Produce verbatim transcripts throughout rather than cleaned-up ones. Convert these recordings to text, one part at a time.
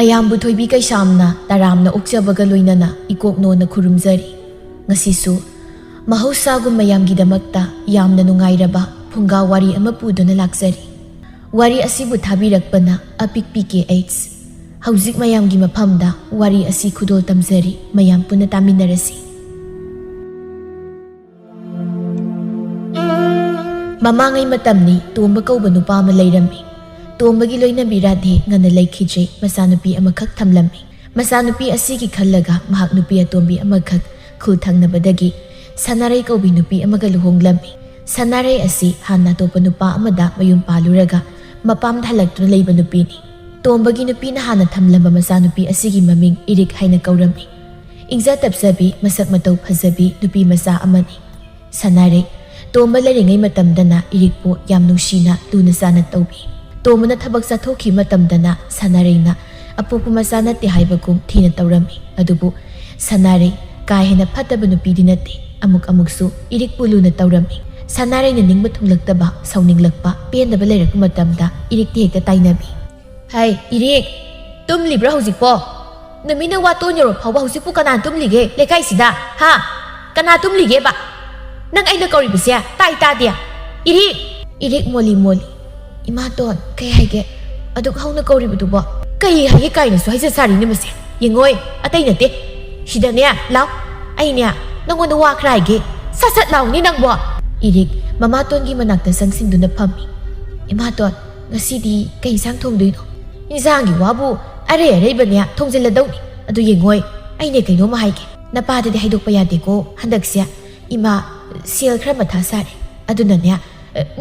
ꯃꯌꯥꯝꯕꯨ ꯊꯣꯏꯕꯤ ꯀꯩꯁꯥꯝꯅ ꯇꯔꯥꯝꯅ ꯑꯣꯛꯆꯕꯒ ꯂꯣꯏꯅꯅ ꯏꯀꯣꯛꯅꯣꯅ ꯈꯨꯔꯨꯝꯖꯔꯤ꯫ ꯉꯁꯤꯁꯨ ꯃꯍꯧꯁꯥꯒꯨꯝ ꯃꯌꯥꯝꯒꯤꯗꯃꯛꯇ ꯌꯥꯝꯅ ꯅꯨꯡꯉꯥꯏꯔꯕ ꯐꯨꯡꯒꯥ ꯋꯥꯔꯤ ꯑꯃ ꯄꯨꯗꯨꯅ ꯂꯥꯛꯆꯔꯤ꯫ ꯋꯥꯔꯤ ꯑꯁꯤꯕꯨ ꯊꯥꯕꯤꯔꯛꯄꯅ ꯑꯄꯤꯛꯄꯤ ꯀꯦ ꯑꯩꯆ꯫ ꯍꯧꯖꯤꯛ ꯃꯌꯥꯝꯒꯤ ꯃꯐꯝꯗ ꯋꯥꯔꯤ ꯑꯁꯤ ꯈꯨꯗꯣꯜ ꯇꯝꯖꯔꯤ, ꯃꯌꯥꯝ ꯄꯨꯟꯅ ꯇꯥꯃꯤꯟꯅꯔꯁꯤ꯫ ꯃꯃꯥꯡꯉꯩ ꯃꯇꯝꯅꯤ, ꯇꯣꯝꯕ ꯀꯧꯕ ꯅꯨꯄꯥ ꯑꯃ ꯂꯩꯔꯝꯃꯤ꯫ ꯇꯣꯝꯕꯒꯤ ꯂꯣꯏꯅꯕꯤ ꯔꯥꯙꯦ ꯉꯟꯅ ꯂꯩꯈꯤꯗ꯭ꯔꯦ, ꯃꯆꯥꯅꯨꯄꯤ ꯑꯃꯈꯛ ꯊꯝꯂꯝꯃꯤ꯫ ꯃꯆꯥꯅꯨꯄꯤ ꯑꯁꯤꯒꯤ ꯈꯜꯂꯒ ꯃꯍꯥꯛ ꯅꯨꯄꯤ ꯑꯇꯣꯝꯕꯤ ꯑꯃꯈꯛ ꯈꯨꯜ ꯊꯪꯅꯕꯗꯒꯤ ꯁꯅꯥꯔꯩ ꯀꯧꯕꯤ ꯅꯨꯄꯤ ꯑꯃꯒ ꯂꯨꯍꯣꯡꯂꯝꯃꯤ꯫ ꯁꯅꯥꯔꯩ ꯑꯁꯤ ꯍꯥꯟꯅ ꯑꯇꯣꯞꯄ ꯅꯨꯄꯥ ꯑꯃꯗ ꯃꯌꯨꯝ ꯄꯥꯜꯂꯨꯔꯒ ꯃꯄꯥꯝꯗ ꯍꯜꯂꯛꯇꯨꯅ ꯂꯩꯕ ꯅꯨꯄꯤꯅꯤ꯫ ꯇꯣꯝꯕꯒꯤ ꯅꯨꯄꯤꯅ ꯍꯥꯟꯅ ꯊꯝꯂꯝꯕ ꯃꯆꯥꯅꯨꯄꯤ ꯑꯁꯤꯒꯤ ꯃꯃꯤꯡ ꯏꯔꯤꯛ ꯍꯥꯏꯅ ꯀꯧꯔꯝꯃꯤ꯫ ꯏꯪꯖ ꯇꯞꯆꯕꯤ, ꯃꯁꯛ ꯃꯇꯧ ꯐꯖꯕꯤ ꯅꯨꯄꯤ ꯃꯆꯥ ꯑꯃꯅꯤ꯫ ꯁꯅꯥꯔꯩ꯫ ꯇꯣꯝꯕ ꯂꯩꯔꯤꯉꯩ ꯃꯇꯝꯗꯅ ꯏꯔꯤꯛꯄꯨ ꯌꯥꯝ ꯅꯨꯡꯁꯤꯅ ꯂꯨꯅ ꯆꯥꯅ ꯇꯧꯕꯤ꯫ ꯇꯣꯝꯕꯅ ꯊꯕꯛ ꯆꯠꯊꯣꯛꯈꯤꯕ ꯃꯇꯝꯗꯅ ꯁꯅꯥꯔꯩꯅ ꯑꯄꯣꯛꯄ ꯃꯆꯥ ꯅꯠꯇꯦ ꯍꯥꯏꯕꯒꯨꯝ ꯊꯤꯅ ꯇꯧꯔꯝꯃꯤ꯫ ꯑꯗꯨꯕꯨ ꯁꯅꯥꯔꯩ ꯀꯥ ꯍꯦꯟꯅ ꯐꯠꯇꯕ ꯅꯨꯄꯤꯗꯤ ꯅꯠꯇꯦ꯫ ꯑꯃꯨꯛ ꯑꯃꯨꯛꯁꯨ ꯏꯔꯤꯛꯄꯨ ꯂꯨꯅ ꯇꯧꯔꯝꯃꯤ꯫ ꯁꯅꯥꯔꯩꯅ ꯅꯤꯡꯕ ꯊꯨꯡꯂꯛꯇꯕ, ꯁꯥꯎꯅꯤꯡꯂꯛꯄ, ꯄꯦꯟꯗꯕ ꯂꯩꯔꯛꯄ ꯃꯇꯝꯗ ꯏꯔꯤꯛꯇꯤ ꯍꯦꯛꯇ ꯇꯥꯏꯅꯕꯤ꯫ "ꯍꯩ, ꯏꯔꯤꯛ, ꯇꯨꯝꯂꯤꯕ꯭ꯔꯣ ꯍꯧꯖꯤꯛꯄꯣ? ꯅꯨꯃꯤꯠꯅ ꯋꯥ ꯇꯣꯟ ꯌꯧꯔꯛ ꯐꯥꯎꯕ ꯍꯧꯖꯤꯛꯄꯨ ꯀꯅꯥ ꯇꯨꯝꯂꯤꯒꯦ ꯂꯩꯀꯥꯏꯁꯤꯗ? ꯍꯥ? ꯀꯅꯥ ꯇꯨꯝꯂꯤꯒꯦꯕ? ꯅꯪ ꯑꯩꯅ ꯀꯧꯔꯤꯕꯁꯦ ꯇꯥꯏ ꯇꯥꯗꯦ? ꯏꯔꯤꯛ!" ꯏꯔꯤꯛ ꯃꯣꯂꯤ ꯃꯣꯂꯤ꯫ "ꯏꯃꯥꯇꯣꯟ, ꯀꯩ ꯍꯥꯏꯒꯦ? ꯑꯗꯨꯛ ꯍꯧꯅ ꯀꯧꯔꯤꯕꯗꯨꯕꯣ?" "ꯀꯩ ꯍꯥꯏꯒꯦ ꯀꯥꯏꯅꯁꯨ ꯍꯥꯏꯖ ꯁꯥꯔꯤꯅꯦ ꯃꯁꯦ꯫ ꯌꯦꯡꯉꯣꯏ, ꯑꯇꯩ ꯅꯠꯇꯦ꯫ ꯁꯤꯗꯅꯦ, ꯂꯥꯎ꯫ ꯑꯩꯅꯦ ꯅꯪꯉꯣꯟꯗ ꯋꯥ ꯈꯔ ꯍꯥꯏꯒꯦ꯫ ꯁꯠ ꯁꯠ ꯂꯥꯎꯅꯦ ꯅꯪꯕꯣ!" ꯏꯔꯤꯛ ꯃꯃꯥꯇꯣꯟꯒꯤ ꯃꯅꯥꯛꯇ ꯆꯪꯁꯤꯟꯗꯨꯅ ꯐꯝꯃꯤ꯫ "ꯏꯃꯥꯇꯣꯟ, ꯉꯁꯤꯗꯤ ꯀꯩ ꯏꯟꯁꯥꯡ ꯊꯣꯡꯗꯣꯏꯅꯣ?" "ꯏꯟꯁꯥꯡꯒꯤ ꯋꯥꯕꯨ ꯑꯔꯩ ꯑꯔꯩꯕꯅꯦ ꯊꯣꯡꯖꯤꯜꯂꯗꯧꯅꯤ꯫ ꯑꯗꯨ ꯌꯦꯡꯉꯣꯏ, ꯑꯩꯅꯦ ꯀꯩꯅꯣꯝꯃ ꯍꯥꯏꯒꯦ꯫ ꯅꯄꯥꯗꯗꯤ ꯍꯥꯏꯗꯣꯛꯄ ꯌꯥꯗꯦꯀꯣ꯫ ꯍꯟꯗꯛꯁꯦ ꯏꯃꯥ ꯁꯦꯜ ꯈꯔ ꯃꯊꯥ ꯁꯥꯔꯦ꯫ ꯑꯗꯨꯅꯅꯦ,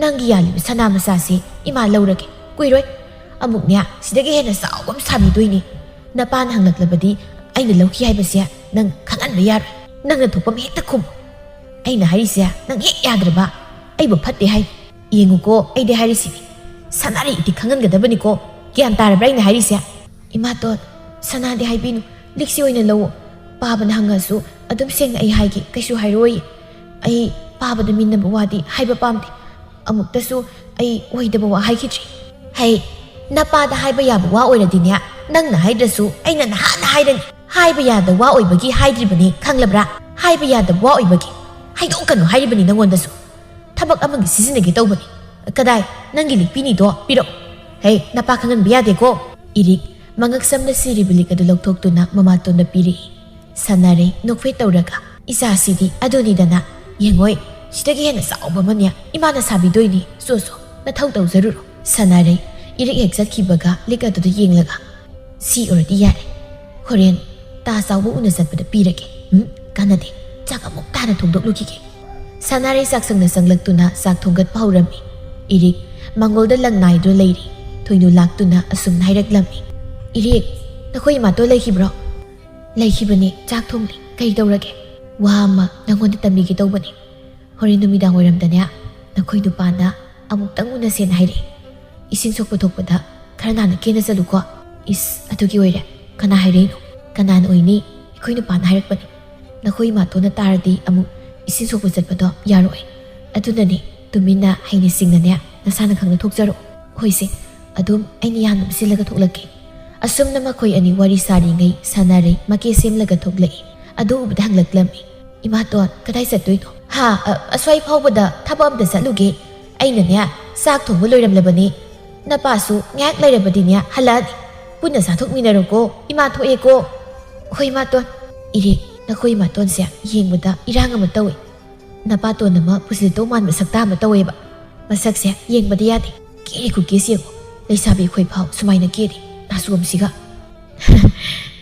ꯅꯪꯒꯤ ꯌꯥꯜꯂꯤꯕ ꯁꯅꯥ ꯃꯆꯥꯁꯦ ꯏꯃꯥ ꯂꯧꯔꯒꯦ꯫ ꯀꯨꯏꯔꯣꯏ꯫ ꯑꯃꯨꯛꯅꯦ ꯁꯤꯗꯒꯤ ꯍꯦꯟꯅ ꯆꯥꯎꯕ ꯑꯃ ꯁꯥꯕꯤꯗꯣꯏꯅꯦ꯫ ꯅꯄꯥꯅ ꯍꯪꯂꯛꯂꯕꯗꯤ ꯑꯩꯅ ꯂꯧꯈꯤ ꯍꯥꯏꯕꯁꯦ ꯅꯪ ꯈꯪꯍꯟꯕ ꯌꯥꯔꯣꯏ꯫ ꯅꯪꯅ ꯊꯣꯛꯄ ꯑꯃ ꯍꯦꯛꯇ ꯈꯨꯝꯃꯨ꯫ ꯑꯩꯅ ꯍꯥꯏꯔꯤꯁꯦ ꯅꯪ ꯍꯦꯛ ꯌꯥꯗ꯭ꯔꯕ, ꯑꯩꯕꯨ ꯐꯠꯇꯦ ꯍꯥꯏ꯫ ꯌꯦꯡꯉꯨꯀꯣ, ꯑꯩꯗꯤ ꯍꯥꯏꯔꯤꯁꯤꯅꯤ꯫ ꯁꯅꯥꯔꯩ ꯏꯇꯤ ꯈꯪꯍꯟꯒꯗꯕꯅꯤꯀꯣ꯫ ꯒ꯭ꯌꯥꯟ ꯇꯥꯔꯕ꯭ꯔꯥ ꯑꯩꯅ ꯍꯥꯏꯔꯤꯁꯦ?" "ꯏꯃꯥꯇꯣꯟ, ꯁꯅꯥꯗꯤ ꯍꯥꯏꯕꯤꯅꯨ, ꯂꯤꯛꯁꯤ ꯑꯣꯏꯅ ꯂꯧꯑꯣ꯫ ꯄꯥꯕꯅ ꯍꯪꯉꯁꯨ ꯑꯗꯨꯝ ꯁꯦꯡꯅ ꯑꯩ ꯍꯥꯏꯒꯦ, ꯀꯩꯁꯨ ꯍꯥꯏꯔꯣꯏ꯫ ꯑꯩ ꯄꯥꯕꯗ ꯃꯤꯟꯅꯕ ꯋꯥꯗꯤ ꯍꯥꯏꯕ ꯄꯥꯝꯗꯦ꯫ ꯑꯃꯨꯛꯇꯁꯨ ꯑꯩ ꯑꯣꯏꯗꯕ ꯋꯥ ꯍꯥꯏꯈꯤꯗ꯭ꯔꯤ꯫" "ꯍꯩ, ꯅꯄꯥꯗ ꯍꯥꯏꯕ ꯌꯥꯕ ꯋꯥ ꯑꯣꯏꯔꯗꯤꯅꯦ, ꯅꯪꯅ ꯍꯥꯏꯗ꯭ꯔꯁꯨ ꯑꯩꯅ ꯅꯍꯥꯟꯅ ꯍꯥꯏꯔꯅꯤ꯫ ꯍꯥꯏꯕ ꯌꯥꯗꯕ ꯋꯥ ꯑꯣꯏꯕꯒꯤ ꯍꯥꯏꯗ꯭ꯔꯤꯕꯅꯤ, ꯈꯪꯂꯕ꯭ꯔꯥ? ꯍꯥꯏꯕ ꯌꯥꯗꯕ ꯋꯥ ꯑꯣꯏꯕꯒꯤ꯫ ꯍꯥꯏꯗꯣꯛꯀꯅꯨ ꯍꯥꯏꯔꯤꯕꯅꯤ ꯅꯪꯉꯣꯟꯗꯁꯨ꯫ ꯊꯕꯛ ꯑꯃꯒꯤ ꯁꯤꯖꯤꯟꯅꯒꯦ ꯇꯧꯕꯅꯤ꯫ ꯀꯗꯥꯏ? ꯅꯪꯒꯤ ꯂꯤꯛꯄꯤꯅꯤꯗꯣ ꯄꯤꯔꯛꯑꯣ꯫ ꯍꯦ, ꯅꯄꯥ ꯈꯪꯍꯟꯕ ꯌꯥꯗꯦꯀꯣ꯫ ꯏꯔꯤꯛ ꯃꯉꯛꯁꯝꯗ ꯁꯤꯔꯤꯕ ꯂꯤꯛ ꯑꯗꯨ ꯂꯧꯊꯣꯛꯇꯨꯅ ꯃꯃꯥꯇꯣꯟꯗ ꯄꯤꯔꯛꯏ꯫ ꯁꯥꯟꯅꯔꯩ ꯅꯣꯛꯐꯦꯠ ꯇꯧꯔꯒ, "ꯏꯆꯥꯁꯤꯗꯤ ꯑꯗꯨꯅꯤꯗꯅ꯫ ꯌꯦꯡꯉꯣꯏ, ꯁꯤꯗꯒꯤ ꯍꯦꯟꯅ ꯆꯥꯎꯕ ꯑꯃꯅꯦ ꯏꯃꯥꯅ ꯁꯥꯕꯤꯗꯣꯏꯅꯤ꯫ ꯆꯣ ꯆꯣ, ꯅꯊꯧ ꯇꯧꯖꯔꯨꯔꯣ꯫" ꯁꯥꯟꯅꯔꯩ ꯏꯔꯤꯛ ꯍꯦꯛ ꯆꯠꯈꯤꯕꯒ ꯂꯤꯛ ꯑꯗꯨꯗ ꯌꯦꯡꯂꯒ, "ꯁꯤ ꯑꯣꯏꯔꯗꯤ ꯌꯥꯔꯦ꯫ ꯍꯣꯔꯦꯟ ꯇꯥ ꯆꯥꯎꯕ ꯎꯅ ꯆꯠꯄꯗ ꯄꯤꯔꯒꯦ꯫ ꯎꯝ, ꯀꯥꯟꯅꯗꯦ꯫ ꯆꯥꯛ ꯑꯃꯨꯛ ꯇꯥꯅ ꯊꯣꯡꯗꯣꯛꯂꯨꯈꯤꯒꯦ꯫" ꯁꯥꯟꯅꯔꯩ ꯆꯥꯛꯁꯪꯗ ꯆꯪꯂꯛꯇꯨꯅ ꯆꯥꯛ ꯊꯣꯡꯒꯠꯄ ꯍꯧꯔꯝꯃꯤ꯫ ꯏꯔꯤꯛ ꯃꯪꯒꯣꯜꯗ ꯂꯪ ꯅꯥꯏꯗꯨꯅ ꯂꯩꯔꯤ꯫ ꯊꯣꯏꯅꯨ ꯂꯥꯛꯇꯨꯅ ꯑꯁꯨꯝꯅ ꯍꯥꯏꯔꯛꯂꯝꯃꯤ, "ꯏꯔꯤꯛ, ꯅꯈꯣꯏ ꯏꯃꯥꯇꯣꯟ ꯂꯩꯈꯤꯕ꯭ꯔꯣ?" "ꯂꯩꯈꯤꯕꯅꯤ, ꯆꯥꯛ ꯊꯣꯡꯂꯤ꯫ ꯀꯔꯤ ꯇꯧꯔꯒꯦ?" "ꯋꯥ ꯑꯃ ꯅꯪꯉꯣꯟꯗ ꯇꯝꯕꯤꯒꯦ ꯇꯧꯕꯅꯤ꯫ ꯍꯣꯔꯦꯟ ꯅꯨꯃꯤꯗꯥꯡ ꯋꯥꯏꯔꯝꯗꯅꯦ, ꯅꯈꯣꯏ ꯅꯨꯄꯥꯅ ꯑꯃꯨꯛꯇꯪ ꯎꯅꯁꯦꯅ ꯍꯥꯏꯔꯛꯏ꯫ ꯏꯁꯤꯡ ꯁꯣꯛꯄ ꯊꯣꯛꯄꯗ ꯈꯔ ꯅꯥꯟꯅ ꯀꯦꯅ ꯆꯠꯂꯨꯀꯣ꯫" "ꯏꯁ, ꯑꯗꯨꯒꯤ ꯑꯣꯏꯔꯦ? ꯀꯅꯥ ꯍꯥꯏꯔꯛꯏꯅꯣ?" "ꯀꯅꯥꯅ ꯑꯣꯏꯅꯤ? ꯑꯩꯈꯣꯏ ꯅꯨꯄꯥꯅ ꯍꯥꯏꯔꯛꯄꯅꯤ꯫ ꯅꯈꯣꯏ ꯏꯃꯥꯇꯣꯟꯅ ꯇꯥꯔꯗꯤ ꯑꯃꯨꯛ ꯏꯁꯤꯡ ꯁꯣꯛꯄ ꯆꯠꯄꯗꯣ ꯌꯥꯔꯣꯏ꯫ ꯑꯗꯨꯅꯅꯦ, ꯇꯨꯃꯤꯟꯅ ꯍꯩꯅ ꯁꯤꯡꯅꯅꯦ, ꯅꯁꯥꯅ ꯈꯪꯅ ꯊꯣꯛꯆꯔꯛꯑꯣ꯫" "ꯍꯣꯏꯁꯦ, ꯑꯗꯨꯝ ꯑꯩꯅ ꯌꯥꯅꯕ ꯁꯤꯜꯂꯒ ꯊꯣꯛꯂꯛꯀꯦ꯫" ꯑꯁꯨꯝꯅ ꯃꯈꯣꯏ ꯑꯅꯤ ꯋꯥꯔꯤ ꯁꯥꯔꯤꯉꯩ ꯁꯥꯟꯅꯔꯩ ꯃꯀꯦ ꯁꯦꯝꯂꯒ ꯊꯣꯛꯂꯛꯏ꯫ ꯑꯗꯨ ꯎꯕꯗ ꯍꯪꯂꯛꯂꯝꯃꯤ, "ꯏꯃꯥꯇꯣꯟ, ꯀꯗꯥꯏ ꯆꯠꯇꯣꯏꯅꯣ?" "ꯍꯥ, ꯑ, ꯑꯁ꯭ꯋꯥꯏ ꯐꯥꯎꯕꯗ ꯊꯕꯛ ꯑꯝꯇ ꯆꯠꯂꯨꯒꯦ꯫ ꯑꯩꯅꯅꯦ, ꯆꯥꯛ ꯊꯣꯡꯕ ꯂꯣꯏꯔꯝꯂꯕꯅꯤ꯫ ꯅꯄꯥꯁꯨ ꯉꯥꯏꯍꯥꯛ ꯂꯩꯔꯕꯗꯤꯅꯦ ꯍꯜꯂꯛꯑꯅꯤ꯫ ꯄꯨꯟꯅ ꯆꯥꯊꯣꯛꯃꯤꯟꯅꯔꯣꯀꯣ꯫ ꯏꯃꯥ ꯊꯣꯛꯑꯦꯀꯣ꯫" "ꯍꯣꯏ, ꯏꯃꯥꯇꯣꯟ꯫" "ꯏꯔꯦ, ꯅꯈꯣꯏ ꯏꯃꯥꯇꯣꯟꯁꯦ ꯌꯦꯡꯕꯗ ꯏꯔꯥꯡ ꯑꯃ ꯇꯧꯏ꯫ ꯅꯄꯥꯇꯣꯟ ꯑꯃ ꯄꯨꯁꯤꯜꯂꯛꯇꯧ ꯃꯥꯟꯕ ꯁꯛꯇꯥ ꯑꯃ ꯇꯧꯋꯦꯕ꯫ ꯃꯁꯛꯁꯦ ꯌꯦꯡꯕꯗ ꯌꯥꯗꯦ꯫ ꯀꯦꯔꯤ ꯈꯨꯀꯦꯁꯤ ꯌꯦꯡꯉꯣ꯫ ꯂꯩꯁꯥꯕꯤ ꯑꯩꯈꯣꯏ ꯐꯥꯎ ꯁꯨꯃꯥꯏꯅ ꯀꯦꯔꯤ꯫ ꯅꯥꯆꯣꯝꯁꯤꯒ꯫"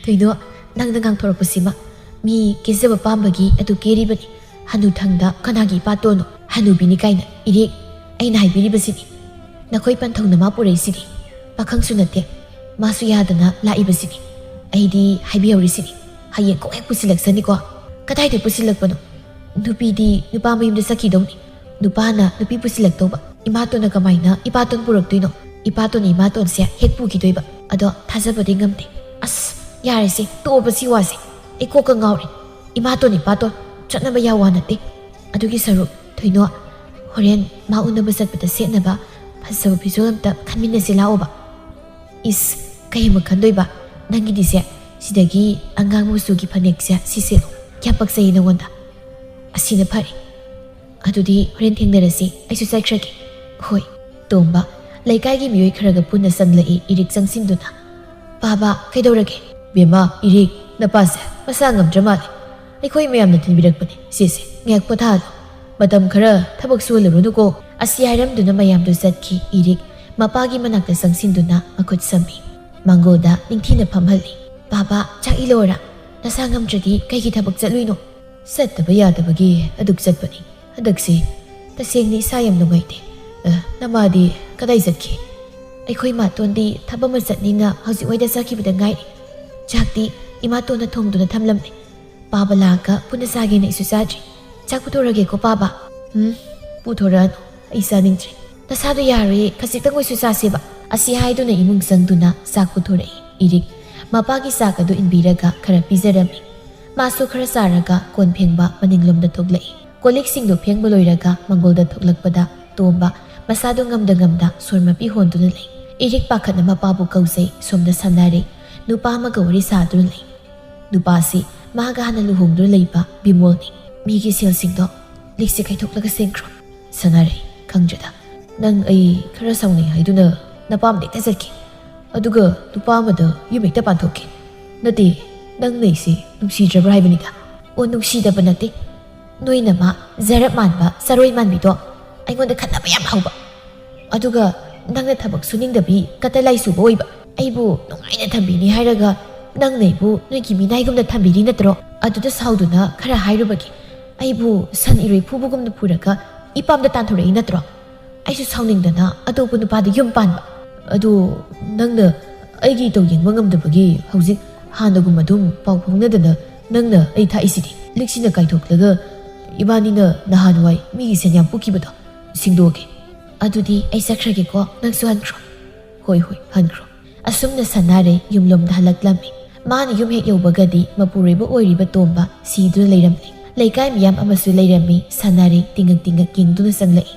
"ꯊꯣꯏꯗꯣ, ꯅꯪꯅ ꯉꯥꯡꯊꯣꯔꯛꯄꯁꯤꯃ꯫ ꯃꯤ ꯀꯦꯖꯕ ꯄꯥꯝꯕꯒꯤ ꯑꯗꯨ ꯀꯦꯔꯤꯕꯅꯤ꯫ ꯍꯅꯨꯊꯪꯗ ꯀꯅꯥꯒꯤ ꯏꯄꯥꯇꯣꯟꯅꯣ? ꯍꯅꯨꯕꯤꯅꯤ ꯀꯥꯏꯅ꯫ ꯏꯔꯦ, ꯑꯩꯅ ꯍꯥꯏꯕꯤꯔꯤꯕꯁꯤꯅꯤ꯫ ꯅꯈꯣꯏ ꯄꯟꯊꯧꯅ ꯃꯥ ꯄꯨꯔꯛꯏꯁꯤꯗꯤ꯫ ꯄꯥꯈꯪꯁꯨ ꯅꯠꯇꯦ꯫ ꯃꯥꯁꯨ ꯌꯥꯗꯅ ꯂꯥꯛꯏꯕꯁꯤꯅꯤ꯫ ꯑꯩꯗꯤ ꯍꯥꯏꯕꯤꯍꯧꯔꯤꯁꯤꯅꯤ꯫ ꯍꯌꯦꯡ ꯀꯣꯛ ꯍꯦꯛ ꯄꯨꯁꯤꯜꯂꯛꯁꯅꯤꯀꯣ꯫" "ꯀꯗꯥꯏꯗ ꯄꯨꯁꯤꯜꯂꯛꯄꯅꯣ? ꯅꯨꯄꯤꯗꯤ ꯅꯨꯄꯥ ꯃꯌꯨꯝꯗ ꯆꯠꯈꯤꯗꯧꯅꯤ꯫ ꯅꯨꯄꯥꯅ ꯅꯨꯄꯤ ꯄꯨꯁꯤꯜꯂꯛꯇꯧꯕ꯫ ꯏꯃꯥꯇꯣꯟꯅ ꯀꯃꯥꯏꯅ ꯏꯄꯥꯇꯣꯟ ꯄꯨꯔꯛꯇꯣꯏꯅꯣ? ꯏꯄꯥꯇꯣꯟꯅ ꯏꯃꯥꯇꯣꯟꯁꯦ ꯍꯦꯛ ꯄꯨꯈꯤꯗꯣꯏꯕ꯫ ꯑꯗꯣ ꯊꯥꯖꯕꯗꯤ ꯉꯝꯗꯦ꯫" "ꯑꯁ, ꯌꯥꯔꯦꯁꯦ, ꯇꯣꯛꯑꯕ ꯁꯤ ꯋꯥꯁꯦ꯫ ꯑꯩ ꯀꯣꯛꯀ ꯉꯥꯎꯔꯦ꯫ ꯏꯃꯥꯇꯣꯟ, ꯏꯄꯥꯇꯣꯟ ꯆꯠꯅꯕ ꯌꯥ ꯋꯥ ꯅꯠꯇꯦ꯫ ꯑꯗꯨꯒꯤ ꯁꯔꯨꯛ, ꯊꯣꯏꯅꯣ, ꯍꯣꯔꯦꯟ ꯃꯥ ꯎꯅꯕ ꯆꯠꯄꯗ ꯁꯦꯠꯅꯕ ꯐꯖꯕ ꯐꯤꯖꯣꯜ ꯑꯝꯇ ꯈꯟꯃꯤꯟꯅꯁꯤ ꯂꯥꯛꯑꯣꯕ꯫" "ꯏꯁ, "ꯀꯩ ꯑꯃꯨꯛ ꯈꯟꯗꯣꯏꯕ? ꯅꯪꯒꯤꯗꯤꯁꯦ, ꯁꯤꯗꯒꯤ ꯑꯉꯥꯡ ꯃꯆꯨꯒꯤ ꯐꯅꯦꯛꯁꯦ ꯁꯤ ꯁꯦꯠꯂꯣ꯫ ꯀꯌꯥꯝ ꯄꯛꯆꯩ ꯅꯉꯣꯟꯗ꯫ ꯑꯁꯤꯅ ꯐꯔꯦ꯫ ꯑꯗꯨꯗꯤ ꯍꯣꯔꯦꯟ ꯊꯦꯡꯅꯔꯁꯤ, ꯑꯩꯁꯨ ꯆꯠꯈ꯭ꯔꯒꯦ꯫" "ꯍꯣꯏ꯫" ꯇꯣꯝꯕ, ꯂꯩꯀꯥꯏꯒꯤ ꯃꯤꯑꯣꯏ ꯈꯔꯒ ꯄꯨꯟꯅ ꯆꯪꯂꯛꯏ ꯏꯔꯤꯛ ꯆꯪꯁꯤꯟꯗꯨꯅ꯫ "ꯄꯥꯕ, ꯀꯩꯗꯧꯔꯒꯦ?" "ꯕꯦꯝꯃ, ꯏꯔꯤꯛ, ꯅꯄꯥꯁꯦ ꯃꯁꯥ ꯉꯝꯗ꯭ꯔ ꯃꯥꯜꯂꯦ꯫ ꯑꯩꯈꯣꯏ ꯃꯌꯥꯝꯅ ꯊꯤꯟꯕꯤꯔꯛꯄꯅꯦ꯫ ꯁꯦꯁꯦ, ꯉꯥꯏꯍꯥꯛ ꯄꯣꯊꯥꯍꯜꯂꯣ꯫ ꯃꯇꯝ ꯈꯔ ꯊꯕꯛ ꯁꯨꯍꯜꯂꯨꯔꯅꯨꯀꯣ꯫" ꯑꯁꯤ ꯍꯥꯏꯔꯝꯗꯨꯅ ꯃꯌꯥꯝꯗꯨ ꯆꯠꯈꯤ꯫ ꯏꯔꯤꯛ ꯃꯄꯥꯒꯤ ꯃꯅꯥꯛꯇ ꯆꯪꯁꯤꯟꯗꯨꯅ ꯃꯈꯨꯠ ꯁꯝꯃꯤ꯫ ꯃꯥꯡꯒꯣꯜꯗ ꯅꯤꯡꯊꯤꯅ ꯐꯝꯍꯜꯂꯤ꯫ "ꯄꯥꯕ, ꯆꯥꯛ ꯏꯜꯂꯣꯔꯥ? ꯅꯁꯥ ꯉꯝꯗ꯭ꯔꯗꯤ ꯀꯩꯒꯤ ꯊꯕꯛ ꯆꯠꯂꯨꯏꯅꯣ?" "ꯆꯠꯇꯕ ꯌꯥꯗꯕꯒꯤ ꯑꯗꯨꯛ ꯆꯠꯄꯅꯤ꯫ ꯍꯟꯗꯛꯁꯤ ꯇꯁꯦꯡꯅ ꯏꯁꯥ ꯌꯥꯝ ꯅꯨꯡꯉꯥꯏꯇꯦ꯫ ꯑ, ꯅꯃꯥꯗꯤ ꯀꯗꯥꯏ ꯆꯠꯈꯤ?" "ꯑꯩꯈꯣꯏ ꯃꯥꯇꯣꯟꯗꯤ ꯊꯕꯛ ꯑꯃ ꯆꯠꯅꯤꯅ ꯍꯧꯖꯤꯛ ꯋꯥꯏꯗ ꯆꯠꯈꯤꯕꯗ ꯉꯥꯏꯔꯤ꯫ ꯆꯥꯛꯇꯤ ꯏꯃꯥꯇꯣꯟꯅ ꯊꯣꯡꯗꯨꯅ ꯊꯝꯂꯝꯂꯦ꯫ ꯄꯥꯕ ꯂꯥꯛꯑꯒ ꯄꯨꯟꯅ ꯆꯥꯒꯦꯅ ꯑꯩꯁꯨ ꯆꯥꯗ꯭ꯔꯤ꯫ ꯆꯥꯛ ꯄꯨꯊꯣꯔꯒꯦꯀꯣ, ꯄꯥꯕ?" "ꯎꯝ, ꯄꯨꯊꯣꯔꯛꯑꯅꯨ꯫ ꯑꯩ ꯆꯥꯅꯤꯡꯗ꯭ꯔꯦ꯫" "ꯅꯁꯥꯗꯣ ꯌꯥꯔꯣꯏꯌꯦ, ꯈꯖꯤꯛꯇꯪ ꯑꯣꯏꯁꯨ ꯆꯥꯁꯦꯕ꯫" ꯑꯁꯤ ꯍꯥꯏꯗꯨꯅ ꯏꯃꯨꯡ ꯆꯪꯗꯨꯅ ꯆꯥꯛ ꯄꯨꯊꯣꯔꯛꯏ꯫ ꯏꯔꯤꯛ ꯃꯄꯥꯒꯤ ꯆꯥꯛ ꯑꯗꯨ ꯏꯟꯕꯤꯔꯒ ꯈꯔ ꯄꯤꯖꯔꯝꯃꯤ꯫ ꯃꯥꯁꯨ ꯈꯔ ꯆꯥꯔꯒ ꯀꯣꯟ ꯐꯦꯡꯕ ꯃꯅꯤꯡꯂꯣꯝꯗ ꯊꯣꯛꯂꯛꯏ꯫ ꯀꯣꯜ ꯂꯤꯛꯁꯤꯡꯗꯨ ꯐꯦꯡꯕ ꯂꯣꯏꯔꯒ ꯃꯪꯒꯣꯜꯗ ꯊꯣꯛꯂꯛꯄꯗ ꯇꯣꯝꯕ ꯃꯁꯥꯗꯨ ꯉꯝꯗ ꯉꯝꯗ ꯁꯣꯔ ꯃꯄꯤ ꯍꯣꯟꯗꯨꯅ ꯂꯩ꯫ ꯏꯔꯤꯛ ꯄꯥꯈꯠꯅ ꯃꯄꯥꯕꯨ ꯀꯧꯖꯩ꯫ ꯁꯣꯝꯗ ꯁꯥꯟꯅꯔꯩ ꯅꯨꯄꯥ ꯑꯃꯒ ꯋꯥꯔꯤ ꯁꯥꯗꯨꯅ ꯂꯩ꯫ ꯅꯨꯄꯥꯁꯤ ꯃꯥꯒ ꯍꯥꯟꯅ ꯂꯨꯍꯣꯡꯗꯨꯅ ꯂꯩꯕ ꯕꯤꯃꯣꯜꯅꯤ꯫ "ꯃꯤꯒꯤ ꯁꯦꯜꯁꯤꯡꯗꯣ ꯂꯤꯛꯁꯦ ꯀꯥꯏꯊꯣꯛꯂꯒ ꯁꯦꯡꯈ꯭ꯔꯣ꯫" "ꯁꯥꯟꯅꯔꯩ, ꯈꯪꯗ꯭ꯔꯦꯗ꯫ ꯅꯪ ꯑꯩ ꯈꯔ ꯁꯥꯎꯅꯩ ꯍꯥꯏꯗꯨꯅ ꯅꯄꯥꯝꯗ ꯍꯦꯛꯇ ꯆꯠꯈꯤ꯫ ꯑꯗꯨꯒ ꯅꯨꯄꯥ ꯑꯃꯗ ꯌꯨꯝ ꯍꯦꯛꯇ ꯄꯥꯟꯊꯣꯛꯈꯤ꯫ ꯅꯠꯇꯦ, ꯅꯪꯅ ꯑꯩꯁꯦ ꯅꯨꯡꯁꯤꯗ꯭ꯔꯕ꯭ꯔꯥ ꯍꯥꯏꯕꯅꯤꯗ꯫" "ꯑꯣ, ꯅꯨꯡꯁꯤꯗꯕ ꯅꯠꯇꯦ꯫ ꯅꯣꯏꯅ ꯃꯥ ꯖꯔꯞ ꯃꯥꯟꯕ ꯆꯔꯣꯏ ꯃꯥꯟꯕꯤꯗꯣ ꯑꯩꯉꯣꯟꯗ ꯈꯠꯅꯕ ꯌꯥꯝ ꯍꯧꯕ꯫ ꯑꯗꯨꯒ ꯅꯪꯅ ꯊꯕꯛ ꯁꯨꯅꯤꯡꯗꯕꯤ ꯀꯇ ꯂꯥꯏ ꯆꯨꯕ ꯑꯣꯏꯕ꯫ ꯑꯩꯕꯨ ꯅꯨꯡꯉꯥꯏꯅ ꯊꯝꯕꯤꯅꯤ ꯍꯥꯏꯔꯒ ꯅꯪꯅ ꯑꯩꯕꯨ ꯅꯣꯏꯒꯤ ꯃꯤꯅꯥꯏꯒꯨꯝꯅ ꯊꯝꯕꯤꯔꯤ ꯅꯠꯇ꯭ꯔꯣ? ꯑꯗꯨꯗ ꯁꯥꯎꯗꯨꯅ ꯈꯔ ꯍꯥꯏꯔꯨꯕꯒꯤ ꯑꯩꯕꯨ ꯁꯟ ꯏꯔꯣꯏ ꯐꯨꯕꯒꯨꯝꯅ ꯐꯨꯔꯒ ꯏꯄꯥꯝꯗ ꯇꯥꯟꯊꯣꯔꯛꯏ ꯅꯠꯇ꯭ꯔꯣ? ꯑꯩꯁꯨ ꯁꯥꯎꯅꯤꯡꯗꯅ ꯑꯇꯣꯞꯄ ꯅꯨꯄꯥꯗ ꯌꯨꯝ ꯄꯥꯟꯕ꯫" "ꯑꯗꯨ ꯅꯪꯅ ꯑꯩꯒꯤ ꯏꯇꯧ ꯌꯦꯡꯕ ꯉꯝꯗꯕꯒꯤ ꯍꯧꯖꯤꯛ ꯍꯥꯟꯅꯒꯨꯝ ꯑꯗꯨꯝ ꯄꯥꯎ ꯐꯥꯎꯅꯗꯅ ꯅꯪꯅ ꯑꯩ ꯊꯥꯛꯏꯁꯤꯗꯤ꯫ ꯂꯤꯛꯁꯤꯅ ꯀꯥꯏꯊꯣꯛꯂꯒ ꯏꯕꯥꯅꯤꯅ ꯅꯍꯥꯟꯋꯥꯏ ꯃꯤꯒꯤ ꯁꯦꯟ ꯌꯥꯝ ꯄꯨꯈꯤꯕꯗꯣ ꯁꯤꯡꯗꯣꯛꯑꯒꯦ꯫" "ꯑꯗꯨꯗꯤ ꯑꯩ ꯆꯠꯈ꯭ꯔꯒꯦꯀꯣ, ꯅꯪꯁꯨ ꯍꯟꯈ꯭ꯔꯣ꯫" "ꯍꯣꯏ, ꯍꯣꯏ, ꯍꯟꯈ꯭ꯔꯣ꯫" ꯑꯁꯨꯝꯅ ꯁꯥꯟꯅꯔꯩ ꯌꯨꯝꯂꯣꯝꯗ ꯍꯜꯂꯛꯂꯝꯃꯤ꯫ ꯃꯥꯅ ꯌꯨꯝ ꯍꯦꯛ ꯌꯧꯕꯒꯗꯤ ꯃꯄꯨꯔꯣꯏꯕ ꯑꯣꯏꯔꯤꯕ ꯇꯣꯝꯕ ꯁꯤꯗꯨꯅ ꯂꯩꯔꯝꯂꯦ꯫ ꯂꯩꯀꯥꯏ ꯃꯤꯌꯥꯝ ꯑꯃꯁꯨ ꯂꯩꯔꯝꯃꯤ꯫ ꯁꯥꯟꯅꯔꯩ ꯇꯤꯡꯉꯛ ꯇꯤꯡꯉꯛ ꯌꯦꯡꯗꯨꯅ ꯆꯪꯂꯛꯏ꯫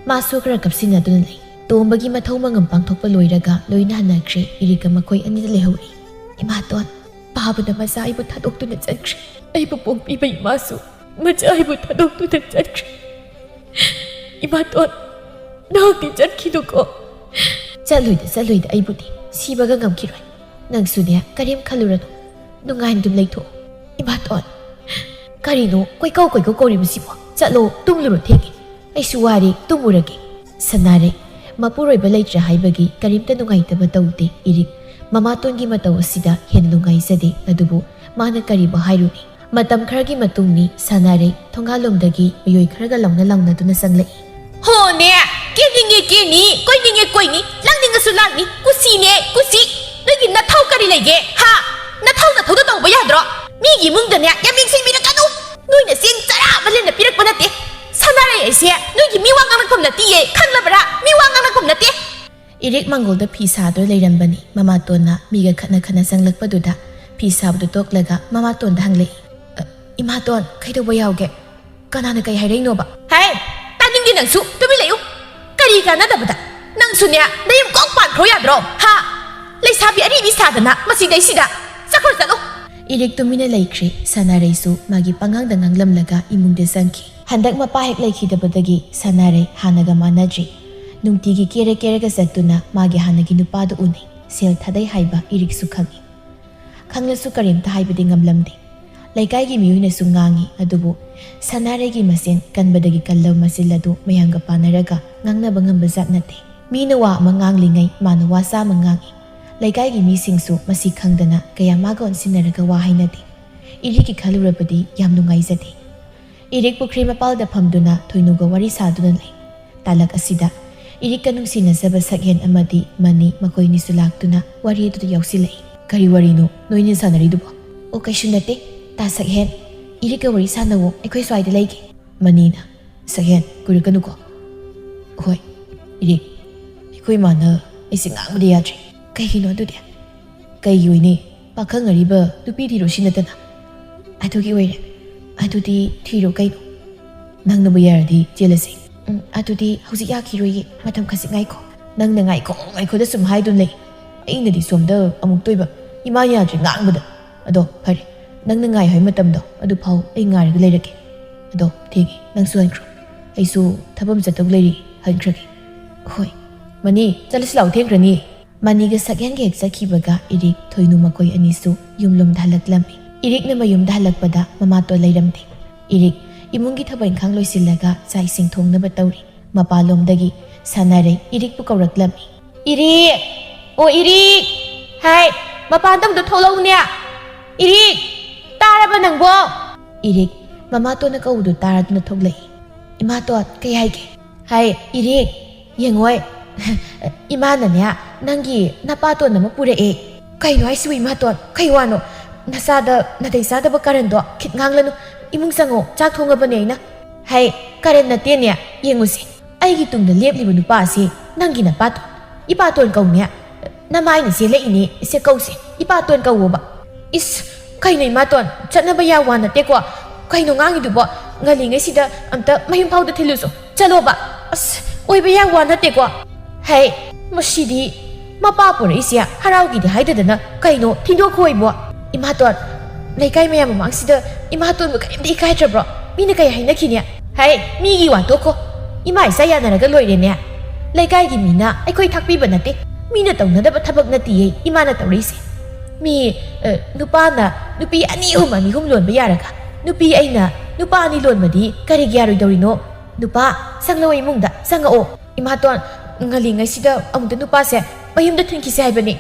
ꯃꯥꯁꯨ ꯈꯔ ꯀꯞꯁꯤꯟꯅꯗꯨꯅ ꯂꯩ꯫ ꯇꯣꯝꯕꯒꯤ ꯃꯊꯧ ꯃꯉꯝ ꯄꯥꯡꯊꯣꯛꯄ ꯂꯣꯏꯔꯒ ꯂꯣꯏꯅ ꯍꯟꯅꯈ꯭ꯔꯦ꯫ ꯏꯔꯤꯛꯀ ꯃꯈꯣꯏ ꯑꯅꯤꯗ ꯂꯩꯍꯧꯔꯦ꯫ "ꯏꯃꯥꯇꯣꯟ, ꯄꯥꯕꯅ ꯃꯆꯥ ꯑꯩꯕꯨ ꯊꯥꯗꯣꯛꯇꯨꯅ ꯆꯠꯈ꯭ꯔꯦ꯫ ꯑꯩꯕꯨ ꯄꯣꯛꯄꯤꯕ ꯏꯃꯥꯁꯨ ꯃꯆꯥ ꯑꯩꯕꯨ ꯊꯥꯗꯣꯛꯇꯨꯅ ꯆꯠꯈ꯭ꯔꯦ꯫ ꯏꯃꯥꯇꯣꯟ, ꯅꯍꯥꯛꯇꯤ ꯆꯠꯈꯤꯅꯨꯀꯣ꯫" "ꯆꯠꯂꯣꯏꯗ, ꯆꯠꯂꯣꯏꯗ, ꯑꯩꯕꯨꯗꯤ ꯁꯤꯕꯒ ꯉꯝꯈꯤꯔꯣꯏ꯫ ꯅꯪꯁꯨꯅꯦ, ꯀꯔꯤꯝ ꯈꯜꯂꯨꯔꯅꯨ꯫ ꯅꯨꯡꯉꯥꯏꯅ ꯑꯗꯨꯝ ꯂꯩꯊꯣꯛꯑꯣ꯫" "ꯏꯃꯥꯇꯣꯟ, ꯀꯔꯤꯅꯣ ꯀꯣꯏꯀꯧ ꯀꯣꯏꯀꯧ ꯀꯧꯔꯤꯕꯁꯤꯕꯣ? ꯆꯠꯂꯣ, ꯇꯨꯝꯂꯨꯔꯣ, ꯊꯦꯡꯉꯦ꯫ ꯑꯩꯁꯨ ꯋꯥꯔꯦ, ꯇꯨꯝꯃꯨꯔꯒꯦ꯫" ꯁꯅꯥꯔꯩ ꯃꯄꯨꯔꯣꯏꯕ ꯂꯩꯇ꯭ꯔꯦ ꯍꯥꯏꯕꯒꯤ ꯀꯔꯤꯝꯇ ꯅꯨꯡꯉꯥꯏꯇꯕ ꯇꯧꯗꯦ꯫ ꯏꯔꯤꯛ ꯃꯃꯥꯇꯣꯟꯒꯤ ꯃꯇꯧ ꯑꯁꯤꯗ ꯍꯦꯟꯅ ꯅꯨꯡꯉꯥꯏꯖꯗꯦ꯫ ꯑꯗꯨꯕꯨ ꯃꯥꯅ ꯀꯔꯤꯕꯨ ꯍꯥꯏꯔꯨꯅꯤ? ꯃꯇꯝ ꯈꯔꯒꯤ ꯃꯇꯨꯡꯅꯤ꯫ ꯁꯅꯥꯔꯩ ꯊꯣꯡꯒꯥꯜꯂꯣꯝꯗꯒꯤ ꯃꯤꯑꯣꯏ ꯈꯔꯒ ꯂꯥꯎꯅ ꯂꯥꯎꯅꯗꯨꯅ ꯆꯪꯂꯛꯏ꯫ "ꯍꯣꯅꯦ, ꯀꯦꯅꯤꯡꯉꯦ ꯀꯦꯅꯤ, ꯀꯣꯏꯅꯤꯡꯉꯦ ꯀꯣꯏꯅꯤ, ꯂꯥꯡꯅꯤꯡꯉꯁꯨ ꯂꯥꯡꯅꯤ, ꯀꯨꯁꯤꯅꯦ ꯀꯨꯁꯤ꯫ ꯅꯣꯏꯒꯤ ꯅꯊꯧ ꯀꯔꯤ ꯂꯩꯒꯦ? ꯍꯥ? ꯅꯊꯧ ꯅꯊꯧꯗ ꯇꯧꯕ ꯌꯥꯗ꯭ꯔꯣ? ꯃꯤꯒꯤ ꯏꯃꯨꯡꯗꯅꯦ ꯌꯥꯝ ꯌꯦꯡꯁꯤꯟꯕꯤꯔꯛꯀꯅꯨ꯫ ꯅꯣꯏꯅ ꯆꯦꯡ ꯆꯔꯥ ꯑꯃ ꯂꯦꯝꯅ ꯄꯤꯔꯛꯄ ꯅꯠꯇꯦ꯫ ꯁꯅꯥꯔꯩ ꯑꯩꯁꯦ ꯅꯣꯏꯒꯤ ꯃꯤꯋꯥ ꯉꯥꯡꯅꯐꯝ ꯅꯠꯇꯤꯌꯦ, ꯈꯪꯂꯕ꯭ꯔꯥ? ꯃꯤꯋꯥ ꯉꯥꯡꯅꯐꯝ ꯅꯠꯇꯦ꯫" ꯏꯔꯤꯛ ꯃꯥꯡꯒꯣꯜꯗ ꯐꯤ ꯁꯥꯗꯨꯅ ꯂꯩꯔꯝꯕꯅꯤ꯫ ꯃꯃꯥꯇꯣꯟꯅ ꯃꯤꯒ ꯈꯠꯅ ꯈꯠꯅ ꯆꯪꯂꯛꯄꯗꯨꯗ ꯐꯤ ꯁꯥꯕꯗꯨ ꯇꯣꯛꯂꯒ ꯃꯃꯥꯇꯣꯟꯗ ꯍꯪꯂꯛꯏ, "ꯑ, ꯏꯃꯥꯇꯣꯟ, ꯀꯩꯗꯧꯕ ꯌꯥꯎꯒꯦ? ꯀꯅꯥꯅ ꯀꯩ ꯍꯥꯏꯔꯛꯏꯅꯣꯕ?" "ꯍꯦ, ꯇꯥꯅꯤꯡꯗꯦ ꯅꯪꯁꯨ, ꯇꯨꯃꯤꯟ ꯂꯩꯌꯨ꯫ ꯀꯔꯤ ꯀꯥꯟꯅꯗꯕꯗ? ꯅꯪꯁꯨꯅꯦ, ꯅꯌꯨꯝ ꯀꯣꯛ ꯄꯥꯟꯈ꯭ꯔꯣ ꯌꯥꯗ꯭ꯔꯣ? ꯍꯥ? ꯂꯩꯁꯥꯕꯤ ꯑꯔꯤꯕꯤ ꯁꯥꯗꯅ ꯃꯁꯤꯗꯩꯁꯤꯗ꯫ ꯆꯠꯈ꯭ꯔꯣ, ꯆꯠꯂꯣ꯫" ꯏꯔꯤꯛ ꯇꯨꯃꯤꯟꯅ ꯂꯩꯈ꯭ꯔꯦ꯫ ꯁꯅꯥꯔꯩꯁꯨ ꯃꯥꯒꯤ ꯄꯉꯥꯡꯗ ꯉꯥꯡꯂꯝꯂꯒ ꯏꯃꯨꯡꯗ ꯆꯪꯈꯤ꯫ ꯍꯟꯗꯛ ꯃꯄꯥ ꯍꯦꯛ ꯂꯩꯈꯤꯗꯕꯗꯒꯤ ꯁꯅꯥꯔꯩ ꯍꯥꯟꯅꯒ ꯃꯥꯟꯅꯗ꯭ꯔꯤ꯫ ꯅꯨꯡꯇꯤꯒꯤ ꯀꯦꯔ ꯀꯦꯔꯒ ꯆꯠꯇꯨꯅ ꯃꯥꯒꯤ ꯍꯥꯟꯅꯒꯤ ꯅꯨꯄꯥꯗꯨ ꯎꯅꯩ꯫ ꯁꯦꯜ ꯊꯥꯗꯩ ꯍꯥꯏꯕ ꯏꯔꯤꯛꯁꯨ ꯈꯪꯏ꯫ ꯈꯪꯂꯁꯨ ꯀꯔꯤꯝꯇ ꯍꯥꯏꯕꯗꯤ ꯉꯝꯂꯝꯗꯦ꯫ ꯂꯩꯀꯥꯏꯒꯤ ꯃꯤꯑꯣꯏꯅꯁꯨ ꯉꯥꯡꯏ, ꯑꯗꯨꯕꯨ ꯁꯅꯥꯔꯩꯒꯤ ꯃꯆꯤꯟ ꯀꯟꯕꯗꯒꯤ ꯀꯜꯂꯕ ꯃꯆꯤꯜ ꯑꯗꯨ ꯃꯌꯥꯝꯒ ꯄꯥꯟꯅꯔꯒ ꯉꯥꯡꯅꯕ ꯉꯝꯕ ꯖꯥꯠ ꯅꯠꯇꯦ꯫ ꯃꯤꯅ ꯋꯥ ꯑꯃ ꯉꯥꯡꯂꯤꯉꯩ ꯃꯥꯅ ꯋꯥ ꯆꯥꯝꯃ ꯉꯥꯡꯏ꯫ ꯂꯩꯀꯥꯏꯒꯤ ꯃꯤꯁꯤꯡꯁꯨ ꯃꯁꯤ ꯈꯪꯗꯅ ꯀꯌꯥ ꯃꯥꯒ ꯑꯣꯟꯁꯤꯟꯅꯔꯒ ꯋꯥ ꯍꯥꯏꯅꯗꯦ꯫ ꯏꯔꯤꯛꯀꯤ ꯈꯜꯂꯨꯔꯕꯗꯤ ꯌꯥꯝ ꯅꯨꯡꯉꯥꯏꯖꯗꯦ꯫ ꯏꯔꯤꯛ ꯄꯨꯈ꯭ꯔꯤ ꯃꯄꯥꯜꯗ ꯐꯝꯗꯨꯅ ꯊꯣꯏꯅꯨꯒ ꯋꯥꯔꯤ ꯁꯥꯗꯨꯅ ꯂꯩ꯫ ꯇꯥꯂꯛ ꯑꯁꯤꯗ ꯏꯔꯤꯛꯀ ꯅꯨꯡꯁꯤꯅꯖꯕ ꯁꯛꯍꯦꯟ ꯑꯃꯗꯤ ꯃꯅꯤ, ꯃꯈꯣꯏꯅꯤꯁꯨ ꯂꯥꯛꯇꯨꯅ ꯋꯥꯔꯤ ꯑꯗꯨꯗ ꯌꯥꯎꯁꯤꯜꯂꯛꯏ꯫ "ꯀꯔꯤ ꯋꯥꯔꯤꯅꯣ ꯅꯣꯏꯅ ꯁꯥꯟꯅꯔꯤꯗꯨꯕꯣ?" "ꯑꯣ, ꯀꯩꯁꯨ ꯅꯠꯇꯦ꯫ ꯇꯥ ꯁꯛꯍꯦꯟ, ꯏꯔꯤꯛꯀ ꯋꯥꯔꯤ ꯁꯥꯟꯅꯧꯋꯣ, ꯑꯩꯈꯣꯏ ꯁ꯭ꯋꯥꯏꯗ ꯂꯩꯒꯦ꯫" ꯃꯅꯤꯅ, "ꯁꯛꯍꯦꯟ, ꯀꯨꯏꯔꯛꯀꯅꯨꯀꯣ꯫" "ꯍꯣꯏ, ꯏꯔꯤꯛ, ꯑꯩꯈꯣꯏ ꯏꯃꯥꯅ ꯑꯩꯁꯦ ꯉꯥꯡꯕꯗꯤ ꯌꯥꯗ꯭ꯔꯦ꯫" "ꯀꯩꯒꯤꯅꯣ ꯑꯗꯨꯗꯤ?" "ꯀꯩꯒꯤ ꯑꯣꯏꯅꯤ? ꯄꯥꯈꯪ ꯑꯔꯤꯕ ꯅꯨꯄꯤ ꯊꯤꯔꯣ ꯁꯤ ꯅꯠꯇꯅ?" "ꯑꯗꯨꯒꯤ ꯑꯣꯏꯔꯦ꯫ ꯑꯗꯨꯗꯤ ꯊꯤꯔꯣ ꯀꯩꯅꯣ?" "ꯅꯪꯅꯕꯨ ꯌꯥꯔꯗꯤ ꯆꯦꯜꯂꯁꯦ꯫" "ꯎꯝ, ꯑꯗꯨꯗꯤ ꯍꯧꯖꯤꯛ ꯌꯥꯈꯤꯔꯣꯏꯌꯦ, ꯃꯇꯝ ꯈꯖꯤꯛ ꯉꯥꯏꯈꯣ꯫ ꯅꯪꯅ ꯉꯥꯏꯈꯣ, ꯉꯥꯏꯈꯣꯗ ꯁꯨꯝ ꯍꯥꯏꯗꯨꯅ ꯂꯩ꯫ ꯑꯩꯅꯗꯤ ꯁꯣꯝꯗ ꯑꯃꯨꯛꯇꯣꯏꯕ, ꯏꯃꯥ ꯌꯥꯗ꯭ꯔꯤ ꯉꯥꯡꯕꯗ꯫ ꯑꯗꯣ ꯐꯔꯦ, ꯅꯪꯅ ꯉꯥꯏꯌꯣ ꯍꯥꯏ ꯃꯇꯝꯗꯣ, ꯑꯗꯨ ꯐꯥꯎ ꯑꯩ ꯉꯥꯏꯔꯒ ꯂꯩꯔꯒꯦ꯫ ꯑꯗꯣ ꯊꯦꯡꯉꯦ, ꯅꯪꯁꯨ ꯍꯟꯈ꯭ꯔꯣ꯫ ꯑꯩꯁꯨ ꯊꯕꯛ ꯑꯃ ꯆꯠꯇꯧ ꯂꯩꯔꯤ, ꯍꯟꯈ꯭ꯔꯒꯦ꯫" "ꯍꯣꯏ꯫ ꯃꯅꯤ, ꯆꯠꯂꯁꯤ ꯂꯥꯛꯑꯣ, ꯊꯦꯡꯈ꯭ꯔꯅꯤ꯫" ꯃꯅꯤꯒ ꯁꯛꯍꯦꯟꯒ ꯍꯦꯛ ꯆꯠꯈꯤꯕꯒ ꯏꯔꯤꯛ, ꯊꯣꯏꯅꯨ ꯃꯈꯣꯏ ꯑꯅꯤꯁꯨ ꯌꯨꯝꯂꯣꯝꯗ ꯍꯜꯂꯛꯂꯝꯃꯤ꯫ ꯏꯔꯤꯛꯅ ꯃꯌꯨꯝꯗ ꯍꯜꯂꯛꯄꯗ ꯃꯃꯥꯇꯣꯟ ꯂꯩꯔꯝꯗꯦ꯫ ꯏꯔꯤꯛ ꯏꯃꯨꯡꯒꯤ ꯊꯕꯛ ꯏꯪꯈꯥꯡ ꯂꯣꯏꯁꯤꯜꯂꯒ ꯆꯥꯛ ꯏꯁꯤꯡ ꯊꯣꯡꯅꯕ ꯇꯧꯔꯤ꯫ ꯃꯄꯥꯟꯂꯣꯝꯗꯒꯤ ꯁꯥꯟꯅꯔꯩ ꯏꯔꯤꯛꯄꯨ ꯀꯧꯔꯛꯂꯝꯃꯤ꯫ "ꯏꯔꯤꯛ! ꯑꯣ ꯏꯔꯤꯛ! ꯍꯥꯏ, ꯃꯄꯥꯟꯗ ꯑꯝꯇ ꯊꯣꯛꯂꯛꯎꯅꯦ! ꯏꯔꯤꯛ! ꯇꯥꯔꯕ ꯅꯪꯕꯣ?" ꯏꯔꯤꯛ ꯃꯃꯥꯇꯣꯟꯅ ꯀꯧꯕꯗꯨ ꯇꯥꯔꯗꯨꯅ ꯊꯣꯛꯂꯛꯏ꯫ "ꯏꯃꯥꯇꯣꯟ, ꯀꯩ ꯍꯥꯏꯒꯦ?" "ꯍꯥꯏ, ꯏꯔꯤꯛ, ꯌꯦꯡꯉꯣꯏ꯫ ꯏꯃꯥꯅꯅꯦ, ꯅꯪꯒꯤ ꯅꯄꯥꯇꯣꯟ ꯑꯃ ꯄꯨꯔꯛꯑꯦ꯫" "ꯀꯩꯅꯣ ꯍꯥꯏꯁꯤꯕꯨ ꯏꯃꯥꯇꯣꯟ? ꯀꯩ ꯋꯥꯅꯣ? ꯅꯆꯥꯗ, ꯅꯥꯇꯩ ꯆꯥꯗꯕ ꯀꯥꯔꯟꯗꯣ ꯈꯤꯠ ꯉꯥꯡꯂꯅꯨ꯫ ꯏꯃꯨꯡ ꯆꯪꯉꯣ, ꯆꯥꯛ ꯊꯣꯡꯉꯕꯅꯦ ꯑꯩꯅ꯫" "ꯍꯥꯏ, ꯀꯥꯔꯟ ꯅꯠꯇꯦꯅꯦ, ꯌꯦꯡꯉꯨꯁꯦ꯫ ꯑꯩꯒꯤ ꯇꯨꯡꯗ ꯂꯦꯞꯂꯤꯕ ꯅꯨꯄꯥ ꯑꯁꯤ ꯅꯪꯒꯤ ꯅꯄꯥꯇꯣꯟ, ꯏꯄꯥꯇꯣꯟ ꯀꯧꯅꯦ꯫ ꯅꯃꯥꯏꯅ ꯆꯦꯜꯂꯛꯏꯅꯦ, ꯏꯁꯦ ꯀꯧꯁꯦ, ꯏꯄꯥꯇꯣꯟ ꯀꯧꯋꯣꯕ꯫" "ꯏꯁ, ꯀꯩꯅꯣ ꯏꯃꯥꯇꯣꯟ, ꯆꯠꯅꯕ ꯌꯥ ꯋꯥ ꯅꯠꯇꯦꯀꯣ꯫ ꯀꯩꯅꯣ ꯉꯥꯡꯉꯤꯗꯨꯕꯣ? ꯉꯜꯂꯤꯉꯩꯁꯤꯗ ꯑꯝꯇ ꯃꯌꯨꯝ ꯐꯥꯎꯗ ꯊꯤꯜꯂꯨꯁꯣ, ꯆꯠꯂꯣꯕ꯫" "ꯑꯁ, ꯑꯣꯏꯕ ꯌꯥ ꯋꯥ ꯅꯠꯇꯦꯀꯣ꯫" "ꯍꯩ, ꯃꯁꯤꯗꯤ ꯃꯄꯥ ꯄꯨꯔꯛꯏꯁꯦ ꯍꯔꯥꯎꯒꯤꯗꯤ ꯍꯥꯏꯗꯗꯅ ꯀꯩꯅꯣ ꯊꯤꯟꯗꯣꯛꯈꯣ ꯑꯩꯕꯣ?" "ꯏꯃꯥꯇꯣꯟ, ꯂꯩꯀꯥꯏ ꯃꯌꯥꯝ ꯃꯃꯥꯡꯁꯤꯗ ꯏꯃꯥꯇꯣꯟꯕꯨ ꯀꯔꯤꯝꯇ ꯏꯀꯥꯏꯗ꯭ꯔꯕ꯭ꯔꯣ? ꯃꯤꯅ ꯀꯩ ꯍꯥꯏꯅꯈꯤꯅꯤ?" "ꯍꯩ, ꯃꯤꯒꯤ ꯋꯥ ꯇꯣꯛꯈꯣ꯫ ꯏꯃꯥ ꯏꯆꯥ ꯌꯥꯅꯔꯒ ꯂꯣꯏꯔꯦꯅꯦ꯫ ꯂꯩꯀꯥꯏꯒꯤ ꯃꯤꯅ ꯑꯩꯈꯣꯏ ꯊꯥꯛꯄꯤꯕ ꯅꯠꯇꯦ꯫ ꯃꯤꯅ ꯇꯧꯅꯗꯕ ꯊꯕꯛ ꯅꯠꯇꯤꯌꯦ ꯏꯃꯥꯅ ꯇꯧꯔꯛꯏꯁꯦ꯫ ꯃꯤ, ꯑ, ꯅꯨꯄꯥꯅ ꯅꯨꯄꯤ ꯑꯅꯤ ꯑꯍꯨꯝ, ꯑꯅꯤ ꯑꯍꯨꯝ ꯂꯣꯟꯕ ꯌꯥꯔꯒ, ꯅꯨꯄꯤ ꯑꯩꯅ ꯅꯨꯄꯥ ꯑꯅꯤ ꯂꯣꯟꯕꯗꯤ ꯀꯔꯤꯒꯤ ꯌꯥꯔꯣꯏꯗꯧꯔꯤꯅꯣ? ꯅꯨꯄꯥ, ꯆꯪꯂꯛꯑꯣ ꯏꯃꯨꯡꯗ, ꯆꯪꯉꯛꯑꯣ꯫" "ꯏꯃꯥꯇꯣꯟ, ꯉꯜꯂꯤꯉꯩꯁꯤꯗ ꯑꯃꯨꯛꯇ ꯅꯨꯄꯥꯁꯦ ꯃꯌꯨꯝꯗ ꯊꯤꯟꯈꯤꯁꯦ ꯍꯥꯏꯕꯅꯤ꯫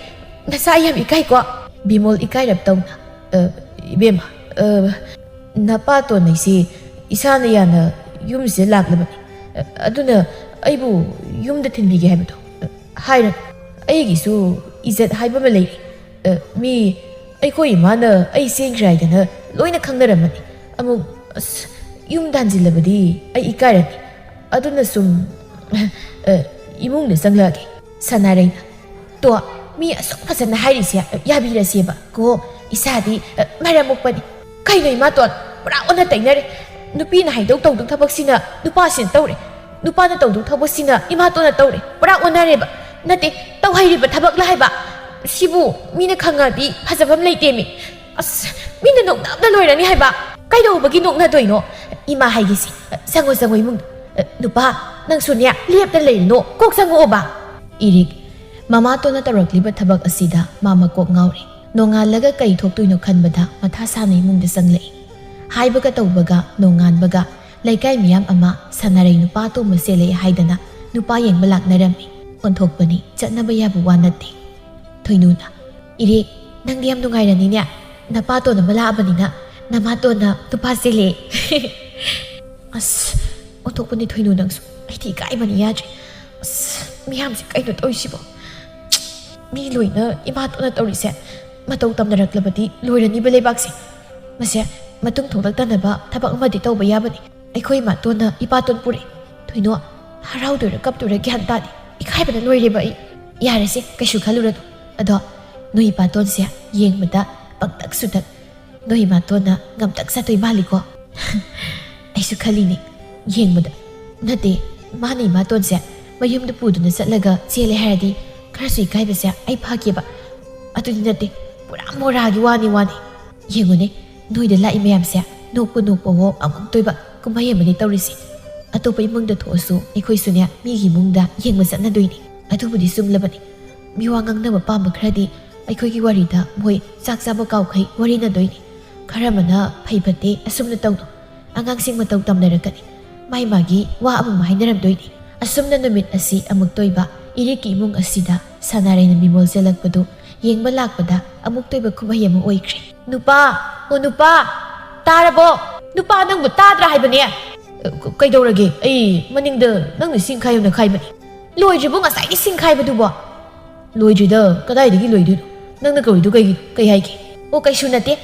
ꯅꯁꯥ ꯌꯥꯝ ꯏꯀꯥꯏꯀꯣ꯫" ꯕꯤꯃꯣꯜ ꯏꯀꯥꯏꯔꯞ ꯇꯧꯅ, "ꯑ, ꯏꯕꯦꯝꯃ, ꯑ, ꯅꯄꯥꯇꯣꯟ ꯑꯩꯁꯤ ꯏꯁꯥꯅ ꯌꯥꯅ ꯌꯨꯝꯁꯤꯗ ꯂꯥꯛꯂꯕꯅꯤ꯫ ꯑ, ꯑꯗꯨꯅ ꯑꯩꯕꯨ ꯌꯨꯝꯗ ꯊꯤꯟꯕꯤꯒꯦ ꯍꯥꯏꯕꯗꯣ, ꯑ, ꯍꯥꯏꯔꯅꯨ꯫ ꯑꯩꯒꯤꯁꯨ ꯏꯖꯠ ꯍꯥꯏꯕ ꯑꯃ ꯂꯩꯔꯤ꯫ ꯑ, ꯃꯤ ꯑꯩꯈꯣꯏ ꯏꯃꯥꯅ ꯑꯩ ꯆꯦꯟꯈ꯭ꯔꯦ ꯍꯥꯏꯗꯅ ꯂꯣꯏꯅ ꯈꯪꯅꯔꯝꯃꯅꯤ꯫ ꯑꯃꯨꯛ, ꯑꯁ, ꯌꯨꯝꯗ ꯍꯟꯖꯤꯜꯂꯕꯗꯤ ꯑꯩ ꯏꯀꯥꯏꯔꯅꯤ꯫ ꯑꯗꯨꯅ ꯁꯨꯝ, ꯑ, ꯏꯃꯨꯡꯗ ꯆꯪꯂꯛꯑꯒꯦ꯫" ꯁꯅꯥꯔꯩꯅ, "ꯇꯣ, ꯃꯤ ꯑꯁꯨꯛ ꯐꯖꯅ ꯍꯥꯏꯔꯤꯁꯦ ꯌꯥꯕꯤꯔꯁꯦꯕ ꯀꯣ, ꯏꯁꯥꯗꯤ, ꯑ, ꯃꯔꯝ ꯃꯣꯛꯄꯅꯤ꯫" "ꯀꯩꯅꯣ ꯏꯃꯥꯇꯣꯟ, ꯄꯨꯔꯥ ꯑꯣꯟꯅ ꯇꯩꯅꯔꯦ꯫ ꯅꯨꯄꯤꯅ ꯍꯥꯏꯗꯧ ꯇꯧꯗꯧ ꯊꯕꯛꯁꯤꯅ ꯅꯨꯄꯥꯁꯤꯅ ꯇꯧꯔꯦ꯫ ꯅꯨꯄꯥꯅ ꯇꯧꯗꯧ ꯊꯕꯛꯁꯤꯅ ꯏꯃꯥꯇꯣꯟꯅ ꯇꯧꯔꯦ꯫ ꯄꯨꯔꯥ ꯑꯣꯟꯅꯔꯦꯕ꯫ ꯅꯠꯇꯦ, ꯇꯧꯍꯩꯔꯤꯕ ꯊꯕꯛꯂ ꯍꯥꯏꯕ? ꯁꯤꯕꯨ ꯃꯤꯅ ꯈꯪꯉꯗꯤ ꯐꯖꯐꯝ ꯂꯩꯇꯦꯃꯤ꯫ ꯑꯁ, ꯃꯤꯅ ꯅꯣꯛꯅꯕꯗ ꯂꯣꯏꯔꯅꯤ ꯍꯥꯏꯕ꯫ ꯀꯩꯗꯧꯕꯒꯤ ꯅꯣꯛꯅꯗꯣꯏꯅꯣ? ꯏꯃꯥ ꯍꯥꯏꯒꯦꯁꯦ꯫ ꯆꯪꯉꯣ, ꯆꯪꯉꯣ ꯏꯃꯨꯡꯗ꯫ ꯅꯨꯄꯥ, ꯅꯪꯁꯨꯅꯦ, ꯂꯦꯞꯇ ꯂꯩꯔꯨꯅꯣ꯫ ꯀꯣꯛ ꯆꯪꯉꯛꯑꯣꯕ꯫ ꯏꯔꯤꯛ, ꯃꯃꯥꯇꯣꯟꯅ ꯇꯧꯔꯛꯂꯤꯕ ꯊꯕꯛ ꯑꯁꯤꯗ ꯃꯥ ꯃꯀꯣꯛ ꯉꯥꯎꯔꯦ꯫ ꯅꯣꯡꯉꯥꯜꯂꯒ ꯀꯩ ꯊꯣꯛꯇꯣꯏꯅꯣ ꯈꯟꯕꯗ ꯃꯊꯥ ꯁꯥꯅ ꯏꯃꯨꯡꯗ ꯆꯪꯂꯛꯏ꯫ ꯍꯥꯏꯕꯒ ꯇꯧꯕꯒ ꯅꯣꯡꯉꯥꯟꯕꯒ ꯂꯩꯀꯥꯏ ꯃꯤꯌꯥꯝ ꯑꯃ ꯁꯥꯟꯅꯔꯩ ꯅꯨꯄꯥ ꯇꯣꯝꯕ ꯆꯦꯜꯂꯛꯑꯦ ꯍꯥꯏꯗꯅ ꯅꯨꯄꯥ ꯌꯦꯡꯕ ꯂꯥꯛꯅꯔꯝꯃꯤ꯫ ꯑꯣꯟꯊꯣꯛꯄꯅꯤ, ꯆꯠꯅꯕ ꯌꯥꯕ ꯋꯥ ꯅꯠꯇꯦ꯫ ꯊꯣꯏꯅꯨꯅ, "ꯏꯔꯦ, ꯅꯪꯗꯤ ꯌꯥꯝ ꯅꯨꯡꯉꯥꯏꯔꯅꯤꯅꯦ, ꯅꯄꯥꯇꯣꯟ ꯑꯃ ꯂꯥꯛꯑꯕꯅꯤꯅ ꯅꯃꯥꯇꯣꯟꯅ ꯅꯨꯄꯥ ꯆꯦꯜꯂꯛꯑꯦ꯫" ꯑꯁ, ꯑꯣꯟꯊꯣꯛꯄꯅꯤ ꯊꯣꯏꯅꯨ ꯅꯪꯁꯨ꯫ ꯑꯩꯗꯤ ꯏꯀꯥꯏꯕꯅ ꯌꯥꯗ꯭ꯔꯦ꯫ ꯑꯁ, ꯃꯤꯌꯥꯝꯁꯦ ꯀꯩꯅꯣ ꯇꯧꯔꯤꯁꯤꯕꯣ? ꯃꯤ ꯂꯣꯏꯅ ꯏꯃꯥꯇꯣꯟꯅ ꯇꯧꯔꯤꯁꯦ ꯃꯇꯧ ꯇꯝꯅꯔꯛꯂꯕꯗꯤ ꯂꯣꯏꯔꯅꯤꯕ ꯂꯩꯕꯥꯛꯁꯦ꯫ ꯃꯁꯦ ꯃꯇꯨꯡ ꯊꯣꯛꯂꯛꯇꯅꯕ ꯊꯕꯛ ꯑꯃꯗꯤ ꯇꯧꯕ ꯌꯥꯕꯅꯤ꯫ ꯑꯩꯈꯣꯏ ꯏꯃꯥꯇꯣꯟꯅ ꯏꯄꯥꯇꯣꯟ ꯄꯨꯔꯛꯏ꯫ ꯊꯣꯏꯅꯣ, ꯍꯔꯥꯎꯗꯣꯏꯔꯥ ꯀꯞꯇꯣꯏꯔꯥ ꯒ꯭ꯌꯥꯟ ꯇꯥꯗꯦ꯫ ꯏꯀꯥꯏꯕꯅ ꯂꯣꯏꯔꯦꯕ ꯑꯩ꯫ ꯌꯥꯔꯦꯁꯦ, ꯀꯩꯁꯨ ꯈꯜꯂꯨꯔꯅꯨ꯫ ꯑꯗꯣ ꯅꯣꯏ ꯏꯄꯥꯇꯣꯟꯁꯦ ꯌꯦꯡꯕꯗ ꯄꯪꯇꯛ ꯁꯨꯇꯛ꯫ ꯅꯣꯏ ꯏꯃꯥꯇꯣꯟꯅ ꯉꯝꯇꯛ ꯆꯠꯇꯣꯏ ꯃꯥꯜꯂꯤꯀꯣ꯫ ꯑꯩꯁꯨ ꯈꯜꯂꯤꯅꯦ ꯌꯦꯡꯕꯗ꯫ ꯅꯠꯇꯦ, ꯃꯥꯅ ꯏꯃꯥꯇꯣꯟꯁꯦ ꯃꯌꯨꯝꯗ ꯄꯨꯗꯨꯅ ꯆꯠꯂꯒ ꯆꯦꯜꯂꯦ ꯍꯥꯏꯔꯗꯤ ꯈꯔꯁꯨ ꯏꯀꯥꯏꯕꯁꯦ ꯑꯩ ꯐꯥꯒꯦꯕ꯫ ꯑꯗꯨꯗꯤ ꯅꯠꯇꯦ, ꯄꯨꯔꯥ ꯃꯣꯔꯥꯒꯤ ꯋꯥꯅꯤ, ꯋꯥꯅꯤ꯫ ꯌꯦꯡꯉꯨꯅꯦ, ꯅꯣꯏꯗ ꯂꯥꯛꯏ ꯃꯌꯥꯝꯁꯦ ꯅꯣꯛꯄꯨ ꯅꯣꯛꯄꯋꯣ, ꯑꯃꯨꯛꯇꯣꯏꯕ ꯀꯨꯝꯍꯩ ꯑꯃꯅꯤ ꯇꯧꯔꯤꯁꯦ꯫ ꯑꯇꯣꯞꯄ ꯏꯃꯨꯡꯗ ꯊꯣꯛꯑꯁꯨ ꯑꯩꯈꯣꯏꯁꯨꯅꯦ ꯃꯤꯒꯤ ꯏꯃꯨꯡꯗ ꯌꯦꯡꯕ ꯆꯠꯅꯗꯣꯏꯅꯤ꯫ ꯑꯗꯨꯕꯨꯗꯤ ꯆꯨꯝꯂꯕꯅꯤ꯫ ꯃꯤꯋꯥ ꯉꯥꯡꯅꯕ ꯄꯥꯝꯕ ꯈꯔꯗꯤ ꯑꯩꯈꯣꯏꯒꯤ ꯋꯥꯔꯤꯗ ꯃꯣꯏ ꯆꯥꯛ ꯆꯥꯕ ꯀꯥꯎꯈꯩ ꯋꯥꯔꯤꯅꯗꯣꯏꯅꯤ꯫ ꯈꯔ ꯑꯃꯅ ꯐꯩ ꯐꯠꯇꯦ ꯑꯁꯨꯝꯅ ꯇꯧꯅꯨ, ꯑꯉꯥꯡꯁꯤꯡ ꯃꯇꯧ ꯇꯝꯅꯔꯛꯀꯅꯤ, ꯃꯥꯏ ꯃꯥꯒꯤ ꯋꯥ ꯑꯃꯃꯝ ꯍꯥꯏꯅꯔꯝꯗꯣꯏꯅꯤ꯫ ꯑꯁꯨꯝꯅ ꯅꯨꯃꯤꯠ ꯑꯁꯤ ꯑꯃꯨꯛꯇꯣꯏꯕ ꯏꯔꯤꯛꯀꯤ ꯏꯃꯨꯡ ꯑꯁꯤꯗ ꯁꯅꯥꯔꯩꯅ ꯃꯤꯃꯣꯜ ꯆꯦꯜꯂꯛꯄꯗꯨ ꯌꯦꯡꯕ ꯂꯥꯛꯄꯗ ꯑꯃꯨꯛꯇꯣꯏꯕ ꯀꯨꯝꯍꯩ ꯑꯃ ꯑꯣꯏꯈ꯭ꯔꯦ꯫ "ꯅꯨꯄꯥ, ꯑꯣ ꯅꯨꯄꯥ, ꯇꯥꯔꯕꯣ? ꯅꯨꯄꯥ, ꯅꯪꯕꯨ ꯇꯥꯗ꯭ꯔꯥ ꯍꯥꯏꯕꯅꯦ?" "ꯀ-, ꯀꯩꯗꯧꯔꯒꯦ? ꯑꯩ ꯃꯅꯤꯡꯗ ꯅꯪꯅ ꯁꯤꯡ ꯈꯥꯏꯌꯣꯅ ꯈꯥꯏꯕꯅꯦ꯫ ꯂꯣꯏꯗ꯭ꯔꯤꯕꯣ ꯉꯁꯥꯏꯒꯤ ꯁꯤꯡ ꯈꯥꯏꯕꯗꯨꯕꯣ?" "ꯂꯣꯏꯗ꯭ꯔꯤꯗ, ꯀꯗꯥꯏꯗꯒꯤ ꯂꯣꯏꯗꯣꯏꯅꯣ? ꯅꯪꯅ ꯀꯧꯔꯤꯗꯨ ꯀꯩꯒꯤꯅꯣ? ꯀꯩ ꯍꯥꯏꯒꯦ?" "ꯑꯣ, ꯀꯩꯁꯨ ꯅꯠꯇꯦ꯫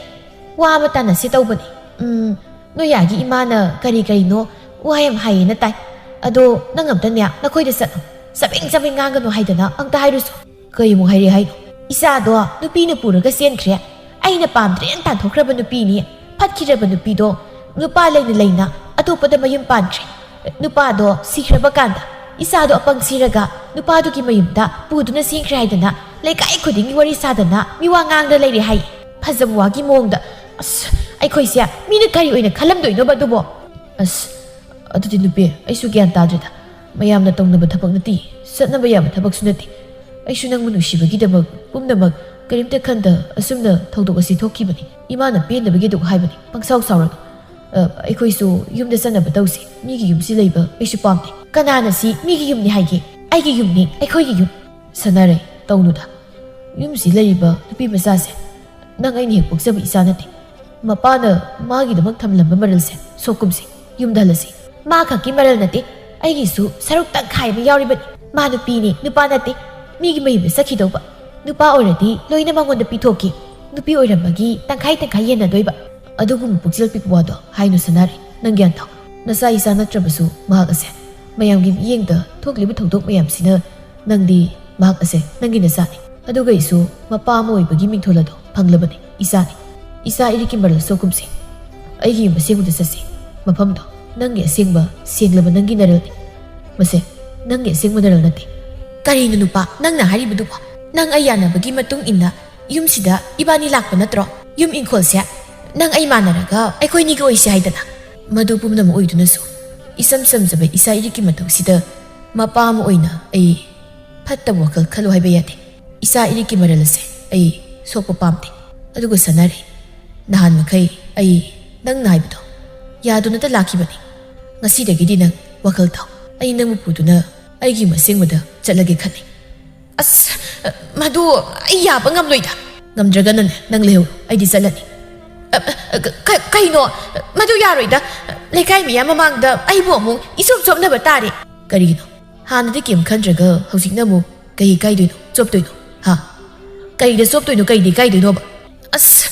ꯋꯥ ꯑꯃ ꯇꯥꯟꯅꯁꯦ ꯇꯧꯕꯅꯦ꯫ ꯎꯝ, ꯅꯣꯏ ꯌꯥꯒꯤ ꯏꯃꯥꯅ ꯀꯔꯤ ꯀꯔꯤꯅꯣ ꯋꯥ ꯌꯥꯝ ꯍꯥꯏꯌꯦꯅ ꯇꯥꯏ꯫ ꯑꯗꯣ ꯅꯪ ꯑꯝꯇꯅꯦ ꯅꯈꯣꯏꯗ ꯆꯠꯂꯣ꯫ ꯆꯕꯦꯡ ꯆꯕꯦꯡ ꯉꯥꯡꯒꯅꯨ ꯍꯥꯏꯗꯅ ꯑꯝꯇ ꯍꯥꯏꯔꯨꯁꯣ꯫" "ꯀꯩ ꯑꯃꯨꯛ ꯍꯥꯏꯔꯦ ꯍꯥꯏꯅꯣ?" "ꯏꯆꯥꯗꯣ ꯅꯨꯄꯤꯅ ꯄꯨꯔꯒ ꯆꯦꯟꯈ꯭ꯔꯦ꯫ ꯑꯩꯅ ꯄꯥꯝꯗ꯭ꯔꯦꯅ ꯇꯥꯟꯊꯣꯛꯈ꯭ꯔꯕ ꯅꯨꯄꯤꯅꯤ꯫ ꯐꯠꯈꯤꯗ꯭ꯔꯕ ꯅꯨꯄꯤꯗꯣ ꯅꯨꯄꯥ ꯂꯩꯅ ꯂꯩꯅ ꯑꯇꯣꯞꯄꯗ ꯃꯌꯨꯝ ꯄꯥꯟꯈ꯭ꯔꯦ꯫ ꯅꯨꯄꯥꯗꯣ ꯁꯤꯈ꯭ꯔꯕ ꯀꯥꯟꯗ ꯏꯆꯥꯗꯣ ꯑꯄꯪ ꯁꯤꯔꯒ ꯅꯨꯄꯥꯗꯨꯒꯤ ꯃꯌꯨꯝꯗ ꯄꯨꯗꯨꯅ ꯆꯦꯟꯈ꯭ꯔꯦ ꯍꯥꯏꯗꯅ ꯂꯩꯀꯥꯏ ꯈꯨꯗꯤꯡꯒꯤ ꯋꯥꯔꯤ ꯁꯥꯗꯅ ꯃꯤꯋꯥ ꯉꯥꯡꯗ ꯂꯩꯔꯦ ꯍꯥꯏ꯫ ꯐꯖꯕ ꯋꯥꯒꯤ ꯃꯑꯣꯡꯗ꯫ ꯑꯁ, ꯑꯩꯈꯣꯏꯁꯦ ꯃꯤꯅ ꯀꯔꯤ ꯑꯣꯏꯅ ꯈꯜꯂꯝꯗꯣꯏꯅꯣꯕ ꯑꯗꯨꯕꯣ? ꯑꯁ, ꯑꯗꯨꯗꯤ ꯅꯨꯄꯤ, ꯑꯩꯁꯨ ꯒ꯭ꯌꯥꯟ ꯇꯥꯗ꯭ꯔꯦꯗ꯫ ꯃꯌꯥꯝꯅ ꯇꯧꯅꯕ ꯊꯕꯛ ꯅꯠꯇꯦ, ꯆꯠꯅꯕ ꯌꯥꯕ ꯊꯕꯛꯁꯨ ꯅꯠꯇꯦ꯫ ꯑꯩꯁꯨ ꯅꯪꯕꯨ ꯅꯨꯡꯁꯤꯕꯒꯤꯗꯃꯛ ꯄꯨꯝꯅꯃꯛ ꯀꯔꯤꯝꯇ ꯈꯟꯗ ꯑꯁꯨꯝꯅ ꯊꯧꯗꯣꯛ ꯑꯁꯤ ꯊꯣꯛꯈꯤꯕꯅꯤ꯫ ꯏꯃꯥꯅ ꯄꯦꯟꯗꯕꯒꯤ ꯑꯗꯨꯛ ꯍꯥꯏꯕꯅꯤ꯫ ꯄꯪꯁꯥꯎ ꯁꯥꯎꯔꯅꯨ꯫ ꯑ, ꯑꯩꯈꯣꯏꯁꯨ ꯌꯨꯝꯗ ꯆꯠꯅꯕ ꯇꯧꯁꯤ꯫ ꯃꯤꯒꯤ ꯌꯨꯝꯁꯤ ꯂꯩꯕ ꯑꯩꯁꯨ ꯄꯥꯝꯗꯦ꯫ ꯀꯅꯥꯅ ꯁꯤ ꯃꯤꯒꯤ ꯌꯨꯝꯅꯤ ꯍꯥꯏꯒꯦ? ꯑꯩꯒꯤ ꯌꯨꯝꯅꯤ, ꯑꯩꯈꯣꯏꯒꯤ ꯌꯨꯝ꯫ ꯁꯥꯟꯅꯔꯦ, ꯇꯧꯅꯨꯗ꯫ ꯌꯨꯝꯁꯤ ꯂꯩꯔꯤꯕ ꯅꯨꯄꯤ ꯃꯆꯥꯁꯦ ꯅꯪ ꯑꯩꯅ ꯍꯦꯛ ꯄꯣꯛꯆꯕ ꯏꯆꯥ ꯅꯠꯇꯦ꯫ ꯃꯄꯥꯅ ꯃꯥꯒꯤꯗꯃꯛ ꯊꯝꯂꯝꯕ ꯃꯔꯜꯁꯦ ꯁꯣꯛꯀꯨꯝꯁꯤ ꯌꯨꯝꯗ ꯍꯜꯂꯁꯤ꯫ ꯃꯥ ꯈꯛꯀꯤ ꯃꯔꯜ ꯅꯠꯇꯦ, ꯑꯩꯒꯤꯁꯨ ꯁꯔꯨꯛ ꯇꯪꯈꯥꯏ ꯑꯃ ꯌꯥꯎꯔꯤꯕꯅꯤ꯫ ꯃꯥ ꯅꯨꯄꯤꯅꯤ, ꯅꯨꯄꯥ ꯅꯠꯇꯦ꯫ ꯃꯤꯒꯤ ꯃꯌꯨꯝꯗ ꯆꯠꯈꯤꯗꯧꯕ꯫ ꯅꯨꯄꯥ ꯑꯣꯏꯔꯗꯤ ꯂꯣꯏꯅ ꯃꯉꯣꯟꯗ ꯄꯤꯊꯣꯛꯈꯤ꯫ ꯅꯨꯄꯤ ꯑꯣꯏꯔꯝꯕꯒꯤ ꯇꯪꯈꯥꯏ ꯇꯪꯈꯥꯏ ꯌꯦꯟꯅꯗꯣꯏꯕ꯫ ꯑꯗꯨꯒꯨꯝꯕ ꯄꯨꯛꯆꯦꯜ ꯄꯤꯛꯄ ꯋꯥꯗꯣ ꯍꯥꯏꯅꯨ ꯁꯅꯥꯔꯩ꯫ ꯅꯪ ꯒ꯭ꯌꯥꯟ ꯇꯥꯎ꯫ ꯅꯆꯥ ꯏꯆꯥ ꯅꯠꯇ꯭ꯔꯕꯁꯨ ꯃꯍꯥꯛ ꯑꯁꯦ ꯃꯌꯥꯝꯒꯤ ꯃꯤꯠꯌꯦꯡꯗ ꯊꯣꯛꯂꯤꯕ ꯊꯧꯗꯣꯛ ꯃꯌꯥꯝꯁꯤꯅ ꯅꯪꯗꯤ ꯃꯍꯥꯛ ꯑꯁꯦ ꯅꯪꯒꯤ ꯅꯆꯥꯅꯤ꯫ ꯑꯗꯨꯒ ꯑꯩꯁꯨ ꯃꯄꯥ ꯑꯃ ꯑꯣꯏꯕꯒꯤ ꯃꯤꯡꯊꯣꯜ ꯑꯗꯣ ꯐꯪꯂꯕꯅꯤ꯫ ꯏꯆꯥꯅꯤ꯫ ꯏꯆꯥ ꯏꯔꯤꯛꯀꯤ ꯃꯔꯜ ꯁꯣꯛꯀꯨꯝꯁꯤ꯫ ꯑꯩꯒꯤ ꯌꯨꯝ ꯑꯁꯦꯡꯕꯗ ꯆꯠꯁꯤ꯫ ꯃꯐꯝꯗꯣ ꯅꯪꯒꯤ ꯑꯁꯦꯡꯕ ꯁꯦꯡꯂꯕ ꯅꯪꯒꯤ ꯅꯔꯜꯅꯤ꯫ ꯃꯁꯦ ꯅꯪꯒꯤ ꯑꯁꯦꯡꯕ ꯅꯔꯜ ꯅꯠꯇꯦ꯫ ꯀꯔꯤꯅꯣ ꯅꯨꯄꯥ ꯅꯪꯅ ꯍꯥꯏꯔꯤꯕꯗꯨꯕꯣ? ꯅꯪ ꯑꯩ ꯌꯥꯅꯕꯒꯤ ꯃꯇꯨꯡ ꯏꯟꯅ ꯌꯨꯝꯁꯤꯗ ꯏꯕꯥꯅꯤ ꯂꯥꯛꯄ ꯅꯠꯇ꯭ꯔꯣ? ꯌꯨꯝ ꯏꯪꯈꯣꯜꯁꯦ ꯅꯪ ꯑꯩ ꯃꯥꯟꯅꯔꯒ ꯑꯩꯈꯣꯏꯅꯤꯒꯤ ꯑꯣꯏꯁꯤ ꯍꯥꯏꯗꯅ꯫ ꯃꯗꯨ ꯄꯨꯝꯅꯃꯛ ꯑꯣꯏꯗꯨꯅꯁꯨ ꯏꯁꯝ ꯁꯝꯖꯕ ꯏꯆꯥ ꯏꯔꯤꯛꯀꯤ ꯃꯇꯧꯁꯤꯗ ꯃꯄꯥ ꯑꯃ ꯑꯣꯏꯅ ꯑꯩ ꯐꯠꯇꯕ ꯋꯥꯈꯜ ꯈꯜꯂꯨ ꯍꯥꯏꯕ ꯌꯥꯗꯦ꯫ ꯏꯆꯥ ꯏꯔꯤꯛꯀꯤ ꯃꯔꯜ ꯑꯁꯦ ꯑꯩ ꯁꯣꯛꯄ ꯄꯥꯝꯗꯦ꯫ ꯑꯗꯨꯒ ꯁꯥꯟꯅꯔꯤ, ꯅꯍꯥꯟ ꯃꯈꯩ ꯑꯩ ꯅꯪꯅ ꯍꯥꯏꯕꯗꯣ ꯌꯥꯗꯨꯅꯇ ꯂꯥꯛꯈꯤꯕꯅꯤ꯫ ꯉꯁꯤꯗꯒꯤꯗꯤ ꯅꯪ ꯋꯥꯈꯜ ꯊꯥꯎ꯫ ꯑꯩ ꯅꯪꯕꯨ ꯄꯨꯗꯨꯅ ꯑꯩꯒꯤ ꯌꯨꯝ ꯑꯁꯦꯡꯕꯗ ꯆꯠꯂꯒꯦ ꯈꯜꯂꯤ꯫ ꯑꯁ, ꯃꯗꯨ ꯑꯩ ꯌꯥꯕ ꯉꯝꯂꯣꯏꯗ꯫ ꯉꯝꯗ꯭ꯔꯒꯅꯅꯦ, ꯅꯪ ꯂꯩꯍꯧꯔꯣ, ꯑꯩꯗꯤ ꯆꯠꯂꯅꯤ꯫ ꯑ, ꯑ, ꯀ-, ꯀ-, ꯀꯩꯅꯣ? ꯃꯗꯨ ꯌꯥꯔꯣꯏꯗ꯫ ꯂꯩꯀꯥꯏ ꯃꯤꯌꯥꯝ ꯃꯃꯥꯡꯗ ꯑꯩꯕꯨ ꯑꯃꯨꯛ ꯏꯆꯣꯞ ꯆꯣꯞꯅꯕ ꯇꯥꯔꯦ꯫ ꯀꯔꯤꯒꯤꯅꯣ? ꯍꯥꯟꯅꯗꯤ ꯀꯩꯝ ꯈꯟꯗ꯭ꯔꯒ ꯍꯧꯖꯤꯛꯅ ꯑꯃꯨꯛ ꯀꯩ ꯏꯀꯥꯏꯗꯣꯏꯅꯣ, ꯆꯣꯞꯇꯣꯏꯅꯣ? ꯍꯥ? ꯀꯩꯗ ꯆꯣꯞꯇꯣꯏꯅꯣ, ꯀꯩꯗ ꯏꯀꯥꯏꯗꯣꯏꯅꯣꯕ? ꯑꯁ,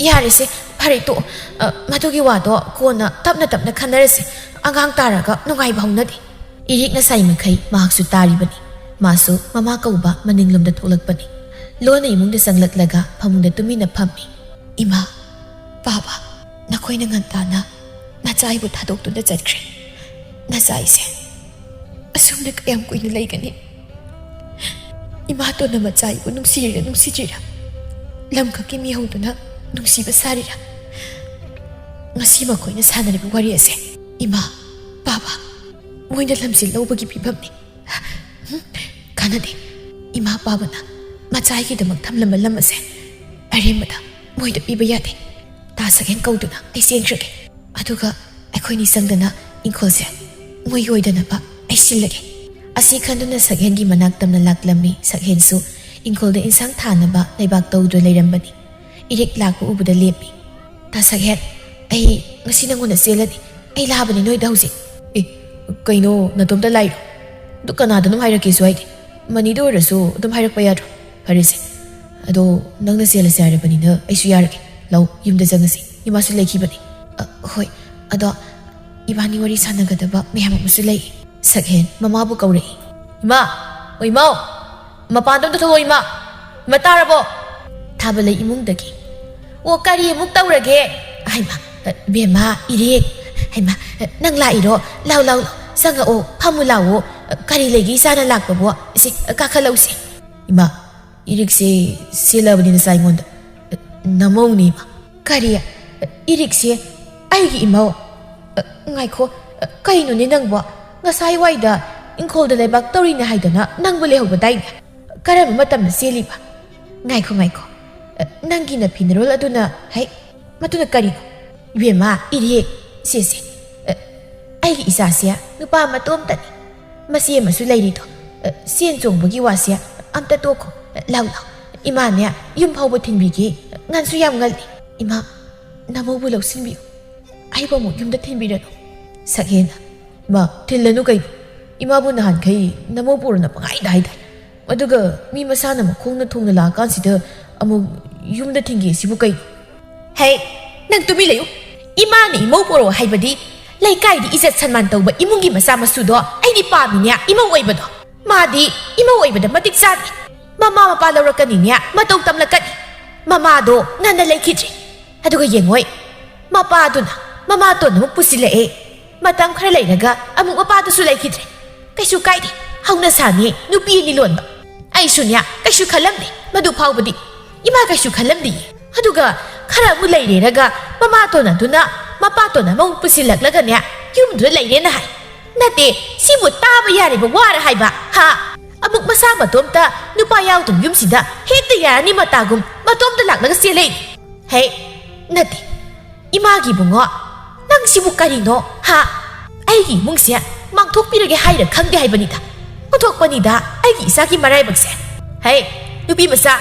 ꯌꯥꯔꯦꯁꯦ, ꯐꯔꯦ, ꯇꯣꯛꯑꯣ꯫ ꯑ, ꯃꯗꯨꯒꯤ ꯋꯥꯗꯣ ꯀꯣꯟꯅ ꯇꯞꯅ ꯇꯞꯅ ꯈꯟꯅꯔꯁꯦ꯫ ꯑꯉꯥꯡ ꯇꯥꯔꯒ ꯅꯨꯡꯉꯥꯏꯕ ꯍꯧꯅꯗꯦ꯫ ꯏꯔꯤꯛ ꯉꯁꯥꯏ ꯃꯈꯩ ꯃꯍꯥꯛꯁꯨ ꯇꯥꯔꯤꯕꯅꯤ꯫ ꯃꯥꯁꯨ ꯃꯃꯥ ꯀꯧꯕ ꯃꯅꯤꯡꯂꯣꯝꯗ ꯊꯣꯛꯂꯛꯄꯅꯤ꯫ ꯂꯣꯟꯅ ꯏꯃꯨꯡꯗ ꯆꯪꯂꯛꯂꯒ ꯐꯃꯨꯡꯗ ꯇꯨꯃꯤꯟꯅ ꯐꯝꯃꯤ꯫ "ꯏꯃꯥ, ꯕꯥꯕꯥ, ꯅꯈꯣꯏꯅ ꯉꯟꯇꯥꯅ ꯅꯆꯥ ꯑꯩꯕꯨ ꯊꯥꯗꯣꯛꯇꯨꯅ ꯆꯠꯈ꯭ꯔꯦ꯫ ꯅꯆꯥ ꯑꯩꯁꯦ ꯑꯁꯨꯝꯅ ꯀꯌꯥꯝ ꯀꯨꯏꯅ ꯂꯩꯒꯅꯤ? ꯏꯃꯥꯇꯣꯟꯅ ꯃꯆꯥ ꯑꯩꯕꯨ ꯅꯨꯡꯁꯤꯔꯤꯔ ꯅꯨꯡꯁꯤꯗ꯭ꯔꯤꯔ? ꯂꯝꯈꯛꯀꯤ ꯃꯤꯍꯧꯗꯨꯅ ꯅꯨꯡꯁꯤꯕ ꯁꯥꯔꯤꯔ? ꯉꯁꯤ ꯃꯈꯣꯏꯅ ꯁꯥꯟꯅꯔꯤꯕ ꯋꯥꯔꯤ ꯑꯁꯦ ꯏꯃꯥ, ꯄꯥꯕ, ꯃꯣꯏꯅ ꯂꯝꯁꯦ ꯂꯧꯕꯒꯤ ꯐꯤꯕꯝꯅꯤ꯫ ꯍꯨꯝ, ꯀꯥꯟꯅꯗꯦ꯫ ꯏꯃꯥ ꯄꯥꯕꯅ ꯃꯆꯥꯒꯤꯗꯃꯛ ꯊꯝꯂꯝꯕ ꯂꯝ ꯑꯁꯦ ꯑꯔꯦꯝꯕꯗ ꯃꯣꯏꯗ ꯄꯤꯕ ꯌꯥꯗꯦ꯫ ꯇꯥ ꯁꯛꯍꯦꯟ ꯀꯧꯗꯨꯅ ꯑꯩ ꯆꯦꯟꯈ꯭ꯔꯒꯦ꯫ ꯑꯗꯨꯒ ꯑꯩꯈꯣꯏꯅꯤ ꯆꯪꯗꯅ ꯏꯪꯈꯣꯜꯁꯦ ꯃꯣꯏꯒꯤ ꯑꯣꯏꯗꯅꯕ ꯑꯩ ꯁꯤꯜꯂꯒꯦ꯫ ꯑꯁꯤ ꯈꯟꯗꯨꯅ ꯁꯛꯍꯦꯟꯒꯤ ꯃꯅꯥꯛ ꯇꯝꯅ ꯂꯥꯛꯂꯝꯃꯤ꯫ ꯁꯛꯍꯦꯟꯁꯨ ꯏꯪꯈꯣꯜꯗ ꯏꯟꯁꯥꯡ ꯊꯥꯅꯕ ꯂꯩꯕꯥꯛ ꯇꯧꯗꯨꯅ ꯂꯩꯔꯝꯕꯅꯤ꯫ ꯏꯔꯤꯛ ꯂꯥꯛꯄ ꯎꯕꯗ ꯂꯦꯞꯄꯤ꯫ "ꯇꯥ ꯁꯛꯍꯦꯟ, ꯑꯩ ꯉꯁꯤ ꯅꯪꯉꯣꯟꯗ ꯆꯦꯜꯂꯅꯤ꯫ ꯑꯩ ꯂꯥꯕꯅꯤ ꯅꯣꯏꯗ ꯍꯧꯖꯤꯛ꯫" "ꯑꯦ, ꯀꯩꯅꯣ, ꯅꯇꯣꯝꯇ ꯂꯥꯛꯏꯔꯣ? ꯑꯗꯨ ꯀꯅꯥꯗꯅꯣ ꯍꯥꯏꯔꯛꯀꯦꯁꯨ ꯍꯥꯏꯗꯦ꯫ ꯃꯅꯤꯗ ꯑꯣꯏꯔꯁꯨ ꯑꯗꯨꯝ ꯍꯥꯏꯔꯛꯄ ꯌꯥꯗ꯭ꯔꯣ? ꯐꯔꯦꯁꯦ, ꯑꯗꯣ ꯅꯪꯅ ꯆꯦꯜꯂꯁꯦ ꯍꯥꯏꯔꯕꯅꯤꯅ ꯑꯩꯁꯨ ꯌꯥꯔꯒꯦ꯫ ꯂꯥꯎ, ꯌꯨꯝꯗ ꯆꯪꯉꯁꯤ꯫ ꯏꯃꯥꯁꯨ ꯂꯩꯈꯤꯕꯅꯤ꯫" "ꯑ, ꯍꯣꯏ, ꯑꯗꯣ ꯏꯕꯥꯅꯤ ꯋꯥꯔꯤ ꯁꯥꯟꯅꯒꯗꯕ ꯃꯌꯥꯝ ꯑꯃꯁꯨ ꯂꯩ꯫" ꯁꯛꯍꯦꯟ ꯃꯃꯥꯕꯨ ꯀꯧꯔꯛꯏ꯫ "ꯏꯃꯥ! ꯑꯣ ꯏꯃꯥ! ꯃꯄꯥꯟꯗ ꯑꯝꯇ ꯊꯣꯛꯂꯛꯑꯣ ꯏꯃꯥ! ꯏꯃꯥ ꯇꯥꯔꯕꯣ?" ꯊꯥꯕꯂꯩ ꯏꯃꯨꯡꯗꯒꯤ꯫ "ꯑꯣ, ꯀꯔꯤ ꯑꯃꯨꯛ ꯇꯧꯔꯒꯦ?" "ꯍꯩꯃꯥ, ꯕꯦꯝꯃ, ꯏꯔꯦ꯫ ꯍꯩꯃꯥ, ꯅꯪ ꯂꯥꯛꯏꯔꯣ? ꯂꯥꯎ, ꯂꯥꯎ, ꯂꯥꯎ, ꯆꯪꯉꯛꯑꯣ, ꯐꯝꯃꯨ ꯂꯥꯛꯑꯣ꯫ ꯀꯔꯤ ꯂꯩꯒꯦ ꯏꯆꯥꯅ ꯂꯥꯛꯄꯕꯨ? ꯁꯤ, ꯀꯥꯈꯠꯂꯛꯎꯁꯦ꯫" "ꯏꯃꯥ, ꯏꯔꯤꯛꯁꯦ ꯁꯤꯜꯂꯕꯅꯤ ꯅꯆꯥ ꯑꯩꯉꯣꯟꯗ꯫" "ꯅꯃꯧꯅꯤ ꯏꯃꯥ꯫" "ꯀꯔꯤ? ꯏꯔꯤꯛꯁꯦ ꯑꯩꯒꯤ ꯏꯃꯧ? ꯉꯥꯏꯈꯣ, ꯀꯩꯅꯣꯅꯦ ꯅꯪꯕꯣ? ꯉꯁꯥꯏ ꯋꯥꯏꯗ ꯏꯪꯈꯣꯜꯗ ꯂꯩꯕꯥꯛ ꯇꯧꯔꯤꯅꯦ ꯍꯥꯏꯗꯅ ꯅꯪꯕꯨ ꯂꯩꯍꯧꯕꯗꯥꯏꯅꯦ? ꯀꯔꯝꯕ ꯃꯇꯝꯗ ꯆꯦꯜꯂꯤꯕ? ꯉꯥꯏꯈꯣ, ꯉꯥꯏꯈꯣ, ꯅꯪꯒꯤ ꯅꯐꯤ ꯅꯔꯣꯜ ꯑꯗꯨꯅ ꯍꯩ, ꯃꯗꯨꯅ ꯀꯔꯤꯅꯣ?" "ꯏꯕꯦꯝꯃ, ꯏꯔꯦ, ꯁꯦ, ꯁꯦ, ꯑ, ꯑꯩꯒꯤ ꯏꯆꯥꯁꯦ ꯅꯨꯄꯥ ꯃꯇꯣꯝꯇꯅꯤ꯫ ꯃꯆꯦ ꯑꯃꯁꯨ ꯂꯩꯔꯤꯗꯣ꯫ ꯑ, ꯁꯦꯟ ꯆꯣꯡꯕꯒꯤ ꯋꯥꯁꯦ ꯑꯝꯇ ꯇꯣꯛꯈꯣ꯫ ꯂꯥꯎ, ꯂꯥꯎ, ꯏꯃꯥꯅꯦ ꯌꯨꯝ ꯐꯥꯎꯕ ꯊꯤꯟꯕꯤꯒꯦ꯫ ꯉꯟꯁꯨ ꯌꯥꯝ ꯉꯜꯂꯤ꯫ ꯏꯃꯥ, ꯅꯃꯧꯕꯨ ꯂꯧꯁꯤꯟꯕꯤꯌꯨ꯫ ꯑꯩꯕꯨ ꯑꯃꯨꯛ ꯌꯨꯝꯗ ꯊꯤꯟꯕꯤꯔꯅꯨ꯫" ꯁꯛꯍꯦꯟꯅ, "ꯏꯃꯥ, ꯊꯤꯜꯂꯅꯨ ꯀꯩꯅꯣ? ꯏꯃꯥꯕꯨ ꯅꯍꯥꯟꯈꯩ ꯅꯃꯧ ꯄꯨꯔꯣꯅ ꯄꯪꯍꯥꯏꯗ ꯍꯥꯏꯗꯥꯏ? ꯑꯗꯨꯒ ꯃꯤ ꯃꯁꯥꯅ ꯃꯈꯣꯡꯅ ꯊꯣꯡꯅ ꯂꯥꯛꯑꯀꯥꯟꯁꯤꯗ ꯑꯃꯨꯛ ꯌꯨꯝꯗ ꯊꯤꯟꯒꯦ ꯁꯤꯕꯨ ꯀꯩꯅꯣ?" "ꯍꯦ, ꯅꯪ ꯇꯨꯃꯤꯟ ꯂꯩꯌꯨ꯫ ꯏꯃꯥꯅ ꯏꯃꯧ ꯄꯣꯔꯛꯑꯣ ꯍꯥꯏꯕꯗꯤ ꯂꯩꯀꯥꯏꯗꯤ ꯏꯖꯠ ꯁꯟꯃꯥꯟ ꯇꯧꯕ ꯏꯃꯨꯡꯒꯤ ꯃꯆꯥ ꯃꯁꯨꯗꯣ ꯑꯩꯗꯤ ꯄꯥꯝꯃꯤꯅꯦ ꯏꯃꯧ ꯑꯣꯏꯕꯗꯣ꯫ ꯃꯥꯗꯤ ꯏꯃꯧ ꯑꯣꯏꯕꯗ ꯃꯇꯤꯛ ꯆꯥꯗꯦ꯫ ꯃꯃꯥ ꯃꯄꯥ ꯂꯧꯔꯛꯀꯅꯤꯅꯦ, ꯃꯇꯧ ꯇꯝꯂꯛꯀꯅꯤ꯫ ꯃꯃꯥꯗꯣ ꯉꯟꯅ ꯂꯩꯈꯤꯗ꯭ꯔꯦ꯫ ꯑꯗꯨꯒ ꯌꯦꯡꯉꯣꯏ, ꯃꯄꯥꯗꯨꯅ ꯃꯃꯥꯇꯣꯟ ꯑꯃꯨꯛ ꯄꯨꯁꯤꯜꯂꯛꯑꯦ꯫ ꯃꯇꯝ ꯈꯔ ꯂꯩꯔꯒ ꯑꯃꯨꯛ ꯃꯄꯥꯗꯨꯁꯨ ꯂꯩꯈꯤꯗ꯭ꯔꯦ꯫ ꯀꯩꯁꯨ ꯀꯥꯏꯗꯦ, ꯍꯧꯅ ꯁꯥꯅꯤ ꯅꯨꯄꯤ ꯑꯅꯤ ꯂꯣꯟꯕ꯫ ꯑꯩꯁꯨꯅꯦ ꯀꯩꯁꯨ ꯈꯜꯂꯝꯗꯦ, ꯃꯗꯨ ꯐꯥꯎꯕꯗꯤ꯫ ꯏꯃꯥ ꯀꯩꯁꯨ ꯈꯜꯂꯝꯗꯦ꯫ ꯑꯗꯨꯒ ꯈꯔ ꯑꯃꯨꯛ ꯂꯩꯔꯦꯔꯒ ꯃꯃꯥꯇꯣꯟ ꯑꯗꯨꯅ ꯃꯄꯥꯇꯣꯟ ꯑꯃꯃꯨꯛ ꯄꯨꯁꯤꯜꯂꯛꯂꯒꯅꯦ ꯌꯨꯝꯗꯨꯗ ꯂꯩꯔꯦꯅ ꯍꯥꯏ꯫ ꯅꯠꯇꯦ, ꯁꯤꯕꯨ ꯇꯥꯕ ꯌꯥꯔꯤꯕ ꯋꯥꯔ ꯍꯥꯏꯕ? ꯍꯥ? ꯑꯃꯨꯛ ꯃꯁꯥ ꯃꯇꯣꯝꯇ ꯅꯨꯄꯥ ꯌꯥꯎꯗꯕ ꯌꯨꯝꯁꯤꯗ ꯍꯦꯛꯇ ꯌꯥꯔꯅꯤ ꯃꯇꯥꯒꯨꯝ ꯃꯇꯣꯝꯇ ꯂꯥꯛꯂꯒ ꯆꯦꯜꯂꯛꯏ꯫ ꯍꯦ, ꯅꯠꯇꯦ, ꯏꯃꯥꯒꯤ ꯏꯕꯨꯡꯉꯣ, ꯅꯪ ꯁꯤꯕꯨ ꯀꯔꯤꯅꯣ? ꯍꯥ? ꯑꯩꯒꯤ ꯏꯃꯨꯡꯁꯦ ꯃꯥꯡꯊꯣꯛꯄꯤꯔꯒꯦ ꯍꯥꯏꯔ ꯈꯪꯗꯦ ꯍꯥꯏꯕꯅꯤꯗ꯫ ꯄꯨꯊꯣꯛꯄꯅꯤꯗ ꯑꯩꯒꯤ ꯏꯆꯥꯒꯤ ꯃꯔꯥꯏꯕꯛꯁꯦ꯫ ꯍꯦ, ꯅꯨꯄꯤ ꯃꯆꯥ,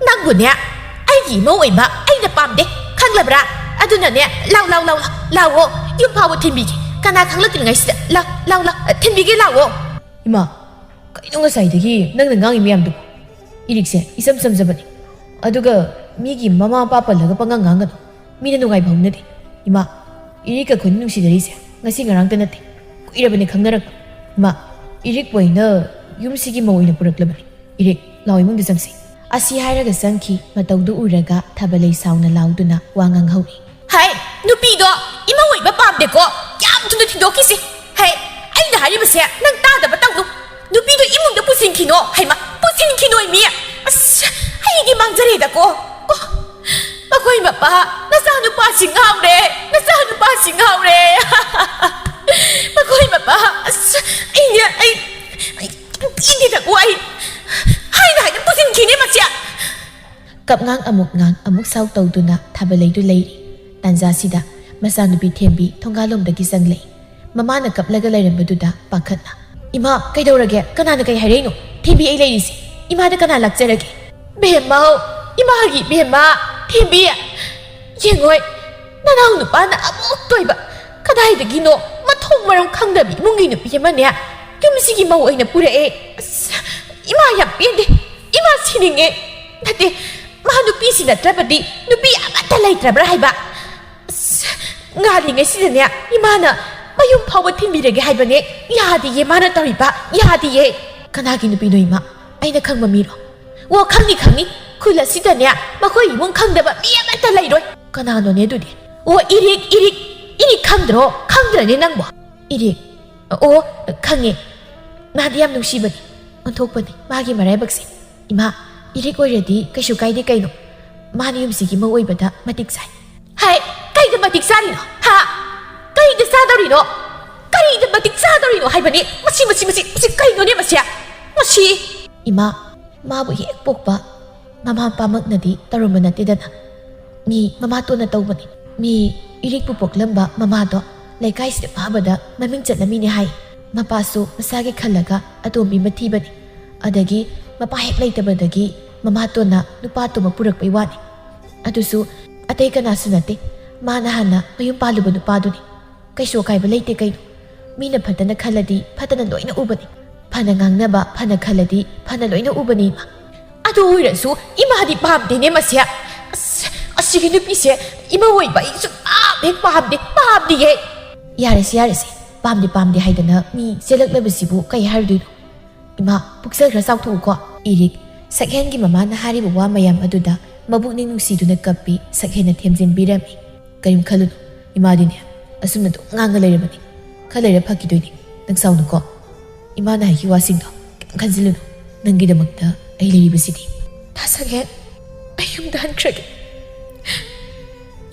ꯅꯪꯕꯨꯅꯦ ꯑꯩꯒꯤ ꯏꯃꯧ ꯑꯣꯏꯕ ꯑꯩꯅ ꯄꯥꯝꯗꯦ, ꯈꯪꯂꯕ꯭ꯔꯥ? ꯑꯗꯨꯅꯅꯦ, ꯂꯥꯎ, ꯂꯥꯎ, ꯂꯥꯎ, ꯂꯥꯎ, ꯂꯥꯎꯑꯣ, ꯌꯨꯝ ꯐꯥꯎꯕ ꯊꯤꯟꯕꯤꯒꯦ꯫ ꯀꯅꯥ ꯈꯪꯂꯛꯇ꯭ꯔꯤꯉꯩꯁꯤꯗ, ꯂꯥꯎ, ꯂꯥꯎ, ꯂꯥꯎ, ꯊꯤꯟꯕꯤꯒꯦ, ꯂꯥꯛꯑꯣ꯫ ꯏꯃꯥ, ꯀꯩꯅꯣ ꯉꯁꯥꯏꯗꯒꯤ ꯅꯪꯅ ꯉꯥꯡꯉꯤ ꯃꯌꯥꯝꯗꯨꯕꯣ? ꯏꯔꯤꯛꯁꯦ ꯏꯆꯝ ꯆꯝꯖꯕꯅꯤ꯫ ꯑꯗꯨꯒ ꯃꯤꯒꯤ ꯃꯃꯥ ꯃꯄꯥ ꯄꯜꯂꯒ ꯄꯉꯥꯡ ꯉꯥꯡꯒꯅꯨ꯫ ꯃꯤꯅ ꯅꯨꯡꯉꯥꯏꯕ ꯍꯧꯅꯗꯦ꯫ ꯏꯃꯥ, ꯏꯔꯤꯛꯀ ꯑꯩꯈꯣꯏꯅ ꯅꯨꯡꯁꯤꯅꯔꯤꯁꯦ ꯉꯁꯤ ꯉꯔꯥꯡꯇ ꯅꯠꯇꯦ, ꯀꯨꯏꯔꯕꯅꯤ ꯈꯪꯅꯔꯛꯄ꯫ ꯏꯃꯥ, ꯏꯔꯤꯛꯄꯨ ꯑꯩꯅ ꯌꯨꯝꯁꯤꯒꯤ ꯃꯧ ꯑꯣꯏꯅ ꯄꯨꯔꯛꯂꯕꯅꯤ꯫ ꯏꯔꯤꯛ, ꯂꯥꯎ ꯏꯃꯨꯡꯗ ꯆꯪꯁꯤ꯫ ꯑꯁꯤ ꯍꯥꯏꯔꯒ ꯆꯪꯈꯤ꯫ ꯃꯇꯧꯗꯨ ꯎꯔꯒ ꯊꯥꯕꯂꯩ ꯁꯥꯎꯅ ꯂꯥꯎꯗꯨꯅ ꯋꯥ ꯉꯥꯡꯍꯧꯔꯤ꯫ ꯍꯥꯏ, ꯅꯨꯄꯤꯗꯣ ꯏꯃꯧ ꯑꯣꯏꯕ ꯄꯥꯝꯗꯦꯀꯣ꯫ ꯌꯥꯝ ꯊꯨꯅ ꯊꯤꯟꯗꯣꯛꯈꯤꯁꯦ꯫ ꯍꯥꯏ, ꯑꯩꯅ ꯍꯥꯏꯔꯤꯕꯁꯦ ꯅꯪ ꯇꯥꯗꯕ ꯇꯧꯅꯨ꯫ ꯅꯨꯄꯤꯗꯣ ꯏꯃꯨꯡꯗ ꯄꯨꯁꯤꯟꯈꯤꯅꯣ ꯍꯥꯏꯃ, ꯄꯨꯁꯤꯟꯈꯤꯅꯣ ꯃꯤ꯫ ꯑꯁ, ꯑꯩꯒꯤ ꯃꯥꯡꯖꯔꯦꯗꯀꯣ꯫ ꯑꯣ, ꯃꯈꯣꯏ ꯃꯄꯥ, ꯅꯆꯥꯅꯨꯄꯥꯁꯤ ꯉꯥꯎꯔꯦ, ꯅꯆꯥꯅꯨꯄꯥꯁꯤ ꯉꯥꯎꯔꯦ꯫ ꯃꯈꯣꯏ ꯃꯄꯥ, ꯑꯁ, ꯑꯩꯅꯦ, ꯑꯩ, ꯑꯩ ꯄꯦꯟꯗꯦꯗꯀꯣ, ꯑꯩ ꯍꯥꯏꯅ ꯍꯥꯏꯅ ꯄꯨꯁꯤꯟꯈꯤꯅꯦ ꯃꯁꯦ꯫ ꯀꯞꯉꯥꯡ ꯑꯃꯨꯛ ꯉꯥꯡ ꯑꯃꯨꯛ ꯁꯥꯎ ꯇꯧꯗꯨꯅ ꯊꯥꯕꯂꯩꯗꯨ ꯂꯩꯔꯤ꯫ ꯇꯥꯟꯖꯥꯁꯤꯗ ꯃꯆꯥꯅꯨꯄꯤ ꯊꯦꯝꯕꯤ ꯊꯣꯡꯒꯥꯜꯂꯣꯝꯗꯒꯤ ꯆꯪꯂꯛꯏ꯫ ꯃꯃꯥꯅ ꯀꯞꯂꯒ ꯂꯩꯔꯝꯕꯗꯨꯗ ꯄꯥꯈꯠꯅ, "ꯏꯃꯥ, ꯀꯩꯗꯧꯔꯒꯦ? ꯀꯅꯥꯅ ꯀꯩ ꯍꯥꯏꯔꯛꯏꯅꯣ? ꯊꯦꯝꯕꯤ, ꯑꯩ ꯂꯩꯔꯤꯁꯦ꯫ ꯏꯃꯥꯗ ꯀꯅꯥ ꯂꯥꯛꯆꯔꯒꯦ?" "ꯕꯦꯝꯃꯧ, ꯏꯃꯥꯒꯤ ꯕꯦꯝꯃ, ꯊꯦꯝꯕꯤ, ꯌꯦꯡꯉꯣꯏ, ꯅꯅꯥꯎ ꯅꯨꯄꯥꯅ ꯑꯃꯨꯛ ꯇꯣꯏꯕ꯫ ꯀꯗꯥꯏꯗꯒꯤꯅꯣ ꯃꯊꯣꯡ ꯃꯔꯝ ꯈꯪꯗꯕ ꯏꯃꯨꯡꯒꯤ ꯅꯨꯄꯤ ꯑꯃꯅꯦ ꯌꯨꯝꯁꯤꯒꯤ ꯃꯧ ꯑꯣꯏꯅ ꯄꯨꯔꯛꯑꯦ꯫ ꯑꯁ, ꯏꯃꯥ ꯌꯥꯝ ꯄꯦꯟꯗꯦ꯫ ꯏꯃꯥ ꯁꯤꯅꯤꯡꯉꯦ꯫ ꯅꯠꯇꯦ, ꯃꯥ ꯅꯨꯄꯤꯁꯤ ꯅꯠꯇ꯭ꯔꯕꯗꯤ ꯅꯨꯄꯤ ꯑꯃꯠꯇ ꯂꯩꯇ꯭ꯔꯕ꯭ꯔꯥ ꯍꯥꯏꯕ?" ꯑꯁ, ꯉꯥꯜꯂꯤꯉꯩꯁꯤꯗꯅꯦ ꯏꯃꯥꯅ ꯃꯌꯨꯝ ꯐꯥꯎꯕ ꯊꯤꯟꯕꯤꯔꯒꯦ ꯍꯥꯏꯕꯅꯦ꯫ ꯌꯥꯗꯤꯌꯦ, ꯃꯥꯅ ꯇꯧꯔꯤꯕ ꯌꯥꯗꯤꯌꯦ꯫ "ꯀꯅꯥꯒꯤ ꯅꯨꯄꯤꯅꯣ ꯏꯃꯥ? ꯑꯩꯅ ꯈꯪꯕ ꯃꯤꯔꯣ?" "ꯑꯣ, ꯈꯪꯅꯤ, ꯈꯪꯅꯤ꯫ ꯈꯨꯜ ꯑꯁꯤꯗꯅꯦ ꯃꯈꯣꯏ ꯏꯃꯨꯡ ꯈꯪꯗꯕ ꯃꯤ ꯑꯃꯠꯇ ꯂꯩꯔꯣꯏ꯫ ꯀꯅꯥꯅꯣꯅꯦ ꯑꯗꯨꯗꯤ?" "ꯑꯣ, ꯏꯔꯤꯛ, ꯏꯔꯤꯛ꯫ ꯏꯔꯤꯛ ꯈꯪꯗ꯭ꯔꯣ? ꯈꯪꯗ꯭ꯔꯅꯦ ꯅꯪꯕꯣ? ꯏꯔꯤꯛ? ꯑꯣ, ꯈꯪꯉꯦ꯫ ꯃꯥꯗꯤ ꯌꯥꯝ ꯅꯨꯡꯁꯤꯕꯅꯤ, ꯑꯣꯟꯊꯣꯛꯄꯅꯤ ꯃꯥꯒꯤ ꯃꯔꯥꯏꯕꯛꯁꯦ꯫ ꯏꯃꯥ, ꯏꯔꯤꯛ ꯑꯣꯏꯔꯗꯤ ꯀꯩꯁꯨ ꯀꯥꯏꯗꯦ ꯀꯩꯅꯣ꯫ ꯃꯥꯅ ꯌꯨꯝꯁꯤꯒꯤ ꯃꯧ ꯑꯣꯏꯕꯗ ꯃꯇꯤꯛ ꯆꯥꯏ꯫ ꯍꯥꯏ, ꯀꯩꯗ ꯃꯇꯤꯛ ꯆꯥꯔꯤꯅꯣ? ꯍꯥ? ꯀꯩꯗ ꯆꯥꯗꯧꯔꯤꯅꯣ? ꯀꯔꯤꯗ ꯃꯇꯤꯛ ꯆꯥꯗꯧꯔꯤꯅꯣ ꯍꯥꯏꯕꯅꯤ? ꯃꯁꯤ, ꯃꯁꯤ, ꯃꯁꯤ, ꯃꯁꯤ ꯀꯩꯅꯣꯅꯦ ꯃꯁꯤ? ꯃꯁꯤ! ꯏꯃꯥ, ꯃꯥꯕꯨ ꯍꯦꯛ ꯄꯣꯛꯄ ꯃꯃꯥ ꯃꯄꯥꯃꯛꯅꯗꯤ ꯇꯧꯔꯝꯕ ꯅꯠꯇꯦꯗꯅ꯫ ꯃꯤ ꯃꯃꯥꯇꯣꯟꯅ ꯇꯧꯕꯅꯤ꯫ ꯃꯤ ꯏꯔꯤꯛꯄꯨ ꯄꯣꯛꯂꯝꯕ ꯃꯃꯥꯗꯣ ꯂꯩꯀꯥꯏꯁꯤꯗ ꯐꯕꯗ ꯃꯃꯤꯡ ꯆꯠꯂꯝꯃꯤꯅꯦ ꯍꯥꯏ꯫ ꯃꯄꯥꯁꯨ ꯃꯁꯥꯒꯤ ꯈꯜꯂꯒ ꯑꯇꯣꯝꯕꯤ ꯑꯃ ꯊꯤꯕꯅꯤ꯫ ꯑꯗꯒꯤ ꯃꯄꯥ ꯍꯦꯛ ꯂꯩꯇꯕꯗꯒꯤ ꯃꯃꯥꯇꯣꯟꯅ ꯅꯨꯄꯥ ꯑꯇꯣꯝꯕ ꯄꯨꯔꯛꯄꯩ ꯋꯥꯅꯤ꯫ ꯑꯗꯨꯁꯨ ꯑꯇꯩ ꯀꯅꯥꯁꯨ ꯅꯠꯇꯦ, ꯃꯥꯅ ꯍꯥꯟꯅ ꯃꯌꯨꯝ ꯄꯥꯜꯂꯨꯕ ꯅꯨꯄꯥꯗꯨꯅꯤ꯫ ꯀꯩꯁꯨ ꯑꯀꯥꯏꯕ ꯂꯩꯇꯦ ꯀꯩꯅꯣ꯫ ꯃꯤꯅ ꯐꯠꯇꯅ ꯈꯜꯂꯗꯤ ꯐꯠꯇꯅ ꯂꯣꯏꯅ ꯎꯕꯅꯤ꯫ ꯐꯅ ꯉꯥꯡꯅꯕ, ꯐꯅ ꯈꯜꯂꯗꯤ ꯐꯅ ꯂꯣꯏꯅ ꯎꯕꯅꯤ ꯏꯃꯥ꯫ ꯑꯗꯨ ꯑꯣꯏꯔꯁꯨ ꯏꯃꯥꯗꯤ ꯄꯥꯝꯗꯦꯅꯦ ꯃꯁꯦ꯫ ꯑꯁ, ꯑꯁꯤꯒꯤ ꯅꯨꯄꯤꯁꯦ ꯏꯃꯧ ꯑꯣꯏꯕ ꯑꯩ ꯁꯨꯡꯄꯥꯝ ꯍꯦꯛ ꯄꯥꯝꯗꯦ, ꯄꯥꯝꯗꯤꯌꯦ꯫ ꯌꯥꯔꯦꯁꯦ, ꯌꯥꯔꯦꯁꯦ꯫ ꯄꯥꯝꯗꯦ, ꯄꯥꯝꯗꯦ ꯍꯥꯏꯗꯅ ꯃꯤ ꯆꯦꯜꯂꯛꯂꯕꯁꯤꯕꯨ ꯀꯩ ꯍꯥꯏꯔꯨꯗꯣꯏꯅꯣ? ꯏꯃꯥ, ꯄꯨꯛꯆꯦꯜ ꯈꯔ ꯆꯥꯎꯊꯣꯛꯎꯀꯣ꯫ ꯏꯔꯤꯛ, ꯁꯛꯍꯦꯟꯒꯤ ꯃꯃꯥꯅ ꯍꯥꯏꯔꯤꯕ ꯋꯥ ꯃꯌꯥꯝ ꯑꯗꯨꯗ ꯃꯕꯨꯛꯅꯤꯡ ꯅꯨꯡꯁꯤꯗꯨꯅ ꯀꯞꯄꯤ ꯁꯛꯍꯦꯟꯅ ꯊꯦꯝꯖꯤꯟꯕꯤꯔꯝꯃꯤ꯫ ꯀꯔꯤꯝ ꯈꯜꯂꯨꯅꯨ, ꯏꯃꯥꯗꯤꯅꯦ ꯑꯁꯨꯝꯅ ꯑꯗꯨꯝ ꯉꯥꯡꯉ ꯂꯩꯔꯕꯅꯤ꯫ ꯈꯔ ꯂꯩꯔ ꯐꯈꯤꯗꯣꯏꯅꯤ꯫ ꯅꯪ ꯁꯥꯎꯅꯨꯀꯣ꯫ ꯏꯃꯥꯅ ꯍꯥꯏꯈꯤ ꯋꯥꯁꯤꯡꯗꯣ ꯀꯩꯝ ꯈꯟꯖꯤꯜꯂꯨꯅꯨ꯫ ꯅꯪꯒꯤꯗꯃꯛꯇ ꯑꯩ ꯂꯩꯔꯤꯕꯁꯤꯗꯤ꯫ ꯇꯥ ꯁꯛꯍꯦꯟ, ꯑꯩ ꯌꯨꯝꯗ ꯍꯟꯈ꯭ꯔꯒꯦ꯫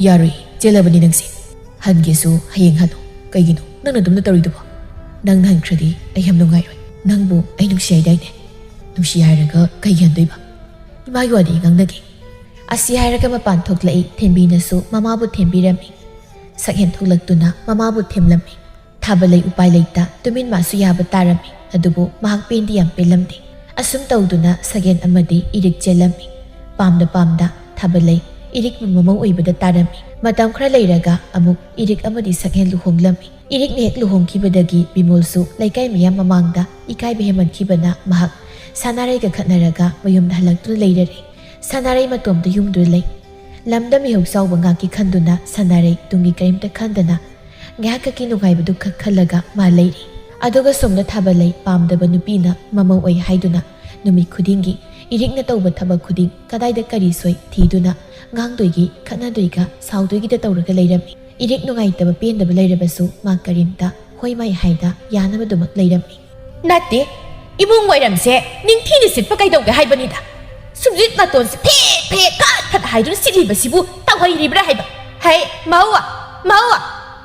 ꯌꯥꯔꯣꯏ, ꯆꯦꯜꯂꯕꯅꯤ ꯅꯪꯁꯦ꯫ ꯍꯟꯒꯦꯁꯨ ꯍꯌꯦꯡ ꯍꯜꯂꯣ꯫ ꯀꯩꯒꯤꯅꯣ ꯅꯪꯅ ꯑꯗꯨꯝꯅ ꯇꯧꯔꯤꯗꯨꯕꯣ? ꯅꯪꯅ ꯍꯟꯈ꯭ꯔꯗꯤ ꯑꯩ ꯌꯥꯝ ꯅꯨꯡꯉꯥꯏꯔꯣꯏ꯫ ꯅꯪꯕꯨ ꯑꯩ ꯅꯨꯡꯁꯤ ꯍꯥꯏꯗꯥꯏꯅꯦ? ꯅꯨꯡꯁꯤ ꯍꯥꯏꯔꯒ ꯀꯩꯒꯤ ꯍꯟꯗꯣꯏꯕ? ꯏꯃꯥꯒꯤ ꯋꯥꯗꯤ ꯉꯥꯡꯅꯒꯦ꯫ ꯑꯁꯤ ꯍꯥꯏꯔꯒ ꯃꯄꯥꯟ ꯊꯣꯛꯂꯛꯏ꯫ ꯊꯦꯝꯕꯤꯅꯁꯨ ꯃꯃꯥꯕꯨ ꯊꯦꯝꯕꯤꯔꯝꯃꯤ꯫ ꯁꯛꯍꯦꯟ ꯊꯣꯛꯂꯛꯇꯨꯅ ꯃꯃꯥꯕꯨ ꯊꯦꯝꯂꯝꯃꯤ꯫ ꯊꯥꯕꯂꯩ ꯎꯄꯥꯏ ꯂꯩꯇ ꯇꯨꯃꯤꯟ ꯃꯥꯁꯨ ꯌꯥꯕ ꯇꯥꯔꯝꯃꯤ꯫ ꯑꯗꯨꯕꯨ ꯃꯍꯥꯛ ꯄꯦꯟꯗꯤ ꯌꯥꯝ ꯄꯦꯜꯂꯝꯗꯦ꯫ ꯑꯁꯨꯝ ꯇꯧꯗꯨꯅ ꯁꯛꯍꯦꯟ ꯑꯃꯗꯤ ꯏꯔꯤꯛ ꯆꯦꯜꯂꯝꯃꯤ꯫ ꯄꯥꯝꯗ ꯄꯥꯝꯗ ꯊꯥꯕꯂꯩ ꯏꯔꯤꯛ ꯃꯃꯧ ꯑꯣꯏꯕꯗ ꯇꯥꯔꯝꯃꯤ꯫ ꯃꯇꯝ ꯈꯔ ꯂꯩꯔꯒ ꯑꯃꯨꯛ ꯏꯔꯤꯛ ꯑꯃꯗꯤ ꯁꯛꯍꯦꯟ ꯂꯨꯍꯣꯡꯂꯝꯃꯤ꯫ ꯏꯔꯤꯛꯅ ꯍꯦꯛ ꯂꯨꯍꯣꯡꯈꯤꯕꯗꯒꯤ ꯕꯤꯃꯣꯜꯁꯨ ꯂꯩꯀꯥꯏ ꯃꯤꯌꯥꯝ ꯃꯃꯥꯡꯗ ꯏꯀꯥꯏꯕ ꯍꯦꯟꯃꯟꯈꯤꯕꯅ ꯃꯍꯥꯛ ꯁꯅꯥꯔꯩꯒ ꯈꯠꯅꯔꯒ ꯃꯌꯨꯝꯗ ꯍꯜꯂꯛꯇꯨꯅ ꯂꯩꯔꯔꯦ꯫ ꯁꯅꯥꯔꯩ ꯃꯇꯣꯝꯇ ꯌꯨꯝꯗꯨꯗ ꯂꯩ꯫ ꯂꯝꯗ ꯃꯤꯍꯧ ꯆꯥꯎꯕ ꯉꯥꯛꯀꯤ ꯈꯟꯗꯨꯅ ꯁꯅꯥꯔꯩ ꯇꯨꯡꯒꯤ ꯀꯔꯤꯝꯇ ꯈꯟꯗꯅ ꯉꯥꯏꯍꯥꯛꯈꯛꯀꯤ ꯅꯨꯡꯉꯥꯏꯕꯗꯨ ꯈꯛ ꯈꯜꯂꯒ ꯃꯥ ꯂꯩꯔꯤ꯫ ꯑꯗꯨꯒ ꯁꯣꯝꯗ ꯊꯥꯕꯂꯩ ꯄꯥꯝꯗꯕ ꯅꯨꯄꯤꯅ ꯃꯃꯧ ꯑꯣꯏ ꯍꯥꯏꯗꯨꯅ ꯅꯨꯃꯤꯠ ꯈꯨꯗꯤꯡꯒꯤ ꯏꯔꯤꯛꯅ ꯇꯧꯕ ꯊꯕꯛ ꯈꯨꯗꯤꯡ ꯀꯗꯥꯏꯗ ꯀꯔꯤ ꯁꯣꯏ ꯊꯤꯗꯨꯅ ꯉꯥꯡꯗꯣꯏꯒꯤ, ꯈꯠꯅꯗꯣꯏꯒ, ꯁꯥꯎꯗꯣꯏꯒꯤꯗ ꯇꯧꯔꯒ ꯂꯩꯔꯝꯃꯤ꯫ ꯏꯔꯤꯛ ꯅꯨꯡꯉꯥꯏꯇꯕ ꯄꯦꯟꯗꯕ ꯂꯩꯔꯕꯁꯨ ꯃꯥ ꯀꯔꯤꯝꯇ ꯍꯣꯏ ꯃꯥꯏ ꯍꯥꯏꯗ ꯌꯥꯅꯕꯗꯨꯃꯛ ꯂꯩꯔꯝꯃꯤ꯫ "ꯅꯠꯇꯦ, ꯏꯃꯨꯡ ꯋꯥꯏꯔꯝꯁꯦ ꯅꯤꯡꯊꯤꯅ ꯁꯤꯠꯄ ꯀꯩꯗꯧꯒꯦ ꯍꯥꯏꯕꯅꯤꯗ? ꯁꯨꯝꯖꯤꯠ ꯅꯥꯇꯣꯟꯁꯦ ꯐꯦꯠ ꯐꯦꯠ ꯈꯠ ꯈꯠ ꯍꯥꯏꯗꯨꯅ ꯁꯤꯠꯂꯤꯕꯁꯤꯕꯨ ꯇꯧꯍꯩꯔꯤꯕ꯭ꯔꯥ ꯍꯥꯏꯕ? ꯍꯩ, ꯃꯧ! ꯃꯧ!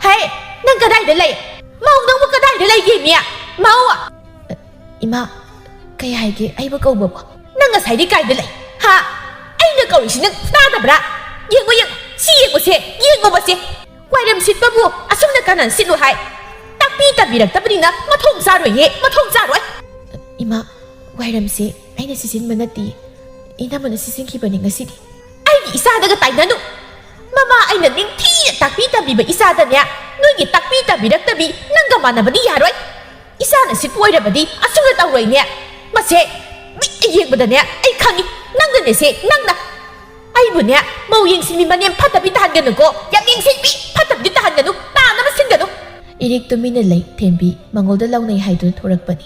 ꯍꯩ, ꯅꯪ ꯀꯗꯥꯏꯗ ꯂꯩ? ꯃꯧ, ꯅꯪꯕꯨ ꯀꯗꯥꯏꯗ ꯂꯩꯒꯦ ꯃꯤ? ꯃꯧ!" "ꯏꯃꯥ, ꯀꯩ ꯍꯥꯏꯒꯦ ꯑꯩꯕꯨ ꯀꯧꯕꯕꯣ?" "ꯅꯪ ꯉꯁꯥꯏꯗꯤ ꯀꯥꯏꯗ ꯂꯩ? ꯍꯥ? ꯑꯩꯅ ꯀꯧꯔꯤꯁꯤ ꯅꯪ ꯇꯥꯗꯕ꯭ꯔꯥ? ꯌꯦꯡꯉꯣ, ꯌꯦꯡꯉꯣ, ꯁꯤ ꯌꯦꯡꯉꯣꯁꯦ, ꯌꯦꯡꯉꯣꯕꯁꯦ꯫ ꯋꯥꯏꯔꯝ ꯁꯤꯠꯄꯕꯨ ꯑꯁꯨꯝꯅ ꯀꯅꯥꯅ ꯁꯤꯠꯂꯨ ꯍꯥꯏ? ꯇꯥꯛꯄꯤ ꯇꯝꯕꯤꯔꯛꯇꯕꯅꯤꯅ ꯃꯊꯣꯡ ꯆꯥꯔꯣꯏꯌꯦ, ꯃꯊꯣꯡ ꯆꯥꯔꯣꯏ!" "ꯏꯃꯥ, ꯋꯥꯏꯔꯝꯁꯦ ꯑꯩꯅ ꯁꯤꯠꯆꯤꯟꯕ ꯅꯠꯇꯦ, ꯏꯅꯝꯃꯅ ꯁꯤꯠꯆꯤꯟꯈꯤꯕꯅꯤ ꯉꯁꯤꯗꯤ꯫" "ꯑꯩꯒꯤ ꯏꯆꯥꯗꯒ ꯇꯥꯏꯅꯅꯨ꯫ ꯃꯃꯥ ꯑꯩꯅ ꯅꯤꯡꯊꯤꯅ ꯇꯥꯛꯄꯤ ꯇꯝꯕꯤꯕ ꯏꯆꯥꯗꯅꯦ, ꯅꯣꯏꯒꯤ ꯇꯥꯛꯄꯤ ꯇꯝꯕꯤꯔꯛꯇꯕꯤ ꯅꯪꯒ ꯃꯥꯟꯅꯕꯗꯤ ꯌꯥꯔꯣꯏ꯫ ꯏꯆꯥꯅ ꯁꯤꯠꯄ ꯑꯣꯏꯔꯕꯗꯤ ꯑꯁꯨꯝꯅ ꯇꯧꯔꯣꯏꯅꯦ꯫ ꯃꯁꯦ ꯃꯤꯠꯅ ꯌꯦꯡꯕꯗꯅꯦ ꯑꯩ ꯈꯪꯉꯤ, ꯅꯪꯅꯅꯦꯁꯦ, ꯅꯪꯅ꯫ ꯑꯩꯕꯨꯅꯦ ꯃꯧ ꯌꯦꯡꯁꯤꯟꯕꯤ ꯃꯅꯦꯝ ꯐꯠꯇꯕꯤ ꯇꯥꯍꯟꯒꯅꯨꯀꯣ, ꯌꯥꯝ ꯌꯦꯡꯁꯤꯟꯕꯤ ꯐꯠꯇꯕꯤꯗꯤ ꯇꯥꯍꯟꯒꯅꯨ, ꯇꯥꯅꯕ ꯁꯤꯟꯒꯅꯨ꯫" ꯏꯔꯤꯛ ꯇꯨꯃꯤꯟꯅ ꯂꯩ꯫ ꯊꯦꯝꯕꯤ ꯃꯉꯣꯟꯗ ꯂꯥꯎꯅꯩ ꯍꯥꯏꯗꯨꯅ ꯊꯣꯔꯛꯄꯅꯤ꯫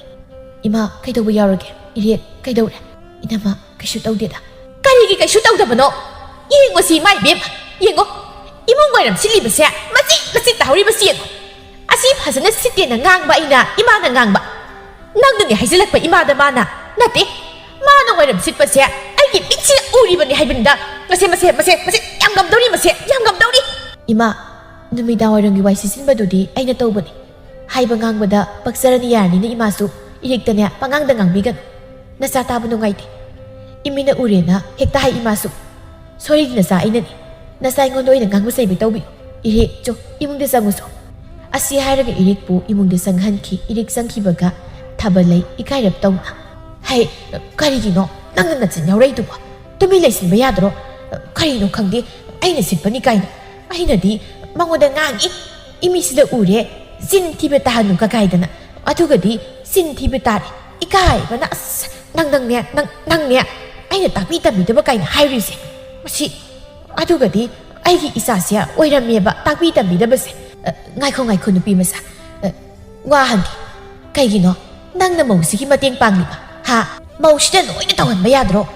"ꯏꯃꯥ, ꯀꯩꯗꯧꯕ ꯌꯥꯎꯔꯒꯦ? ꯏꯔꯦꯛ, ꯀꯩꯗꯧꯔꯦ?" "ꯏꯅꯝꯃ, ꯀꯩꯁꯨ ꯇꯧꯗꯦꯗ꯫" "ꯀꯔꯤꯒꯤ ꯀꯩꯁꯨ ꯇꯧꯗꯕꯅꯣ? ꯌꯦꯡꯉꯣ ꯁꯤ ꯏꯃꯥ ꯏꯕꯦꯝꯃ, ꯌꯦꯡꯉꯣ꯫ ꯏꯃꯨꯡ ꯋꯥꯏꯔꯝ ꯁꯤꯠꯂꯤꯕꯁꯦ ꯃꯆꯤꯠ ꯃꯆꯤꯠ ꯇꯥꯍꯧꯔꯤꯕꯁꯤ ꯌꯦꯡꯉꯣ꯫ ꯑꯁꯤ ꯐꯖꯅ ꯁꯤꯠꯇꯦꯅ ꯉꯥꯡꯕ ꯑꯩꯅ, ꯏꯃꯥꯅ ꯉꯥꯡꯕ꯫ ꯅꯪꯅꯅꯦ ꯍꯥꯏꯖꯤꯜꯂꯛꯄ ꯏꯃꯥꯗ ꯃꯥꯅ꯫ ꯅꯠꯇꯦ, ꯃꯥꯅ ꯋꯥꯏꯔꯝ ꯁꯤꯠꯄꯁꯦ ꯑꯩꯒꯤ ꯃꯤꯠꯁꯤꯅ ꯎꯔꯤꯕꯅꯤ ꯍꯥꯏꯕꯅꯤꯗ꯫ ꯃꯁꯦ, ꯃꯁꯦ, ꯃꯁꯦ, ꯃꯁꯦ ꯌꯥꯝ ꯉꯝꯗꯧꯔꯤ, ꯃꯁꯦ ꯌꯥꯝ ꯉꯝꯗꯧꯔꯤ꯫" "ꯏꯃꯥ, ꯅꯨꯃꯤꯗꯥꯡ ꯋꯥꯏꯔꯝꯒꯤ ꯋꯥꯏ ꯁꯤꯠꯆꯤꯟꯕꯗꯨꯗꯤ ꯑꯩꯅ ꯇꯧꯕꯅꯤ꯫ ꯍꯥꯏꯕ ꯉꯥꯡꯕꯗ ꯄꯛꯆꯔꯅꯤ ꯌꯥꯔꯅꯤꯅ ꯏꯃꯥꯁꯨ ꯏꯔꯤꯛꯇꯅꯦ ꯄꯉꯥꯡꯗ ꯉꯥꯡꯕꯤꯒꯅꯨ꯫ ꯅꯆꯥ ꯇꯥꯕ ꯅꯨꯡꯉꯥꯏꯇꯦ꯫ ꯏꯃꯤꯅ ꯎꯔꯦꯅ ꯍꯦꯛꯇ ꯍꯥꯏ ꯏꯃꯥꯁꯨ꯫ ꯁꯣꯏꯔꯤꯗꯤ ꯅꯆꯥ ꯑꯩꯅꯅꯤ꯫ ꯅꯆꯥ ꯑꯩꯉꯣꯟꯗ ꯑꯣꯏꯅ ꯉꯥꯡꯕ ꯆꯩꯕ ꯇꯧꯕꯤꯌꯨ꯫ ꯏꯔꯤꯛ, ꯆꯣ, ꯏꯃꯨꯡꯗ ꯆꯪꯉꯨꯁꯣ꯫" ꯑꯁꯤ ꯍꯥꯏꯔꯒ ꯏꯔꯤꯛꯄꯨ ꯏꯃꯨꯡꯗ ꯆꯪꯍꯟꯈꯤ꯫ ꯏꯔꯤꯛ ꯆꯪꯈꯤꯕꯒ ꯊꯥꯕꯜꯂꯩ ꯏꯀꯥꯏꯔꯞ ꯇꯧꯅ꯫ "ꯍꯩ, ꯀꯔꯤꯒꯤꯅꯣ ꯅꯪꯅ ꯅꯆꯤꯟ ꯌꯥꯎꯔꯛꯏꯗꯨꯕꯣ? ꯇꯨꯃꯤꯟ ꯂꯩꯁꯤꯟꯕ ꯌꯥꯗ꯭ꯔꯣ? ꯀꯔꯤꯅꯣ ꯈꯪꯗꯦ, ꯑꯩꯅ ꯁꯤꯠꯄꯅꯤ ꯀꯥꯏꯅ꯫ ꯑꯩꯅꯗꯤ ꯃꯉꯣꯟꯗ ꯉꯥꯡꯏ, ꯏꯃꯤꯁꯤꯗ ꯎꯔꯦ, ꯆꯤꯟ ꯊꯤꯕ ꯇꯥꯍꯟꯅꯨ ꯀꯀꯥꯏꯗꯅ꯫ ꯑꯗꯨꯒꯗꯤ ꯆꯤꯟ ꯊꯤꯕ ꯇꯥꯔꯦ꯫ ꯏꯀꯥꯏꯕꯅ, ꯑꯁ, ꯅꯪ, ꯅꯪꯅꯦ, ꯅꯪ, ꯅꯪꯅꯦ, ꯑꯩꯅ ꯇꯥꯛꯄꯤ ꯇꯝꯕꯤꯗꯕ ꯀꯥꯏꯅ ꯍꯥꯏꯔꯤꯁꯦ꯫ ꯃꯁꯤ, ꯑꯗꯨꯒꯗꯤ ꯑꯩꯒꯤ ꯏꯆꯥꯁꯦ ꯑꯣꯏꯔꯝꯃꯦꯕ ꯇꯥꯛꯄꯤ ꯇꯝꯕꯤꯗꯕꯁꯦ꯫" "ꯑ, ꯉꯥꯏꯈꯣ, ꯉꯥꯏꯈꯣ, ꯅꯨꯄꯤ ꯃꯆꯥ꯫ ꯑ, ꯋꯥ ꯍꯪꯒꯦ꯫ ꯀꯩꯒꯤꯅꯣ ꯅꯪꯅ ꯃꯧꯁꯤꯒꯤ ꯃꯇꯦꯡ ꯄꯥꯡꯂꯤꯕ? ꯍꯥ? ꯃꯧꯁꯤꯅ ꯂꯣꯏꯅ ꯇꯧꯍꯟꯕ ꯌꯥꯗ꯭ꯔꯣ?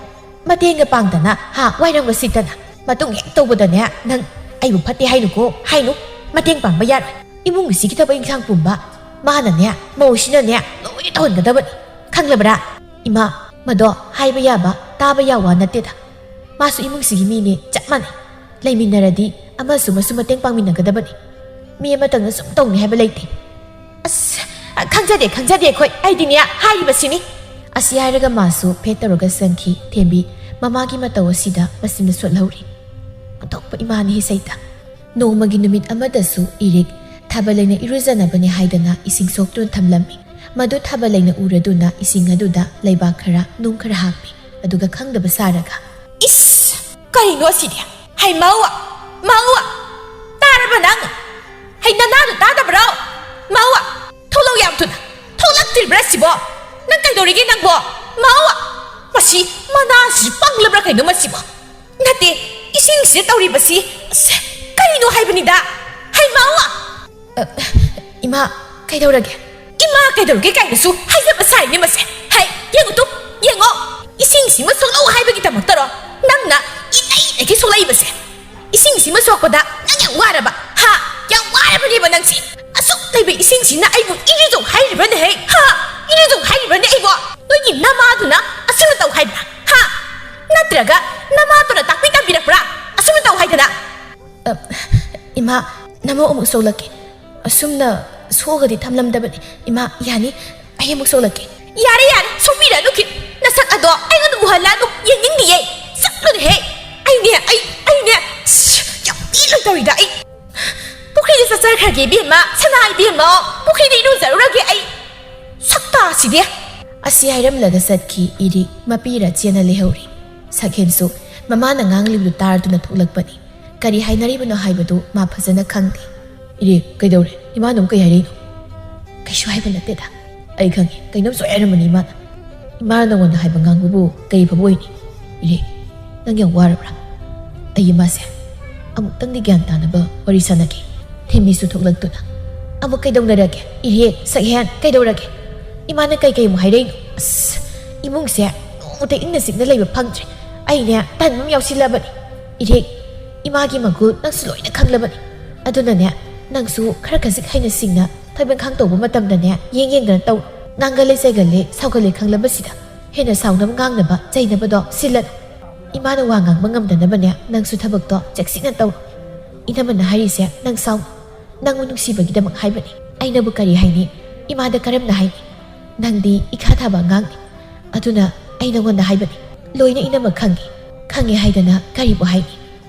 ꯃꯇꯦꯡꯒ ꯄꯥꯡꯗꯅ, ꯍꯥ, ꯋꯥꯏꯔꯝꯒ ꯁꯤꯠꯇꯅ, ꯃꯇꯨꯡ ꯍꯦꯛ ꯇꯧꯕꯗꯅꯦ ꯅꯪ ꯑꯩꯕꯨ ꯐꯠꯇꯦ ꯍꯥꯏꯅꯨꯀꯣ, ꯍꯥꯏꯅꯨ꯫ ꯃꯇꯦꯡ ꯄꯥꯡꯕ ꯌꯥꯔꯣꯏ꯫ ꯏꯃꯨꯡ ꯑꯁꯤꯒꯤ ꯊꯕꯛ ꯏꯟꯈꯥꯡ ꯄꯨꯝꯕ ꯃꯥꯅꯅꯦ, ꯃꯧꯁꯤꯅꯅꯦ ꯂꯣꯏꯅ ꯇꯧꯍꯟꯒꯗꯕꯅꯤ꯫ ꯈꯪꯂꯕ꯭ꯔꯥ? ꯏꯃꯥ, ꯃꯗꯣ ꯍꯥꯏꯕ ꯌꯥꯕ, ꯇꯥꯕ ꯌꯥꯕ ꯋꯥ ꯅꯠꯇꯦꯗ꯫ ꯃꯥꯁꯨ ꯏꯃꯨꯡꯁꯤꯒꯤ ꯃꯤꯅꯦ, ꯆꯞ ꯃꯥꯟꯅꯩ꯫ ꯂꯩꯃꯤꯟꯅꯔꯗꯤ ꯑꯃꯁꯨ ꯑꯃꯁꯨ ꯃꯇꯦꯡ ꯄꯥꯡꯃꯤꯟꯅꯒꯗꯕꯅꯤ꯫ ꯃꯤ ꯑꯃꯇꯪꯅ ꯁꯨꯝ ꯇꯧꯅꯤ ꯍꯥꯏꯕ ꯂꯩꯇꯦ꯫ ꯑꯁ, ꯈꯪꯖꯗꯦ, ꯈꯪꯖꯗꯦ ꯑꯩꯈꯣꯏ꯫ ꯑꯩꯗꯤꯅꯦ ꯍꯥꯏꯔꯤꯕꯁꯤꯅꯤ꯫ ꯑꯁꯤ ꯍꯥꯏꯔꯒ ꯃꯥꯁꯨ ꯐꯦꯠ ꯇꯧꯔꯒ ꯆꯪꯈꯤ꯫ ꯊꯦꯝꯕꯤ ꯃꯃꯥꯒꯤ ꯃꯇꯧ ꯑꯁꯤꯗ ꯃꯆꯤꯟꯗ ꯁꯣꯠꯍꯧꯔꯤ꯫ ꯑꯣꯟꯊꯣꯛꯄ ꯏꯃꯥꯅꯤ ꯁꯩꯇ꯫ ꯅꯣꯡꯃꯒꯤ ꯅꯨꯃꯤꯠ ꯑꯃꯗꯁꯨ ꯏꯔꯤꯛ ꯊꯥꯕꯜ ꯂꯩꯅ ꯏꯔꯨꯖꯅꯕꯅꯤ ꯍꯥꯏꯗꯅ ꯏꯁꯤꯡ ꯁꯣꯛꯇꯨꯅ ꯊꯝꯂꯝꯃꯤ꯫ ꯃꯗꯨ ꯊꯥꯕꯜ ꯂꯩꯅ ꯎꯔꯗꯨꯅ ꯏꯁꯤꯡ ꯑꯗꯨꯗ ꯂꯩꯕꯥꯛ ꯈꯔ, ꯅꯨꯡ ꯈꯔ ꯍꯥꯞꯄꯤ꯫ ꯑꯗꯨꯒ ꯈꯪꯗꯕ ꯁꯥꯔꯒ, "ꯏꯁ! ꯀꯔꯤꯅꯣ ꯑꯁꯤꯗꯤ? ꯍꯩ ꯃꯧ! ꯃꯧ! ꯇꯥꯔꯕ ꯅꯪ? ꯍꯩ ꯅꯅꯥꯗꯣ ꯇꯥꯗꯕ꯭ꯔꯣ? ꯃꯧ! ꯊꯣꯛꯂꯛꯑꯣ ꯌꯥꯝ ꯊꯨꯅ! ꯊꯣꯛꯂꯛꯇ꯭ꯔꯤꯕ꯭ꯔꯥ ꯁꯤꯕꯣ? ꯅꯪ ꯀꯩꯗꯧꯔꯤꯒꯦ ꯅꯪꯕꯣ? ꯃꯧ! ꯃꯁꯤ ꯃꯅꯥꯁꯤꯁꯨ ꯄꯪꯂꯕ꯭ꯔꯥ ꯀꯩꯅꯣ ꯃꯁꯤꯕꯣ? ꯅꯠꯇꯦ, ꯏꯁꯤꯡꯁꯤꯗ ꯇꯧꯔꯤꯕꯁꯤ꯫ ꯑꯁ, ꯀꯔꯤꯅꯣ ꯍꯥꯏꯕꯅꯤꯗ? ꯍꯩ ꯃꯧ!" ꯑ, ꯏꯃꯥ, ꯀꯩꯗꯧꯔꯒꯦ? ꯏꯃꯥ ꯀꯩꯗꯧꯔꯒꯦ ꯀꯥꯏꯅꯁꯨ ꯍꯥꯏꯖꯕ ꯁꯥꯏꯅꯦ ꯃꯁꯦ꯫ ꯍꯩ, ꯌꯦꯡꯉꯨ ꯇꯨ, ꯌꯦꯡꯉꯣ꯫ ꯏꯁꯤꯡꯁꯤꯃ ꯁꯣꯛꯂꯛꯎ ꯍꯥꯏꯕꯒꯤꯗꯃꯛꯇꯔꯣ ꯅꯪꯅ ꯏꯅꯩꯗꯒꯤ ꯁꯣꯛꯂꯛꯏꯕꯁꯦ? ꯏꯁꯤꯡꯁꯤꯃ ꯁꯣꯛꯄꯗ ꯅꯪ ꯌꯥꯝ ꯋꯥꯔꯕ? ꯍꯥ? ꯌꯥꯝ ꯋꯥꯔꯕꯅꯦꯕ ꯅꯪꯁꯦ? ꯑꯁꯨꯛ ꯂꯩꯕ ꯏꯁꯤꯡꯁꯤꯅ ꯑꯩꯕꯨ ꯏꯔꯨꯖꯧ ꯍꯥꯏꯔꯤꯕ꯭ꯔꯅꯦ ꯍꯦ? ꯍꯥ? ꯏꯔꯨꯖꯧ ꯍꯥꯏꯔꯤꯕ꯭ꯔꯅꯦ ꯑꯩꯕꯣ? ꯅꯣꯏꯒꯤ ꯅꯃꯥꯗꯨꯅ ꯑꯁꯨꯝꯅ ꯇꯧ ꯍꯥꯏꯕ꯭ꯔꯥ? ꯍꯥ? ꯅꯠꯇ꯭ꯔꯒ ꯅꯃꯥꯗꯨꯅ ꯇꯥꯛꯄꯤ ꯇꯝꯕꯤꯔꯛꯄ꯭ꯔꯥ? ꯑꯁꯨꯝꯅ ꯇꯧ ꯍꯥꯏꯗꯅ? ꯑ, ꯏꯃꯥ, ꯅꯃꯧ ꯑꯃꯨꯛ ꯁꯣꯛꯂꯛꯀꯦ꯫ ꯑꯁꯨꯝꯅ ꯁꯣꯛꯑꯒꯗꯤ ꯊꯝꯂꯝꯗꯕꯅꯤ꯫ ꯏꯃꯥ, ꯌꯥꯅꯤ, ꯑꯩ ꯑꯃꯨꯛ ꯁꯣꯛꯂꯛꯀꯦ꯫ ꯌꯥꯔꯦ, ꯌꯥꯔꯦ, ꯁꯣꯛꯄꯤꯔꯅꯨ ꯈꯤꯠ꯫ ꯅꯁꯛ ꯑꯗꯣ ꯑꯩꯉꯣꯟꯗ ꯎꯍꯜꯂꯅꯨ, ꯌꯦꯡꯅꯤꯡꯗꯤꯌꯦ꯫ ꯆꯠꯂꯨꯅꯦꯍꯦ꯫ ꯑꯩꯅꯦ, ꯑꯩ, ꯑꯩꯅꯦ, ꯁꯤ, ꯌꯥꯝ ꯄꯦꯜꯂꯣꯏ ꯇꯧꯔꯤꯗ ꯑꯩ꯫ ꯄꯨꯈ꯭ꯔꯤꯗ ꯆꯠꯆꯈ꯭ꯔꯒꯦ ꯏꯕꯦꯝꯃ, ꯁꯅꯥ ꯏꯕꯦꯝꯃ, ꯄꯨꯈ꯭ꯔꯤꯗ ꯏꯔꯨꯖꯔꯨꯔꯒꯦ ꯑꯩ꯫ ꯁꯛꯇꯥꯁꯤꯗꯤ꯫ ꯑꯁꯤ ꯍꯥꯏꯔꯝꯂꯒ ꯆꯠꯈꯤ ꯏꯔꯤꯛ꯫ ꯃꯄꯤꯔ ꯆꯦꯟꯅ ꯂꯩꯍꯧꯔꯤ꯫ ꯁꯛꯍꯦꯟꯁꯨ ꯃꯃꯥꯅ ꯉꯥꯡꯂꯤꯕꯗꯨ ꯇꯥꯔꯗꯨꯅ ꯊꯣꯛꯂꯛꯄꯅꯤ꯫ ꯀꯔꯤ ꯍꯥꯏꯅꯔꯤꯕꯅꯣ ꯍꯥꯏꯕꯗꯨ ꯃꯥ ꯐꯖꯅ ꯈꯪꯗꯦ꯫ "ꯏꯔꯦ, ꯀꯩꯗꯧꯔꯦ? ꯏꯃꯥꯅ ꯑꯃꯨꯛ ꯀꯩ ꯍꯥꯏꯔꯤꯅꯣ?" "ꯀꯩꯁꯨ ꯍꯥꯏꯕ ꯅꯠꯇꯦꯗ꯫ ꯑꯩ ꯈꯪꯉꯤ, ꯀꯩꯅꯣꯝ ꯁꯣꯏ ꯍꯥꯏꯔꯝꯃꯅꯤ ꯏꯃꯥꯅ꯫ ꯏꯃꯥꯅ ꯅꯉꯣꯟꯗ ꯍꯥꯏꯕ ꯉꯥꯡꯕꯕꯨ ꯀꯩ ꯐꯕ ꯑꯣꯏꯅꯤ? ꯏꯔꯦ, ꯅꯪ ꯌꯥꯝ ꯋꯥꯔꯕ꯭ꯔꯥ? ꯑꯩ ꯏꯃꯥꯁꯦ ꯑꯃꯨꯛꯇꯪꯗꯤ ꯒ꯭ꯌꯥꯟ ꯇꯥꯅꯕ ꯋꯥꯔꯤ ꯁꯥꯟꯅꯒꯦ꯫" ꯊꯦꯝꯕꯤꯁꯨ ꯊꯣꯛꯂꯛꯇꯨꯅ, "ꯑꯃꯨꯛ ꯀꯩꯗꯧꯅꯔꯒꯦ? ꯏꯔꯦ, ꯁꯛꯍꯦꯟ, ꯀꯩꯗꯧꯔꯒꯦ? ꯏꯃꯥꯅ ꯀꯩ ꯀꯩ ꯑꯃꯨꯛ ꯍꯥꯏꯔꯛꯏꯅꯣ? ꯑꯁ, ꯏꯃꯨꯡꯁꯦ ꯅꯣꯡꯃꯇ ꯏꯪꯅ ꯆꯤꯛꯅ ꯂꯩꯕ ꯐꯪꯗ꯭ꯔꯦ꯫ ꯑꯩꯅꯦ ꯇꯟꯕ ꯑꯃ ꯌꯥꯎꯁꯤꯜꯂꯕꯅꯤ꯫ ꯏꯔꯦ, ꯏꯃꯥꯒꯤ ꯃꯒꯨꯜ ꯅꯪꯁꯨ ꯂꯣꯏꯅ ꯈꯪꯂꯕꯅꯤ꯫ ꯑꯗꯨꯅꯅꯦ, ꯅꯪꯁꯨ ꯈꯔ ꯈꯖꯤꯛ ꯍꯩꯅ ꯁꯤꯡꯅ ꯊꯕꯛ ꯏꯪꯈꯥꯡ ꯇꯧꯕ ꯃꯇꯝꯗꯅꯦ, ꯌꯦꯡ ꯌꯦꯡꯗꯅ ꯇꯧ꯫ ꯉꯥꯡꯒꯜꯂꯦ ꯆꯩꯒꯜꯂꯦ ꯁꯥꯎꯒꯜꯂꯦ ꯈꯪꯂꯕꯁꯤꯗ ꯍꯦꯟꯅ ꯁꯥꯎꯅꯕ ꯉꯥꯡꯅꯕ ꯆꯩꯅꯕꯗꯣ ꯁꯤꯜꯂꯅꯨ꯫ ꯏꯃꯥꯅ ꯋꯥ ꯉꯥꯡꯕ ꯉꯝꯗꯅꯕꯅꯦ, ꯅꯪꯁꯨ ꯊꯕꯛꯇꯣ ꯆꯦꯛꯁꯤꯟꯅ ꯇꯧ꯫ ꯏꯅꯝꯃꯅ ꯍꯥꯏꯔꯤꯁꯦ ꯅꯪ ꯁꯥꯎ, ꯅꯪꯕꯨ ꯅꯨꯡꯁꯤꯕꯒꯤꯗꯃꯛ ꯍꯥꯏꯕꯅꯤ꯫ ꯑꯩꯅꯕꯨ ꯀꯔꯤ ꯍꯥꯏꯅꯤ? ꯏꯃꯥꯗ ꯀꯔꯝꯅ ꯍꯥꯏꯅꯤ? ꯅꯪꯗꯤ ꯏꯈꯥ ꯊꯥꯕ ꯑꯉꯥꯡꯅꯤ꯫ ꯑꯗꯨꯅ ꯑꯩ ꯅꯉꯣꯟꯗ ꯍꯥꯏꯕꯅꯤ꯫ ꯂꯣꯏꯅ ꯏꯅꯝꯃ ꯈꯪꯉꯤ꯫ ꯈꯪꯉꯤ ꯍꯥꯏꯗꯅ ꯀꯔꯤꯕꯨ ꯍꯥꯏꯅꯤ?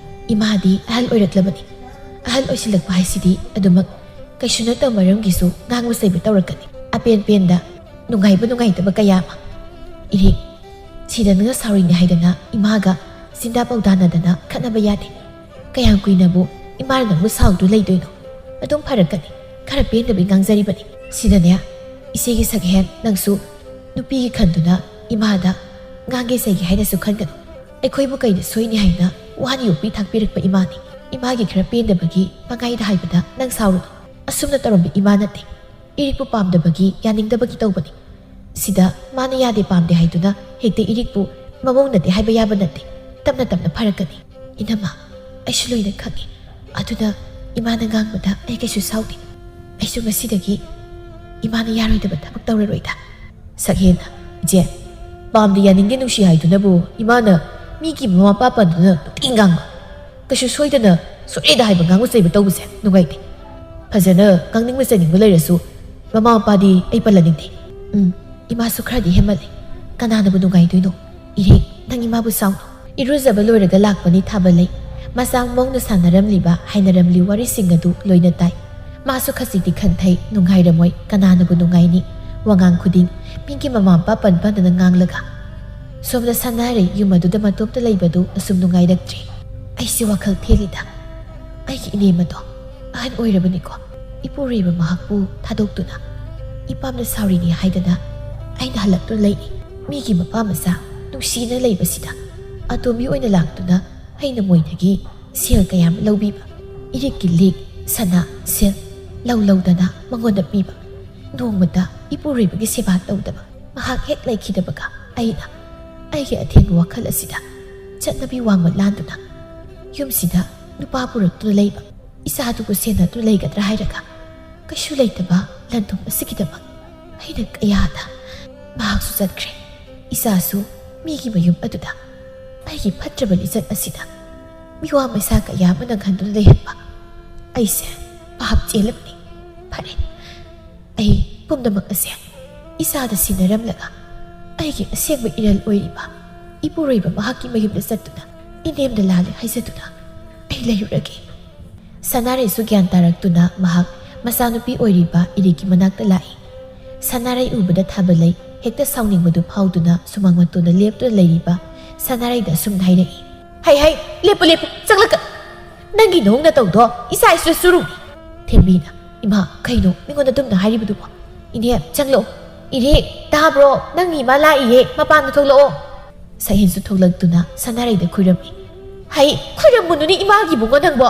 ꯏꯃꯥꯗꯤ ꯑꯍꯜ ꯑꯣꯏꯔꯛꯂꯕꯅꯤ꯫ ꯑꯍꯜ ꯑꯣꯏꯁꯤꯜꯂꯛꯄ ꯍꯥꯏꯁꯤꯗꯤ ꯑꯗꯨꯃꯛ ꯀꯩꯁꯨ ꯅꯠꯇꯕ ꯃꯔꯝꯒꯤꯁꯨ ꯉꯥꯡꯕ ꯆꯩꯕ ꯇꯧꯔꯛꯀꯅꯤ꯫ ꯑꯄꯦꯟ ꯄꯦꯟꯗ ꯅꯨꯡꯉꯥꯏꯕ ꯅꯨꯡꯉꯥꯏꯇꯕ ꯀꯌꯥ ꯑꯃ꯫ ꯏꯔꯤꯛ, ꯁꯤꯗ ꯅꯪꯅ ꯁꯥꯎꯔꯤꯅꯤ ꯍꯥꯏꯗꯅ ꯏꯃꯥꯒ ꯆꯤꯟꯗꯥ ꯄꯥꯎꯗꯥꯅꯗꯅ ꯈꯠꯅꯕ ꯌꯥꯗꯦ꯫ ꯀꯌꯥꯝ ꯀꯨꯏꯅꯕꯨ ꯏꯃꯥꯅ ꯅꯪꯕꯨ ꯁꯥꯎꯗꯨ ꯂꯩꯗꯣꯏꯅꯣ? ꯑꯗꯨꯝ ꯐꯔꯛꯀꯅꯤ꯫ ꯈꯔ ꯄꯦꯟꯗꯕꯩ ꯉꯥꯡꯖꯔꯤꯕꯅꯤ꯫ ꯁꯤꯗꯅꯦ, ꯏꯆꯦꯒꯤ ꯁꯛꯍꯦꯟ ꯅꯪꯁꯨ ꯅꯨꯄꯤꯒꯤ ꯈꯟꯗꯨꯅ ꯏꯃꯥꯗ ꯉꯥꯡꯒꯦ ꯆꯩꯒꯦ ꯍꯥꯏꯅꯁꯨ ꯈꯟꯒꯅꯨ꯫ ꯑꯩꯈꯣꯏꯕꯨ ꯀꯩꯗ ꯁꯣꯏꯅꯤ ꯍꯥꯏꯅ ꯋꯥꯅ ꯌꯣꯛꯄꯤ ꯊꯥꯛꯄꯤꯔꯛꯄ ꯏꯃꯥꯅꯤ꯫ ꯏꯃꯥꯒꯤ ꯈꯔ ꯄꯦꯟꯗꯕꯒꯤ ꯃꯉꯥꯏꯗ ꯍꯥꯏꯕꯗ ꯅꯪ ꯁꯥꯎꯔꯨꯅꯨ꯫ ꯑꯁꯨꯝꯅ ꯇꯧꯔꯝꯕ ꯏꯃꯥ ꯅꯠꯇꯦ꯫ ꯏꯔꯤꯛꯄꯨ ꯄꯥꯝꯗꯕꯒꯤ, ꯌꯥꯅꯤꯡꯗꯕꯒꯤ ꯇꯧꯕꯅꯤ꯫ ꯁꯤꯗ ꯃꯥꯅ ꯌꯥꯗꯦ ꯄꯥꯝꯗꯦ ꯍꯥꯏꯗꯨꯅ ꯍꯦꯛꯇ ꯏꯔꯤꯛꯄꯨ ꯃꯑꯣꯡ ꯅꯠꯇꯦ ꯍꯥꯏꯕ ꯌꯥꯕ ꯅꯠꯇꯦ꯫ ꯇꯞꯅ ꯇꯞꯅ ꯐꯔꯛꯀꯅꯤ꯫ ꯏꯅꯝꯃ, ꯑꯩꯁꯨ ꯂꯣꯏꯅ ꯈꯪꯉꯤ꯫ ꯑꯗꯨꯅ ꯏꯃꯥꯅ ꯉꯥꯡꯕꯗ ꯑꯩ ꯀꯩꯁꯨ ꯁꯥꯎꯗꯦ꯫ ꯑꯩꯁꯨ ꯉꯁꯤꯗꯒꯤ ꯏꯃꯥꯅ ꯌꯥꯔꯣꯏꯗꯕ ꯊꯕꯛ ꯇꯧꯔꯔꯣꯏꯗ꯫ ꯁꯛꯍꯦꯟꯅ, ꯏꯆꯦ, ꯄꯥꯝꯗꯦ ꯌꯥꯅꯤꯡꯗꯦ ꯅꯨꯡꯁꯤ ꯍꯥꯏꯗꯨꯅꯕꯨ ꯏꯃꯥꯅ ꯃꯤꯒꯤ ꯃꯃꯥ ꯃꯄꯥ ꯄꯟꯗꯨꯅ ꯅꯨꯡꯇꯤ ꯉꯥꯡꯕ꯫ ꯀꯩꯁꯨ ꯁꯣꯏꯗꯅ ꯁꯣꯏꯔꯦꯗ ꯍꯥꯏꯕ ꯉꯥꯡꯕ ꯆꯩꯕ ꯇꯧꯕꯁꯦ ꯅꯨꯡꯉꯥꯏꯇꯦ꯫ ꯐꯖꯅ ꯉꯥꯡꯅꯤꯡꯕ ꯆꯩꯅꯤꯡꯕ ꯂꯩꯔꯁꯨ ꯃꯃꯥ ꯃꯄꯥꯗꯤ ꯑꯩ ꯄꯜꯂꯅꯤꯡꯗꯦ꯫ ꯎꯝ, ꯏꯃꯥꯁꯨ ꯈꯔꯗꯤ ꯍꯦꯟꯃꯜꯂꯦ꯫ ꯀꯅꯥꯅꯕꯨ ꯅꯨꯡꯉꯥꯏꯗꯣꯏꯅꯣ? ꯏꯔꯦ, ꯅꯪ ꯏꯃꯥꯕꯨ ꯁꯥꯎꯅꯨ꯫ ꯏꯔꯨꯖꯕ ꯂꯣꯏꯔꯒ ꯂꯥꯛꯄꯅꯤ ꯊꯥꯕ ꯂꯩ꯫ ꯃꯆꯥ ꯃꯧꯅ ꯁꯥꯟꯅꯔꯝꯂꯤꯕ, ꯍꯥꯏꯅꯔꯝꯂꯤ ꯋꯥꯔꯤꯁꯤꯡ ꯑꯗꯨ ꯂꯣꯏꯅ ꯇꯥꯏ꯫ ꯃꯥꯁꯨ ꯈꯖꯤꯛꯇꯤ ꯈꯟꯊꯩ, ꯅꯨꯡꯉꯥꯏꯔꯝꯃꯣꯏ, ꯀꯅꯥꯅꯕꯨ ꯅꯨꯡꯉꯥꯏꯅꯤ? ꯋꯥꯉꯥꯡ ꯈꯨꯗꯤꯡ ꯃꯤꯒꯤ ꯃꯃꯥ ꯃꯄꯥ ꯄꯟ ꯄꯟꯗꯅ ꯉꯥꯡꯂꯒ꯫ ꯁꯣꯝꯗ ꯁꯥꯟꯅꯔꯦ, ꯌꯨꯝ ꯑꯗꯨꯗ ꯃꯇꯣꯝꯇ ꯂꯩꯕꯗꯨ ꯑꯁꯨꯝ ꯅꯨꯡꯉꯥꯏꯔꯛꯇ꯭ꯔꯦ꯫ ꯑꯩꯁꯦ ꯋꯥꯈꯜ ꯊꯦꯜꯂꯤꯗ꯫ ꯑꯩꯒꯤ ꯏꯅꯦꯝꯃꯗꯣ ꯑꯍꯟ ꯑꯣꯏꯔꯕꯅꯤꯀꯣ꯫ ꯏꯄꯨꯔꯣꯏꯕ ꯃꯍꯥꯛꯄꯨ ꯊꯥꯗꯣꯛꯇꯨꯅ ꯏꯄꯥꯝꯅ ꯁꯥꯎꯔꯤꯅꯤ ꯍꯥꯏꯗꯅ ꯑꯩꯅ ꯍꯜꯂꯛꯇꯨꯅ ꯂꯩꯔꯤ꯫ ꯃꯤꯒꯤ ꯃꯄꯥ ꯃꯆꯥ ꯅꯨꯡꯁꯤꯅ ꯂꯩꯕꯁꯤꯗ ꯑꯇꯣꯝꯕꯤ ꯑꯣꯏꯅ ꯂꯥꯛꯇꯨꯅ ꯑꯩꯅ ꯃꯣꯏꯗꯒꯤ ꯁꯦꯜ ꯀꯌꯥꯝ ꯂꯧꯕꯤꯕ, ꯏꯔꯤꯛꯀꯤ ꯂꯤꯛ, ꯁꯅꯥ, ꯁꯦꯜ ꯂꯧ ꯂꯧꯗꯅ ꯃꯉꯣꯟꯗ ꯄꯤꯕ꯫ ꯅꯣꯡꯃꯇ ꯏꯄꯨꯔꯣꯏꯕꯒꯤ ꯁꯦꯕꯥ ꯇꯧꯗꯕ꯫ ꯃꯍꯥꯛ ꯍꯦꯛ ꯂꯩꯈꯤꯗꯕꯒ ꯑꯩꯅ ꯑꯩꯒꯤ ꯑꯊꯦꯡꯕ ꯋꯥꯈꯜ ꯑꯁꯤꯗ ꯆꯠꯅꯕꯤ ꯋꯥꯡꯃ ꯂꯥꯟꯗꯨꯅ ꯌꯨꯝꯁꯤꯗ ꯅꯨꯄꯥ ꯄꯨꯔꯛꯇꯨꯅ ꯂꯩꯕ ꯏꯆꯥꯗꯨꯕꯨ ꯁꯦꯟꯅꯗꯨꯅ ꯂꯩꯒꯗ꯭ꯔꯥ ꯍꯥꯏꯔꯒ, ꯀꯩꯁꯨ ꯂꯩꯇꯕ ꯂꯟ-ꯊꯨꯝ ꯑꯁꯤꯒꯤꯗꯃꯛ ꯑꯩꯅ ꯀꯌꯥꯗ꯫ ꯃꯍꯥꯛꯁꯨ ꯆꯠꯈ꯭ꯔꯦ꯫ ꯏꯆꯥꯁꯨ ꯃꯤꯒꯤ ꯃꯌꯨꯝ ꯑꯗꯨꯗ꯫ ꯑꯩꯒꯤ ꯐꯠꯇ꯭ꯔꯕ ꯂꯤꯆꯠ ꯑꯁꯤꯅ ꯃꯤꯋꯥ ꯃꯩꯁꯥ ꯀꯌꯥ ꯑꯃ ꯅꯪꯍꯟꯗꯨꯅ ꯂꯩꯍꯟꯕ ꯑꯩꯁꯦ ꯄꯥꯞ ꯆꯦꯜꯂꯕꯅꯤ꯫ ꯐꯔꯦ, ꯑꯩ ꯄꯨꯝꯅꯃꯛ ꯑꯁꯦ ꯏꯆꯥꯗ ꯁꯤꯟꯅꯔꯝꯂꯒ, ꯑꯩꯒꯤ ꯑꯁꯦꯡꯕ ꯏꯔꯜ ꯑꯣꯏꯔꯤꯕ ꯏꯄꯨꯔꯣꯏꯕ ꯃꯍꯥꯛꯀꯤ ꯃꯌꯨꯝꯗ ꯆꯠꯇꯨꯅ ꯏꯅꯦꯝꯗ ꯂꯥꯜꯂꯦ ꯍꯥꯏꯖꯗꯨꯅ ꯑꯩ ꯂꯩꯔꯨꯔꯒꯦ꯫ ꯁꯅꯥꯔꯩꯁꯨ ꯒ꯭ꯌꯥꯟ ꯇꯥꯔꯛꯇꯨꯅ ꯃꯍꯥꯛ ꯃꯆꯥꯅꯨꯄꯤ ꯑꯣꯏꯔꯤꯕ ꯏꯔꯤꯛꯀꯤ ꯃꯅꯥꯛꯇ ꯂꯥꯛꯏ꯫ ꯁꯅꯥꯔꯩ ꯎꯕꯗ ꯊꯥꯕꯂꯩ ꯍꯦꯛꯇ ꯁꯥꯎꯅꯤꯡꯕꯗꯨ ꯐꯥꯎꯗꯨꯅ ꯁꯨꯃꯥꯡ ꯃꯇꯣꯟꯗ ꯂꯦꯞꯇꯨꯅ ꯂꯩꯔꯤꯕ ꯁꯅꯥꯔꯩꯗ ꯑꯁꯨꯝꯅ ꯍꯥꯏꯔꯛꯏ꯫ "ꯍꯩ ꯍꯩ, ꯂꯦꯞꯄꯨ ꯂꯦꯞꯄꯨ, ꯆꯪꯂꯛꯀꯅꯨ꯫ ꯅꯪꯒꯤ ꯅꯑꯣꯡ ꯅꯇꯧꯗꯣ ꯏꯆꯥ ꯏꯁꯨꯗ ꯆꯨꯔꯨꯅꯤ꯫" ꯊꯦꯝꯕꯤꯅ, "ꯏꯃꯥ, ꯀꯩꯅꯣ ꯃꯤꯉꯣꯟꯗ ꯑꯗꯨꯝꯅ ꯍꯥꯏꯔꯤꯕꯗꯨꯕꯣ? ꯏꯅꯦ, ꯆꯪꯂꯛꯑꯣ꯫ ꯏꯔꯤꯛ, ꯇꯥꯕ꯭ꯔꯣ? ꯅꯪꯒꯤ ꯏꯃꯥ ꯂꯥꯛꯏꯌꯦ, ꯃꯄꯥꯟꯗ ꯊꯣꯛꯂꯛꯑꯣ꯫" ꯁꯛꯍꯦꯟꯁꯨ ꯊꯣꯛꯂꯛꯇꯨꯅ ꯁꯅꯥꯔꯩꯗ ꯈꯨꯔꯝꯃꯤ꯫ "ꯍꯩ, ꯈꯨꯔꯝꯃꯨꯅꯨꯅꯦ ꯏꯃꯥꯒꯤꯕꯨꯡꯉꯣ ꯅꯪꯕꯣ!"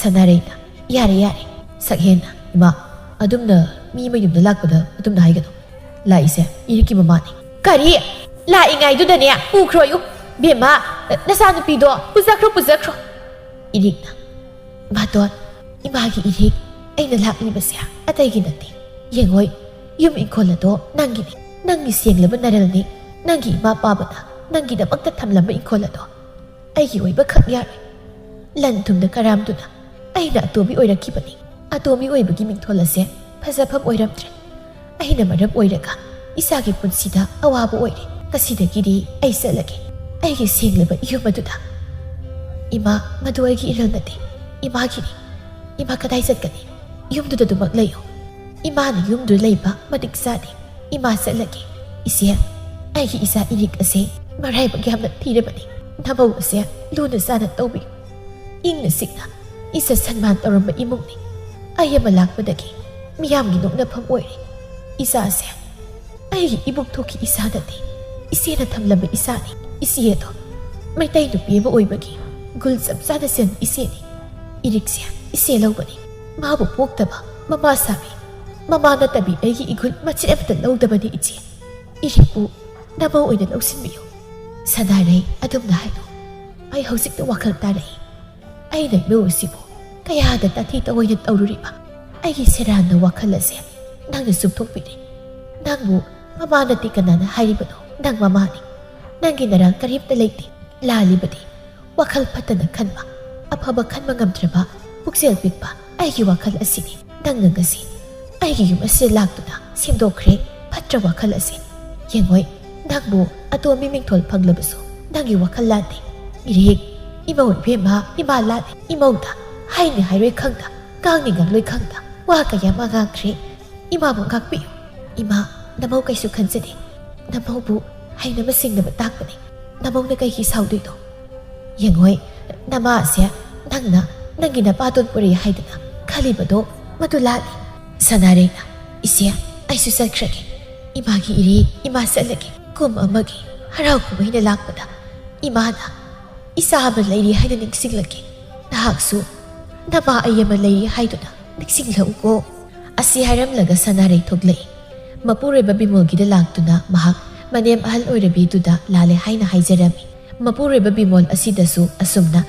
ꯁꯅꯥꯔꯩꯅ, "ꯌꯥꯔꯦ, ꯌꯥꯔꯦ꯫" ꯁꯛꯍꯦꯟꯅ, "ꯏꯃꯥ, ꯑꯗꯨꯝꯅ ꯃꯤ ꯃꯌꯨꯝꯗ ꯂꯥꯛꯄꯗ ꯑꯗꯨꯝꯅ ꯍꯥꯏꯒꯅꯨ꯫ ꯂꯥꯛꯏꯁꯦ ꯏꯔꯤꯛꯀꯤ ꯃꯃꯥꯅꯤ꯫" "ꯀꯔꯤ? ꯂꯥꯛꯏꯉꯥꯏꯗꯨꯗꯅꯦ ꯄꯨꯈ꯭ꯔꯣꯌꯨ꯫ ꯕꯦꯝꯃ, ꯅꯆꯥꯅꯨꯄꯤꯗꯣ ꯄꯨꯖꯈ꯭ꯔꯣ, ꯄꯨꯖꯈ꯭ꯔꯣ꯫" ꯏꯔꯤꯛꯅ, "ꯃꯇꯣꯟ, ꯏꯃꯥꯒꯤ ꯏꯔꯤꯛ, ꯑꯩꯅ ꯂꯥꯛꯂꯤꯕꯁꯦ ꯑꯇꯩꯒꯤ ꯅꯠꯇꯦ꯫ ꯌꯦꯡꯉꯣꯏ, ꯌꯨꯝ ꯏꯪꯈꯣꯜ ꯑꯗꯣ ꯅꯪꯒꯤꯅꯤ꯫ ꯅꯪꯒꯤ ꯁꯦꯡꯂꯕ ꯅꯔꯜꯅꯤ꯫ ꯅꯪꯒꯤ ꯏꯃꯥ ꯄꯥꯕꯅ ꯅꯪꯒꯤꯗꯃꯛꯇ ꯊꯝꯂꯝꯕ ꯏꯪꯈꯣꯜ ꯑꯗꯣ ꯑꯩꯒꯤ ꯑꯣꯏꯕ ꯈꯛ ꯌꯥꯔꯣꯏ꯫ ꯂꯟ ꯊꯨꯝꯗ ꯀꯔꯥꯝꯗꯨꯅ ꯑꯩꯅ ꯑꯇꯣꯝꯕꯤ ꯑꯣꯏꯔꯛꯈꯤꯕꯅꯤ꯫ ꯑꯇꯣꯝꯕꯤ ꯑꯣꯏꯕꯒꯤ ꯃꯤꯡꯊꯣꯜ ꯑꯁꯦ ꯐꯖꯐꯝ ꯑꯣꯏꯔꯝꯗ꯭ꯔꯦ꯫ ꯑꯩꯅ ꯃꯔꯝ ꯑꯣꯏꯔꯒ ꯏꯆꯥꯒꯤ ꯄꯨꯟꯁꯤꯗ ꯑꯋꯥꯕ ꯑꯣꯏꯔꯦ꯫ ꯉꯁꯤꯗꯒꯤꯗꯤ ꯑꯩ ꯆꯠꯂꯒꯦ, ꯑꯩꯒꯤ ꯁꯦꯡꯂꯕ ꯌꯨꯝ ꯑꯗꯨꯗ꯫" "ꯏꯃꯥ, ꯃꯗꯨ ꯑꯩꯒꯤ ꯏꯔꯜ ꯅꯠꯇꯦ, ꯏꯃꯥꯒꯤꯅꯤ꯫ ꯏꯃꯥ ꯀꯗꯥꯏ ꯆꯠꯀꯅꯤ? ꯌꯨꯝꯗꯨꯗ ꯑꯗꯨꯃꯛ ꯂꯩꯌꯨ꯫ ꯏꯃꯥꯅ ꯌꯨꯝꯗꯨꯗ ꯂꯩꯕ ꯃꯇꯤꯛ ꯆꯥꯗꯦ꯫ ꯏꯃꯥ ꯆꯠꯂꯒꯦ꯫ ꯏꯆꯦ, ꯑꯩꯒꯤ ꯏꯆꯥ ꯏꯔꯤꯛ ꯑꯁꯦ ꯃꯔꯥꯏꯕꯛ ꯌꯥꯝꯅ ꯊꯤꯔꯕꯅꯤ꯫ ꯅꯃꯧ ꯑꯁꯦ ꯂꯨꯅ ꯆꯥꯅ ꯇꯧꯕꯤꯌꯨ꯫ ꯏꯪꯅ ꯆꯤꯛꯅ ꯏꯖꯠ ꯁꯟꯃꯥꯟ ꯇꯧꯔꯝꯕ ꯏꯃꯨꯡꯅꯤ꯫ ꯑꯩ ꯑꯃ ꯂꯥꯛꯄꯗꯒꯤ ꯃꯤꯌꯥꯝꯒꯤ ꯅꯣꯛꯅꯐꯝ ꯑꯣꯏꯔꯦ꯫ ꯏꯆꯥꯁꯦ ꯑꯩꯒꯤ ꯏꯕꯨꯛ ꯊꯣꯛꯈꯤ ꯏꯆꯥ ꯅꯠꯇꯦ, ꯏꯆꯦꯅ ꯊꯝꯂꯝꯕ ꯏꯆꯥꯅꯤ꯫ ꯏꯆꯦ ꯑꯗꯣ ꯃꯩꯇꯩ ꯅꯨꯄꯤ ꯑꯃ ꯑꯣꯏꯕꯒꯤ ꯒꯨꯜ ꯆꯞ ꯆꯥꯅ ꯆꯦꯟꯕ ꯏꯆꯦꯅꯤ꯫ ꯏꯔꯤꯛꯁꯦ ꯏꯆꯦ ꯂꯧꯕꯅꯤ꯫ ꯃꯥꯕꯨ ꯄꯣꯛꯇꯕ ꯃꯃꯥ ꯁꯥꯕꯤ, ꯃꯃꯥ ꯅꯠꯇꯕꯤ ꯑꯩꯒꯤ ꯏꯒꯨꯜ ꯃꯆꯦꯠ ꯑꯃꯠꯇ ꯂꯧꯗꯕꯅꯤ ꯏꯆꯦ꯫ ꯏꯔꯤꯛꯄꯨ ꯅꯃꯧ ꯑꯣꯏꯅ ꯂꯧꯁꯤꯟꯕꯤꯌꯨ꯫" ꯁꯅꯥꯔꯩ ꯑꯗꯨꯝꯅ ꯍꯥꯏꯅꯧ꯫ ꯑꯩ ꯍꯧꯖꯤꯛꯇ ꯋꯥꯈꯜ ꯇꯥꯔꯛꯏ꯫ ꯑꯩꯅ ꯏꯃꯧ ꯑꯁꯤꯕꯨ ꯀꯌꯥꯗ ꯇꯥꯊꯤ ꯇꯑꯣꯏꯅ ꯇꯧꯔꯨꯔꯤꯕ? ꯑꯩꯒꯤ ꯁꯦꯔꯥꯟꯅ ꯋꯥꯈꯜ ꯑꯁꯦ ꯅꯪꯅ ꯆꯨꯝꯊꯣꯛꯄꯤꯔꯦ꯫ ꯅꯪꯕꯨ ꯃꯃꯥ ꯅꯠꯇꯦ ꯀꯅꯥꯅ ꯍꯥꯏꯔꯤꯕꯅꯣ? ꯅꯪ ꯃꯃꯥꯅꯤ꯫ ꯅꯪꯒꯤ ꯅꯔꯥꯡ ꯀꯔꯤꯝꯇ ꯂꯩꯇꯦ꯫ ꯂꯥꯜꯂꯤꯕꯗꯤ ꯋꯥꯈꯜ ꯐꯠꯇꯅ ꯈꯟꯕ, ꯑꯐꯕ ꯈꯟꯕ ꯉꯝꯗ꯭ꯔꯕ ꯄꯨꯛꯆꯦꯜ ꯄꯤꯛꯄ ꯑꯩꯒꯤ ꯋꯥꯈꯜ ꯑꯁꯤꯅꯤ꯫ ꯅꯪꯅ ꯉꯁꯤ ꯑꯩꯒꯤ ꯌꯨꯝ ꯑꯁꯤꯗ ꯂꯥꯛꯇꯨꯅ ꯁꯦꯝꯗꯣꯛꯈ꯭ꯔꯦ ꯐꯠꯇ꯭ꯔ ꯋꯥꯈꯜ ꯑꯁꯤ꯫ ꯌꯦꯡꯉꯣꯏ, ꯅꯪꯕꯨ ꯑꯇꯣꯝꯕꯤ ꯃꯤꯡꯊꯣꯜ ꯐꯪꯂꯕꯁꯨ ꯅꯪꯒꯤ ꯋꯥꯈꯜ ꯂꯥꯟꯗꯦ꯫ ꯏꯔꯦꯛ, ꯏꯃꯧ ꯏꯕꯦꯝꯃ, ꯏꯃꯥ ꯂꯥꯟꯗꯦ꯫ ꯏꯃꯧꯗ ꯍꯥꯏꯅꯤ ꯍꯥꯏꯔꯣꯏ ꯈꯪꯗ, ꯉꯥꯡꯅꯤ ꯉꯥꯡꯂꯣꯏ ꯈꯪꯗ ꯋꯥ ꯀꯌꯥ ꯑꯃ ꯉꯥꯡꯈ꯭ꯔꯦ꯫ ꯏꯃꯥꯕꯨ ꯉꯥꯛꯄꯤꯌꯨ꯫ ꯏꯃꯥ, ꯅꯃꯧ ꯀꯩꯁꯨ ꯈꯟꯖꯗꯦ꯫ ꯅꯃꯧꯕꯨ ꯍꯩꯅꯕ ꯁꯤꯡꯅꯕ ꯇꯥꯛꯄꯅꯤ꯫ ꯅꯃꯧꯅ ꯀꯩꯒꯤ ꯁꯥꯎꯗꯣꯏꯅꯣ? ꯌꯦꯡꯉꯣꯏ, ꯅꯃꯥ ꯑꯁꯦ ꯅꯪꯅ ꯅꯪꯒꯤ ꯅꯄꯥꯇꯣꯟ ꯄꯣꯔꯛꯏ ꯍꯥꯏꯗꯅ ꯈꯜꯂꯤꯕꯗꯣ ꯃꯗꯨ ꯂꯥꯜꯂꯤ꯫ ꯁꯅꯥꯔꯩꯅ, "ꯏꯆꯦ, ꯑꯩꯁꯨ ꯆꯠꯈ꯭ꯔꯒꯦ꯫ ꯏꯃꯥꯒꯤ ꯏꯔꯦ, ꯏꯃꯥ ꯆꯠꯂꯒꯦ꯫ ꯀꯨꯝ ꯑꯃꯒꯤ ꯍꯔꯥꯎ ꯀꯨꯝꯍꯩꯅ ꯂꯥꯛꯄꯗ ꯏꯃꯥꯅ ꯏꯆꯥ ꯑꯃ ꯂꯩꯔꯤ ꯍꯥꯏꯅ ꯅꯤꯡꯁꯤꯡꯂꯛꯀꯦ꯫ ꯅꯍꯥꯛꯁꯨ ꯅꯃꯥ ꯑꯩ ꯑꯃ ꯂꯩꯔꯤ ꯍꯥꯏꯗꯨꯅ ꯅꯤꯡꯁꯤꯡꯂꯛꯎꯀꯣ"꯫ ꯑꯁꯤ ꯍꯥꯏꯔꯝꯂꯒ ꯁꯅꯥꯔꯩ ꯊꯣꯛꯂꯛꯏ꯫ ꯃꯄꯨꯔꯣꯏꯕ ꯕꯤꯃꯣꯜꯒꯤꯗ ꯂꯥꯛꯇꯨꯅ ꯃꯍꯥꯛ ꯃꯅꯦꯝ ꯑꯍꯜ ꯑꯣꯏꯔꯕꯤꯗꯨꯗ ꯂꯥꯜꯂꯦ ꯍꯥꯏꯅ ꯍꯥꯏꯖꯔꯝꯃꯤ꯫ ꯃꯄꯨꯔꯣꯏꯕ ꯕꯤꯃꯣꯜ ꯑꯁꯤꯗꯁꯨ ꯑꯁꯨꯝꯅ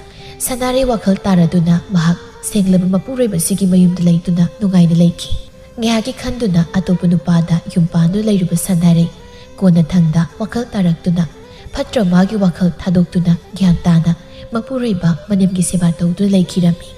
ꯁꯅꯥꯔꯩ ꯋꯥꯈꯜ ꯇꯥꯔꯗꯨꯅ ꯃꯍꯥꯛ ꯁꯦꯡꯂꯕ ꯃꯄꯨꯔꯣꯏꯕꯁꯤꯒꯤ ꯃꯌꯨꯝꯗ ꯂꯩꯗꯨꯅ ꯅꯨꯡꯉꯥꯏꯅ ꯂꯩꯈꯤ꯫ ꯉꯥꯏꯍꯥꯛꯀꯤ ꯈꯟꯗꯨꯅ ꯑꯇꯣꯞꯄ ꯅꯨꯄꯥꯗ ꯌꯨꯝ ꯄꯥꯟꯗꯨꯅ ꯂꯩꯔꯨꯕ ꯁꯅꯥꯔꯩ ꯀꯣꯟꯅꯊꯪꯗ ꯋꯥꯈꯜ ꯇꯥꯔꯛꯇꯨꯅ ꯐꯠꯇ꯭ꯔ ꯃꯥꯒꯤ ꯋꯥꯈꯜ ꯊꯥꯗꯣꯛꯇꯨꯅ ꯒ꯭ꯌꯥꯟ ꯇꯥꯅ ꯃꯄꯨꯔꯣꯏꯕ ꯃꯅꯦꯝꯒꯤ ꯁꯦꯕꯥ ꯇꯧꯗꯨꯅ ꯂꯩꯈꯤꯔꯝꯃꯤ꯫